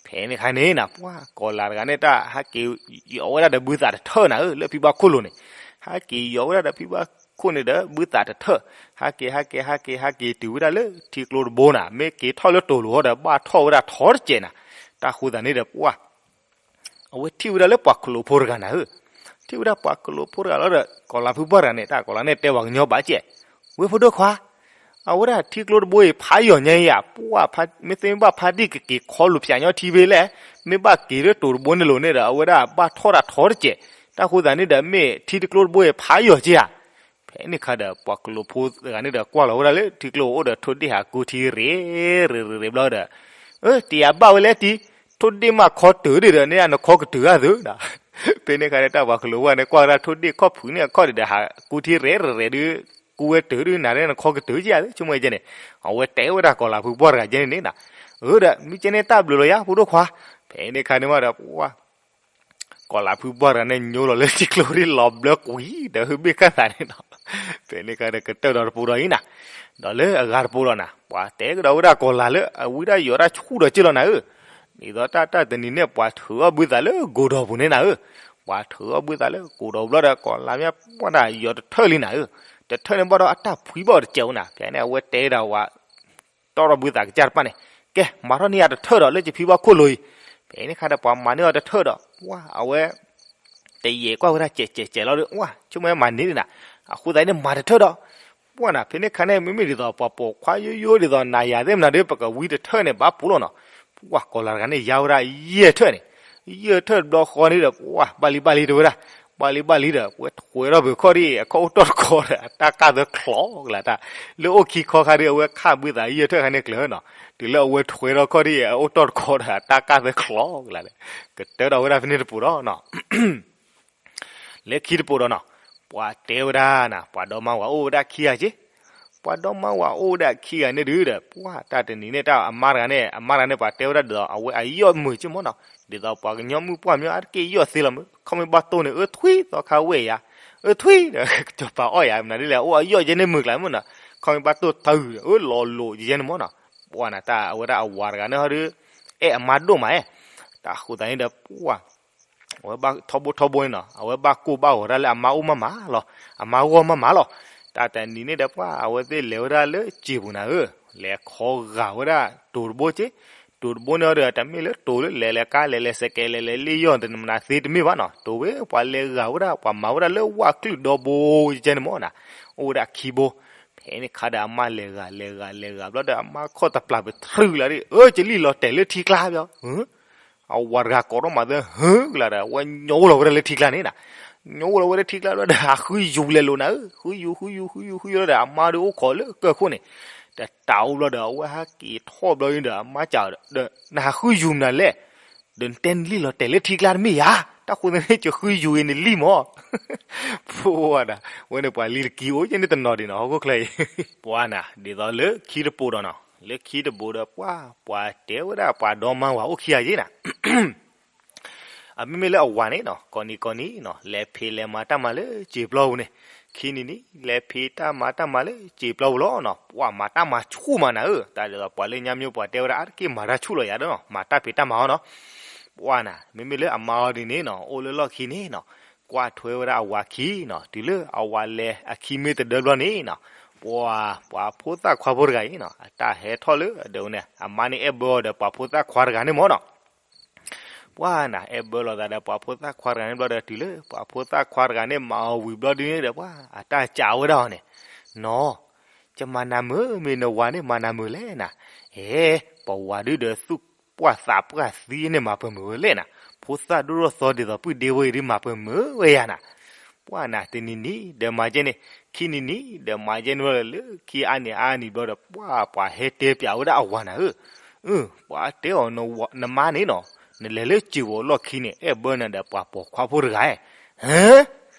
ဖဲန့ၣ်ခါန့ၣ်နၤ ပှၢ်ကီၤလၤတဂၤန့ၣ် တၢ်ဟးက့ၤယီၤဝဲဒၣ်ဒီးဘုသးတထၢၣ်နၤဧၢ လၢဖံဘၣ်ခိၣ်လိၤန့ၣ်, ဟးက့ၤယီၤဝဲဒၣ်ဒီးဖံဘၣ်ခိၣ်န့ၣ်ဒီး ဘုသးတထၢၣ်, ဟးက့ၤ ဟးက့ၤ ဟးက့ၤ ဟးက့ၤတုၤဝဲဒၣ်လၢထံကျိတဘိနၤ, မ့ၢ်က့ၤထီၣ်လၢတိၤလိၤဟီဒီး ဘၣ်ထီၣ်ဝဲဒၣ်ထီတစဲးနၤ, တၢ်ဃိသးန့ၣ်ဒီး ပှၢ် အဝဲထံၣ်ဝဲဒၣ်လၢပှၤခလိာ်ဖိတဂၤနၤဧၢ, ထံၣ်ဝဲဒၣ်ပှၤခလိာ်ဖိတဂၤလီၤဒီး ကီၤလၤဖုပှၢ်တဂၤန့ၣ် တၢ်ကီၤလၤန့ၣ်တဲပှၤကညီဘၣ်ကဲ, ဝ့ၢ်ဖိဒိၣ်ခွါ, အဝဲဒၣ်ထံကျိတဘိအံၤ ဖးယိာ်ညါအံၤဧါ, ပှၢ် မ့ၢ်သ့မ့ၢ်ဘၣ်ဖးဒံၣ်ကက့ၤခီလိာ်ဖၠးညီထံဖဲလဲၣ်, မ့ၢ်ဘၣ်က့ၤလၢတိၤတဘိန့ၣ်လိၤန့ၣ်ဒီး အဝဲဒၣ်ဘၣ်ထီၣ်တၢ်ထီတစဲး, တၢ်ဃိသးန့ၣ်ဒီး မ့ၢ်ထံတကျိတဘိအံၤဖးယိာ်က့ဧါ ဖဲန့ၣ်ခါဒီး ပှၤခလိာ်ဖိတဂၤန့ၣ်ဒီး ကွၢ်လီၤဝဲဒၣ်လၢထံကျိအိၣ်ဒီး ထိၣ်ဒ့ၣ်ဟးကူထံရ့ၣ်ရ့ၣ်ရ့ၣ်ရ့ၣ်ဘျီဒီး, အၢ တယၤဘၣ်ဝဲလဲၣ်တံၢ်, ထိၣ်ဒ့ၣ်မးခီတၢၢ်ဒံးဒီး န့ၣ်နခီကတၢၢ်ဧါသုဒီး, ဖဲန့ၣ်ခါဒီး တၢ်ပှၤခလိာ်ဖိန့ၣ် ကွၢ်ဝဲဒၣ်ထိၣ်ဒ့ၣ်ခီၣ်ဖုးန့ၣ်အခီၣ်ဒံးဒီး ဟးကူထံရ့ၣ်ရ့ၣ်ရ့ၣ်ဒုး ကူဝဲတၢၢ်ဒုး နၤန့ၣ်နခီကတၢၢ်က့ဧါသု ဆိကမိၣ်ကဲန့ၣ်, အဝဲတဲဝဲဒၣ်ကီၤလၤဖုပှၢ်တဂၤကဲန့ၣ်န့ၣ်နၤ, အၢဒီး မ့ၢ်ကဲန့ၣ်တၢ်ဘျုးလီၤယၤ ဖိဒိၣ်ခွါ, ဖဲန့ၣ်ခါန့ၣ်မးဒီး ပှၢ် ကီၤလၤဖုပှၢ်တဂၤန့ၣ် ညိလီၤလၢထံကျိဒ်လီၤဘျၢကွံာ်ဒီး ဟုဘ့ၣ်ခၣ်သးန့ၣ်နီၤ, ဖဲန့ၣ်ခါဒီးကတၢၢ်ဒီးတပူၤဒီးအံၤနၤ, ဒီးလၢအဂၤတပူၤဒီးနၤ ပှၤတဲကဒီးဝဲဒၣ်ကီၤလၤလၢအဝံဒၣ်ယိးတၢ်ဆူၣ်ဒီးက့လီၤနၤဧၢ, ဒ်သိးတၢ်တၢ်တနံၤန့ၣ် ပှၤထုးအီၣ်ဘုသးလၢကိးဒီးပူၤန့ၣ်နၤဧၢ, ပှၤထုးအီၣ်ဘုသးလၢကိးဒီးပူၤဘျီဒီး ကီၤလၤမ့ၢ်ပှၢ်ဒၣ်ယိးတထၢၣ်လံနၤဧၢ, တထၢၣ်န့ၣ်ဘၣ်ဒီးအတၢ်ဖှံဘၣ်အီၤတစဲးဧိၤနၤ, ဖဲန့ၣ် အဝဲတဲဒၣ်ဝဲ တီၢ်ထီၣ်ဘုသးကစၢ်တဖၣ်န့ၣ်, ကဲ မၤထီၣ်န့ၢ်ယၤတထၢၣ်ဒီး လၢယဖံဘၣ်ခိၣ်လိၤအံၤ, ဖဲန့ၣ်ခါဒီးပှၤမၤန့ၢ်အီၤတထၢၣ်ဒီး ပှၢ်အဝဲ တယဲၢ်ကွၢ်ဝဲဒၣ်ကဲးကဲးကဲးလီၤဒီး ပှၢ်ဆိကမိၣ်မၤန့ၢ်ဒံးနၤ, အဃိသတးန့ၣ်မၤတထၢၣ်ဒီး, ပှၢ်နၤ ဖဲန့ၣ်ခါန့ၣ် မ့မ့ၢ်ဒ်သိးပှၤပိာ်ခွါယိယိဒ်သိးနၤယၤသ့ၣ်မနုၤဒီး ပကဝံတထၢၣ်န့ၣ် ဘၣ်ပူၤလီၤနီၤ, ပှၢ်ကီၤလၤတဂၤန့ၣ် ယါဝဲဒၣ်ယဲၢ်ထၢၣ်န့ၣ်, ယဲၢ်ထၢၣ်တဘျီဃီန့ၣ်ဒီး ပှၢ်ဘၣ်လံဘၣ်လံတဲဝဲဒၣ်, ဘၣ်လံဘၣ်လံဒီး အဝဲထွဲထီၣ်ဘၢခီၣ်ဒံး အခီၣ်အိၣ်တီၢ်တခီဒီး အတၢ်ကၢ်သၢချီကလၤတၢ်, လၢအိၣ်ခံခီခါဒီး အဝဲခၣ်ဘုသးယဲၢ်ထၢၣ်ခါန့ၣ်ကျၢၤနီၤ, တုၤလၢအဝဲထွဲထီၣ်ခီၣ်ဒံး အအိၣ်တီၢ်တခီဒီး အတၢ်ကၢ်သၢချီကလၤဒီး, ကတၢၢ်ဒီးဝဲဒၣ်ဖဲန့ၣ်တပူၤဒီးနီၤ လၢခံတပူၤဒီးနီၤ, ပှၤတဲဝဲဒၣ်နၤ ပှၤဒီမါဝၤအိၣ်ဝဲဒၣ်ခံဂၤက့, ပှၤဒီမါဝၤအိၣ်ဝဲဒၣ်ခံဂၤန့ၣ်ဒုးဒီး ပှၢ်တၢ်တနံၤန့ၣ် တၢ်အမါတဂၤန့ၣ် အမါတဂၤန့ၣ် ပှၤတဲဝဲဒၣ်ဒ်သိး အဝဲအယီၣ်မုာ်က့မ့ၢ်နီၤ, ဒ်သိးပှၤကညီမုၣ်ပှၢ်မ့ၢ်အါတက့ၢ်ယီၣ်သ့လီၤမုၢ် ခီမ့ၢ်ဘၣ်တိၢ်န့ၣ် အၢထွံသီခါဝဲယၤ, အၢထွံဒီး ကစီၤပၤအီၣ်ယၤ မနုၤဒ်လဲၣ် အိၣ်အယီၣ်ကဲန့ၣ်မုာ်ကျါမ့ၢ်နီၤ, ခီမ့ၢ်ဘၣ်တိၢ်တၢ်အုၣ်ဒီး အၢလီၤလိာ်ကဲန့ၣ်မ့ၢ်နီၤ, ပှၢ်နၤတၢ်အဝဲဒၣ်အဝၤတဂၤန့ၣ်ဟီဒီး အဲၣ်အမါဒိၣ်မး, တၢ်ဃိသတးန့ၣ်ဒီး ပှၢ် အဝဲဘၣ်ထီဘိထီဘိန့ၣ်နီၤ အဝဲဘၣ်ကိၢ်ဘၣ်ဂီၤတၢ်လၢအမါအိၣ်မးမးလီၤ, အမါဂီၢ်မးမးလီၤ, တၢ်တနံၤန့ၣ်ဒီး ပှၢ်အဝဲသ့ၣ်လဲၤဝဲဒၣ်လၢစံာ်ပူၤနၤဧၢ, လဲၤခီဂာ်ဝဲဒၣ်တိၤတဘိက့, တိၤတဘိန့ၣ်ဒီး တမ့ၢ်လၢတိၤလၢလဲၤလဲၤကါလဲၤလဲၤစဲးကဲးလဲၤလဲၤ လ့ၣ်ယီၢ်တနမနၤသ့တမ့ၢ်ဘၣ်နီၤ, တိၤဝဲပှၤလဲၤဂာ်ဝဲဒၣ် ပှၤမၤဝဲဒၣ်လၢဝၣ်ကလုာ်ဒီဘိကဲန့ၣ်မ့ၢ်နၤ, အိၣ်ဝဲဒၣ်ခံဘိ, ဖ ဖဲန့ၣ်ခါဒီးအမါလဲၤဂၤလဲၤဂၤလဲၤဂၤဘျီဒီး အမါခီၣ်တပျၢ်ပတြူၢ်ကလါဒီး အၢ ကလံၣ်လီၤတဲာ်လၢထံကျါဘျီ, အဝၤတဂၤကိးထီၣ်မၤသၢ ဟုကလါဒီး အဝဲညိလီၤဝဲဒၣ်လၢထံကျါန့ၣ်နၤ, ညိလီၤဝဲလၢထံကျါဘျီဒီး ဟးဃုယူၤလဲၤလိာ်နၤဧၢ, ဃုယူၤ ဃုယူၤ ဃုယူၤ ဃုယူၤလီၤဒီး အမါဒီးအိၣ်ခိးလၢကၢၢ်ခိၣ်န့ၣ်, တတးအိၣ်ဘျီဒီး အဝဲဟဲက့ၤထီၣ်ဘျီဒီး အမါစံးဒီး နဟးဃုယူၤမနုၤလဲၣ်, ဒီးနတဲနလံၣ်လီၤတဲာ်လၢထံကျါတမ့ၢ်ဧါ, တၢ်ဃိသတးန့ၣ် ကဃုယူၤအံၤနလံၣ်မၢ် ဖိဝဲဒၣ်, ဝဲန့ၣ်ပှၤလံၤတကံအိၣ်ကဲန့ၣ်တနီၤဒံးနီၤ ဟီၣ်ခိၣ်ချၢအံၤ, ပှၤနၤ ဒ်သိးလၢခံတပိၤဒီးနီၤ လၢခံတပိၤဒီးပှၤ ပှၤတဲဝဲဒၣ်ပှၤဒီမါဝၤအိၣ်ခံဂၤက့နၤ, အမ့မ့ၢ်လၢအဝၤန့ၣ်နီၤ ကိးနံၤကိးနံၤနီၤ လဲၤဖံးလဲၤမၤတၢ်မၤလၢစံာ်ပျီပူၤန့ၣ်, ခံနံၤနံၤ လဲၤဖံးတၢ်မၤတၢ်မၤလၢစံာ်ပျီပူၤလီၤနီၤ, ပှၤမၤတၢ်မၤဆူၣ်မးနၤဧၢ, တၢ်ဒ်သိးပှၤလၢညါမ့ၢ်ပှၤတဲဝဲဒၣ် အါတက့ၢ်မၤတၢ်ဆူၣ်လီၤယၤဒီးနီၤ မၤတၢ်ဖံးတၢ်မၤအီၤနီၤ, ပှၤနၤ မ့မ့ၢ်လၢအမါအီၤဒ်န့ၣ်နီၤ အိၣ်လၢလီၢ်ခံန့ၣ်နီၤ, ကွၢ်ထွဲဝဲဒၣ်အဝၤခံနီၤ တုၤလၢအဝၤလဲၤအခံမ့ၢ်တဒၢဘျီန့ၣ်နီၤ, ပှၤ ပှၤဖိသၣ်ခွါဖိတဂၤအံၤနီၤ အတၢ်ဟဲထီၣ်လၢအဒၢးန့ၣ် အမါန့ၣ်အဲၣ်ဘၢအီၤဒီးပှၤဖိသၣ်ခွါတဂၤန့ၣ်မၢ်နီၤ ပှၤနၤ အဲၣ်ဘၢလိာ်သးဒီးပှၤဖိသၣ်ခွါတဂၤန့ၣ်ဘျီဒီး တုၤလၢပှၤဖိသၣ်ခွါတဂၤန့ၣ် မၤအီၤဝံၤဘျီဒ်န့ၣ်ဒီး ပှၤအတၢ်စံးဝဲဒၣ်အီၤန့ၣ်, နီၤ, ကမၤနၤမုာ် မ့ၢ်နဝၤန့ၣ်မၤနၤမုာ်လဲၣ်နၤ, အဲ ပဝၤဒုဒီးသူၣ်ပှၢ်သးပှၢ်သံန့ၣ်မၤပမုာ်ဝဲလဲၣ်နၤ, ဖိသၣ်ဒိၣ်ထီၣ်သီဒ်သိးပုၢ်ဒ့ဝဲအံၤဒ်မၤပမုာ်ဝဲယၤနၤ ပှၤနၤ တနံၤနံၤဒီးမၤကဲန့ၣ်, ခံနံၤနံၤဒီးမၤကဲန့ၣ် ဘျီဒီးလၢခံအါနံၤအါနံၤဘျီဒီး ပှၤ ပှၤဟဲတဲပၠးဝဲဒၣ်အဝၤနၤဧၢ, ပှၤတဲအီၤ နမါန့ၣ်နီၤ, နလဲၤလၢစံာ်ပူၤလီၢ်ခံန့ၣ် အဲၣ်ဘၢနၤဒီးပှၤပိာ်ခွါဖိတဂၤဧါ, ဟၢ,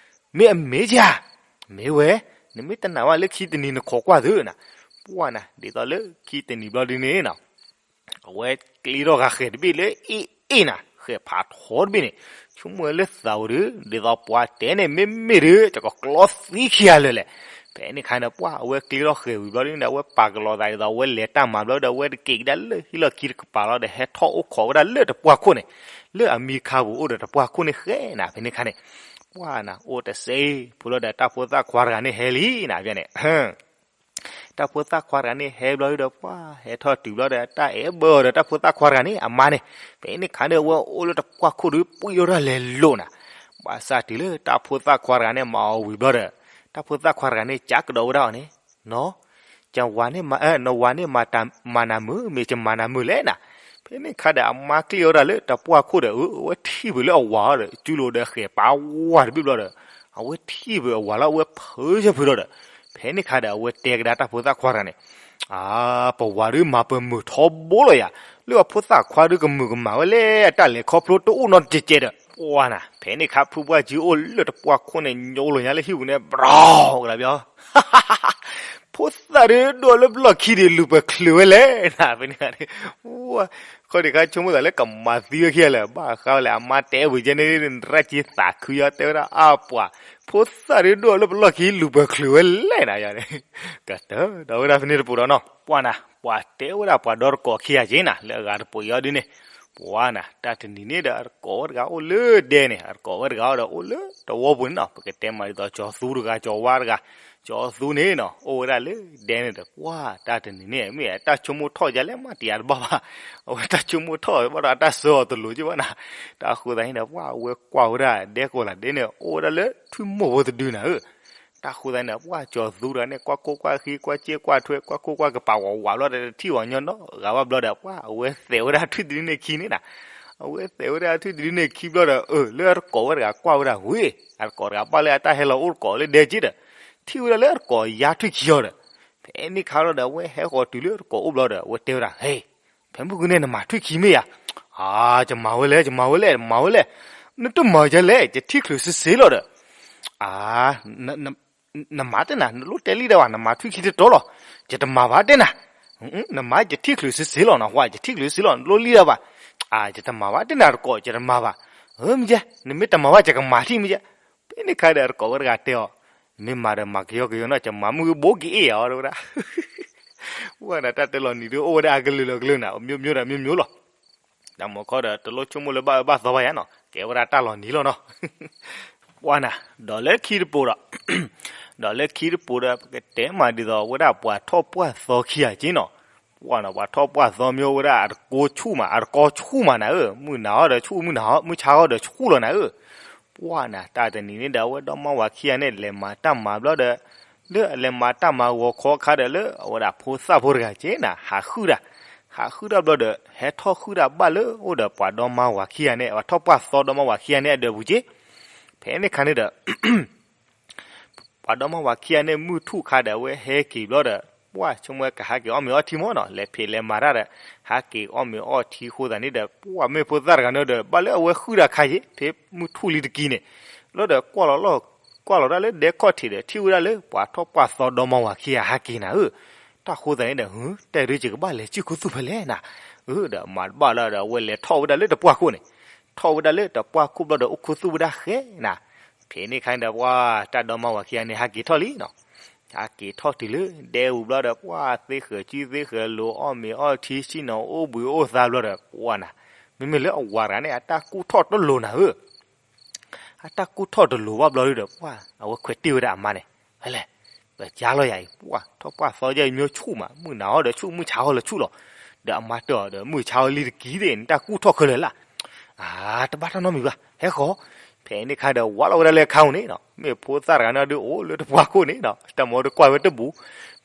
မ့ၢ်အမ့ၢ်ဧါ, မ့ၢ်ဝဲ, နမ့ၢ်တနာ်ဘၣ်လၢခံတနံၤနခိးကွၢ်သုနၤ, ပှၤနၤ ဒ်သိးလၢခံတနံၤဘျီဒ်န့ၣ်နီၤ အဝဲကျ့ထီၣ်ဃာ်ဃဲၤတဘ့ၣ်လၢအ့ၣ်အ့ၣ်နၤ, ဃဲၤဖးထီတဘ့ၣ်န့ၣ်, ဆိကမိၣ်ဝဲလၢသးဝဲဒီး ဒ်သိးပှၤတဲန့ၣ် မ့မ့ၢ်ဒီး ကကကျီသံခံဂၤလၢာ်လဲၣ်. ဖဲန့ၣ်ခါန့ၣ် ပှၤအဝဲကျ့ထီၣ်ဃဲၤဝံၤဘျီဒ်န့ၣ်ဒီး အဝဲပာ်ကလီၤသးဒ်သိး အဝဲလဲၤတၢ်မၤဘျီဒီး အဝဲတက့ၤကဒါလၢဟံၣ်လီၢ်ခံတကပၤလီၤဒီး ဟဲထီၣ်အိၣ်ခိးဝဲဒၣ်လၢတပှၢ်ခိၣ်န့ၣ်, လၢအမံခါပူၤအိၣ်ဒီးတပှၢ်ခိၣ်န့ၣ်ဃဲနၤ. ဖဲန့ၣ်ခါန့ၣ် ပှၤနၤ အိၣ်တစဲးဖိလီၤဒီး တၢ်ဖိသၣ်ခွါတဂၤန့ၣ်ဟဲလံနၤ ဖဲန့ၣ် တၢ်ဖိသၣ်ခွါတဂၤန့ၣ်ဟဲဘျီဒီး ပှၤဟဲထီၣ်တုၤဘျီဒီး တၢ်အဲၣ်ဘၢအီၤဒီးတၢ်ဖိသၣ်ခွါတဂၤန့ၣ် အမါန့ၣ်, ဖဲန့ၣ်ခါဒီး အဝဲအိၣ်လၢတပှၢ်ခိၣ်ဒီး ပှံၢ်ထီၣ်တၢ်လဲၤလိာ်နၤ. ဘၣ်ဆၣ်တုၤလၢတၢ်ဖိသၣ်ခွါတဂၤန့ၣ် မၤအီၤဝံၤဘျီဒီး တၢ်ဖိသၣ်ခွါတဂၤန့ၣ် ကးကဒီးဝဲဒၣ်အီၤန့ၣ်, နီၤ, ကဝၤန့ၣ်မၤ, နဝၤန့ၣ်မၤနၤမုာ် မ့ၢ်ကမၤနၤမုာ်လဲၣ်နၤ. ဖဲန့ၣ်ခါဒီး အမါကျ့အီၤဒၣ်လၢတပှၢ်ခိၣ်ဒီး အဝဲထံၣ်ဖုးလၢအဝၤအီၤဒီး ကၠူလိာ်ဒီးဃဲၤပာ်ဝါတဘ့ၣ်ဘျီဒီး အဝဲထံၣ်ဖုးအဝၤလီၤ အဝဲဖုးဆၢဖုးလီၤဒီး ဖဲန့ၣ်ခါဒီး အဝဲတဲကဒါတၢ်ဖိသၣ်ခွါတဂၤန့ၣ်, အါ, ပဝၤဒုးမၤပမုာ်ထီဘိလီၤယၤ, လၢအဖိသၣ်ခွါဒုးကမုာ်ကမၣ်ဝဲလဲၣ် အတၢ်လဲၤခီဖျိတအိၣ်နီတကဲကဲဒီး ပှၤနၤ. ဖဲန့ၣ်ခါ ဖုပှၢ်ကၠံအိၣ်လၢတပှၢ်ခိၣ်န့ၣ် ညိလိာ်ညါလၢဟံၣ်ပူၤန့ၣ် ဘြီကလါဘျီ ဖိသၣ်ဒုးဒိၣ်လၢပလီၢ်ခံဒီး လူၤပချုးဝဲလဲၣ်နၤ. ဖဲန့ၣ်ခါန့ၣ် ခီဒံးခါဆိကမိၣ်သးလၢကမၤသံဝဲခံဂၤလၢာ် ဘၣ်ဃးဝဲလဲၣ် အမါတဲဝံၤကဲန့ၣ် ရၢ်က့ၤသးခုယီၤ တဲဝဲဒၣ်အါပှၤ, ဖိသၣ်ဒုးဒိၣ်လၢပလီၢ်ခံ လူၤပချုးဝဲလဲၣ်နၤယၤန့ၣ်, ကတၢၢ်ဒီးဝဲဒၣ်ဖဲန့ၣ်တပိၤဒီးနီၤ ပှၤနၤ ပှၤတဲဝဲဒၣ်ပှၤဒီတကိးခံဂၤက့နၤ လၢအဂၤတပိၤယီၤဒ်န့ၣ်, ပှၤနၤ တၢ်တနံၤန့ၣ်ဒီး အတကိးဝဲတဂၤအိၣ်လၢဒဲန့ၣ် အတကိးဝဲတဂၤအီၤဒီးအိၣ်လၢတဝီပူၤန့ၣ်နီၤ ပကတဲမးဒ်သိး ကၠီၤသူတဂၤ ကၠီၤဝါတဂၤ, ကၠီၤသူန့ၣ်နီၤ အိၣ်ဝဲဒၣ်လၢဒဲန့ၣ်ဒီး ပှၤတၢ်တနံၤန့ၣ် မ့ၢ်အတၢ်ဆိကမိၣ်ထီၣ်ယၤလဲၣ် မ့ၢ်တယၤတဘၣ်ဘၣ်, အဝဲတၢ်ဆိကမိၣ်ထီၣ်ဘၣ်ဒီး အတၢ်ဆၢအီၤတလိၤက့ဘၣ်နၤ. တၢ်ဃိသတးန့ၣ်ဒီး ပှၤအဝဲကွၢ်ဝဲဒၣ်ဒဲကဝီၤလၢဒဲန့ၣ် အိၣ်ဝဲဒၣ်လၢထွံၣ်မိၢ်ဖိတဒုနၤဧၢ တၢ်ဃိသတးန့ၣ် ပှၤကၠီၤသူတဂၤန့ၣ် ကွၢ်ကိၢ်ကွၢ်ဃံ ကွၢ်စ့ကွၢ်ထွဲ ကွၢ်ကိၢ်ကွၢ်ကပာ်ဝးဝးဘျီဒီး တထံၣ်ဝဲညီနီတဂၤဘၣ်ဘျီဒီး ပှၤအဝဲသဲးဝဲဒၣ်ထွံၣ်တဒုန့ၣ်ခံန့ၣ်နၤ. အဝဲသဲးဝဲဒၣ်ထွံၣ်တဒုန့ၣ်ခံဘျီဒီး အၢ လၢအတကိးဝဲတဂၤကွၢ်ဝဲဒၣ်ဝံၤ အတကိးတဂၤဘၣ်လၢအတၢ်ဟဲလီၤအိၣ်တကိးလၢဒဲက့ဒီး ထံၣ်ဝဲဒၣ်လၢအတကိးယါထွံၣ်ခံအီၤဒီး ဖဲန့ၣ်ခါလီၤဒီး အဝဲဟဲဃီၤတုၤလၢအတကိးအိၣ်ဘျီဒီး အဝဲတဲဝဲဒၣ် ဟဲ ဖဲမုၢ်ဂၤန့ၣ် နမၤထွံၣ်ခံမ့ၢ်ဧါ. အါ ယမၤဝဲလဲၣ် ယမၤဝဲလဲၣ် မၤဝဲလဲၣ်, နတမၤယဲလဲၣ် ယထံၣ်ချုးစ့စ့လီၤဒီး, အါ နမၤတဲနၤ နလိၣ်တဲလံဒၣ်ဘၣ် နမၤထွံၣ်ခံတတီလီၤ, ယတမၤဘၣ်တဲနၤ, နမၤယထံၣ်ချုးစ့စ့လီၤနဟါ ယထံၣ်ချုးစ့လီၤ နလိၣ်လံဒၣ်ဘၣ်, အါ ယတမၤဘၣ်တဲနၤတကိး ယတမၤဘၣ်, မ့ၢ်ယဲ နမ့ၢ်တမၤဘၣ် ယကမၤထံၣ်မ့ၢ်ယဲ, ဖဲန့ၣ်ခါဒီး အတကိးဝဲတဂၤတဲအီၤ, မ့ၢ်မၤဒီးမၤကယီကယီနီၤ ယမၤမုၢ်ဘိက့ၤအ့ၣ်အီၤ တဲဝဲဒၣ် ဝဲဒၣ်တၢ်တဲလီၤနံၤဒုးအိၣ်ဝဲဒၣ်အကလုာ်လီၤကလုာ်နၤ မျိုးမျိုးဒီး မျိုးမျိုးလီၤ. တၢ်မၤခီဒီး တလိၣ်ဆိကမိၣ်လၢဘၣ်အၢဘၣ်သီဘၣ်ယၤနီၤ ကဲဝဲဒၣ်တၢ်လီၤနံၤလီၤနီၤ. ပှၤနၤ ဒီးလၢခံတပိၤဒီး ဒီးလၢခံတပိၤဒီး ပကတဲမးဒ်သိး ဝဲဒၣ်ပှၤထီၣ်ပှၢ်သီခံဂၤက့နီၤ. ပှၤနီၤ ပှၤထီၣ်ပှၢ်သီမ့ၢ်အိၣ်ဝဲဒၣ်အတကိဆူၣ်မး အတကိဆူၣ်မးနၤဧၢ, မုၢ်နၤဟီဒီးဆူၣ် မုၢ်နၤဟီ မုၢ်ဆါဟီဒီးဆူၣ်လီၤနၤဧၢ. ပှၤနၤ တၢ်တနံၤန့ၣ်ဒီး အဝဲဒီမါဝၤခံဂၤန့ၣ် လဲၤမၤတၢ်မၤဘျီဒီး လၢအလဲၤမၤတၢ်မၤဂီၤခီခါဒီး လၢအဝဲဒၣ်ဖိသၣ်ဖိတဂၤက့ၤနၤ ဟးဃုတၢ်, ဟးဃုတၢ်ဘျီဒီး ဟဲထီၣ်ဃုတၢ်ဘၣ်လၢအိၣ်ဒီးပှၤဒီမါဝၤခံဂၤန့ၣ်, ပှၤထီၣ်ပှၢ်သီဒီမါဝၤခံဂၤန့ၣ် အဒၢးပူၤက့ၤ. ဖဲန့ၣ်ခါန့ၣ်ဒီး ပှၤဒီမါဝၤခံဂၤန့ၣ် မုၢ်ထူၣ်ခါဒီး အဝဲဟဲက့ၤဘျီဒီး ပှၢ်ဆိကမိၣ်ကဟးက့ၤအီၣ်မ့ၤအီထံမ့ၢ်နီၤ, လဲၤဖံးလဲၤမၤတၢ်ဒီး ဟးက့ၤအီၣ်မ့ၤအီထံအဃိသတးန့ၣ်ဒီး ပှၢ်မ့ၢ်ဖိသၣ်တဂၤန့ၣ်ဒီး ဘၣ်လၢအဝဲဃုတၢ်ခါက့ၤ ဖဲမုၢ်ထူၣ်လံတကံန့ၣ် လီၤဒီး ကွၢ်လီၤတၢ်လၢဒဲခီၣ်ထံးဒီး ထံၣ်ဝဲဒၣ်လၢပှၤထီၣ်ပှၢ်သီဒီမါဝၤခံဂၤဟးက့ၤနၤဧၢ. တၢ်ဃိသတးန့ၣ်ဒီး တၢ်ရ့ကကဘၣ်လဲၤဆံၣ်ခူသူၣ်ဖဲလဲၣ်နၤ, အဒီးမၤတဘၣ်လၢဒီး အဝဲလဲၤထီၣ်ဝဲဒၣ်လၢတပှၢ်ခိၣ်န့ၣ်, ထီၣ်ဝဲဒၣ်လၢတပှၢ်ခိၣ်ဘျီဒီး အိၣ်ခူသူၣ်ဝဲဒၣ်ဃဲနၤ. ဖဲန့ၣ်ခါန့ၣ်ဒီး ပှၢ်တၢ်ဒီမါဝၤခံဂၤန့ၣ် ဟးက့ၤထီၣ်လံနီၤ, ဟးက့ၤထီၣ်တုၤလၢဒဲပူၤဘျီဒီး ပှၢ်သ့ဃဲၤကံသ့ဃဲၤလိၤ အီၣ်မ့ၤအီထံ ဆ့ၣ်နီၤအိၣ်ဘှံးအိၣ်သါဘျီဒီး ပှၢ်နၤ, မ့မ့ၢ်လၢအဝၤတဂၤန့ၣ် အတၢ်ကူၣ်ထီၣ်တလိၤနၤဧၢ. အတၢ်ကူၣ်ထီၣ်တလိၤဘၣ်ဘျီဒီး ပှၢ်အဝဲခွဲးတ့ၢ်ဝဲဒၣ်အမါန့ၣ်, ဖဲလဲၣ်, ပကၢ်လီၤယၤအံၤ ပှၢ်ထီၣ်ပှၢ်သီယဲၢ်မ့ၢ်ဆူၣ်မး မုၢ်နၤအီၤဒီးဆူၣ် မုၢ်ဆါအီၤလီၤဆူၣ်လီၤ. ဒီးအမါတဲအီၤဒီး မုၢ်ဆါအီၤလံတကံသ့ၣ် နတၢ်ကူၣ်ထီၣ်ခဲလၢာ်လၢ်. အါ တဘၣ်တၢ်နီတမံၤဘၣ် ဟဲဃီ. ဖဲန့ၣ်ခါဒီး ဝးလီၤဝဲဒၣ်လၢအခါအံၤန့ၣ်နီၤ, မ့ၢ်ဖိသၣ်တဂၤန့ၣ်ဒီး အိၣ်လၢတပှၢ်ခိၣ်န့ၣ်နီၤ, တၢ်မၤတကွၢ်ဝဲတဘူး.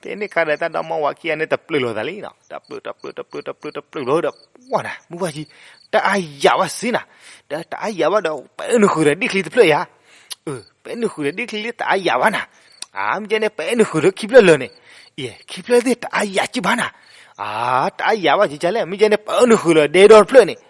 ဖဲန့ၣ်ခါဒီး တၢ်ဒီမါဝၤခံဂၤန့ၣ် တပျၢၢ်လိာ်သးလံနီၤ, တပျၢၢ်တပျၢၢ်တပျၢၢ်တပျၢၢ်တပျၢၢ်ဘျီဒီး ပှၢ်နၤ မုၢ်ဝါကံ တအါယၤဘၣ်စ့နၤ, ဒီးတအါယၤဘၣ်ဒီး ပအဲၣ်နုာ်ဃုာ်ဒီးဒ့ၣ်ချံတဖျၢၣ်ယၤ ပအဲၣ်နုာ်ဃုာ်ဒီးဒ့ၣ်ချံလၢတအါယၤဘၣ်နၤ, အါ မ့ၢ်ကဲန့ၣ် ပအဲၣ်နုာ်ဃုာ်ဒီးခံဖျၢၣ်လၢာ်န့ၣ်, အံၤ ခံဖျၢၣ်သ့ၣ်တအါယၤကံဘၣ်နၤ, အါ တအါယၤဘၣ်ကံကလဲၣ် မ့ၢ်ကဲန့ၣ် ပအဲၣ်နုာ်ဃုာ်လၢဒဲဒီတဖျၢၣ်န့ၣ်,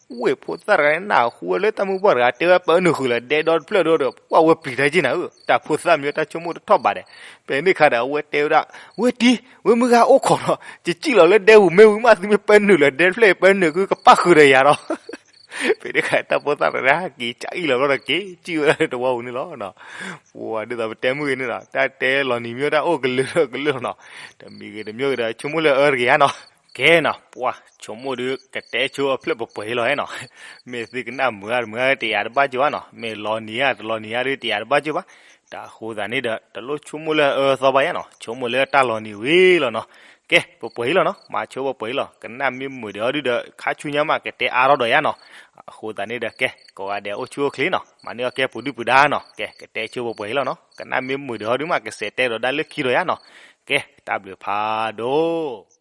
ဝ့ၢ်ဖိသၣ်တဂၤန့ၣ် နၢ်ဟူဝဲလၢတၢ်မုၢ်ပှၢ်တဂၤ တဲဝဲပအဲၣ်နုာ်ဃုာ်လၢဒဲဒီတဖျၢၣ်ဒီး ပှၢ်ဝဲပျံၤတၢ်က့နၤဧၢ, တၢ်ဖိသၣ်မ့ၢ်တၢ်ဆိကမိၣ်တထီၣ်ဘးဒဲး. ဖဲန့ၣ်ခါဒီး အဝဲတဲဝဲဒၣ်, ဝဲတံၤ ဝဲမုၢ်ဂၤအိၣ်ခိးဒီး ယစံၣ်လီၤလၢဒဲပူၤမ့ၢ်ဝံၤမး သုမ့ၢ်ပအဲၣ်နုာ်လၢဒဲတဖျၢၣ် ပအဲၣ်နုာ်က့ၤကပၣ်ဃုာ်ဒီးယၤဒီး ဖဲန့ၣ်ခါ တၢ်ဖိသၣ်တဂၤန့ၣ် ဟဲက့ၤကၠၢအံၣ်လီၤဘျီဒီး က့ၤစံၣ်ဝဲဒၣ်လၢတဝီပူၤန့ၣ်လီၤ. ပှၤဒ်သိးပတဲမုၢ်ဂ့ၤန့ၣ်ဒီး တၢ်တဲလီၤနံၤမ့ၢ်တၢ်အိၣ်ကလုာ်လၢကလုာ်လီၤနီၤ, တမံၤဂ့ၤတမံၤဂ့ၤဒီး ဆိကမိၣ်လၢအအၢတဂ့ၤဧါနီၤ. ကဲနီၤ ပှၤဆိကမိၣ်ဒုး ကတဲဆိအဖျၢၣ်ပှဲၤပှဲၤအံၤလီၤနီၤ, မ့ၢ်သုကနၣ်မုာ်ဧါတမုာ်ဧါ တယၤတဘၣ်ကၢၤဘၣ်နီၤ, မ့ၢ်လီၤနံၤဧါတလီၤနံၤဧါဒုး တယၤတဘၣ်ကၢၤဘၣ်. တၢ်အဃိသတးန့ၣ်ဒီး တလိၣ်ဆိကမိၣ်လၢအအၢအသီဘၣ်ယါနီၤ, ဆိကမိၣ်လၢတၢ်လီၤနံၤဝံၤလီၤနီၤ. ကဲ ပှဲၤပှဲၤအံၤလီၤနီၤ, မၤဆိပှဲၤပှဲၤအံၤလီၤ, ကနၣ်မ့ၢ်မုာ်ဒီးဟီဒုးဒီး ခါဆူညါမး ကတဲအါထီၣ်ဒီးယါနီၤ. အဃိသတးန့ၣ်ဒီး ကဲ ကိးဂၤဒဲးအိၣ်ဆူၣ်အိၣ်ချ့နီၤ, မၤန့ၢ်အီၣ်ကဲပူၤဒုၣ်ပူၤဒါနီၤ, ကဲ ကတဲဆိပှဲၤပှဲၤအံၤလီၤနီၤ, ကနၣ်မ့ၢ်မုာ်ဒီးဟီဒုးမး ကစဲးတဲဒီးဒၣ်လၢခံဒီးယါနီၤ. ကဲ တၢ်ဘျုးဖးဒိၣ်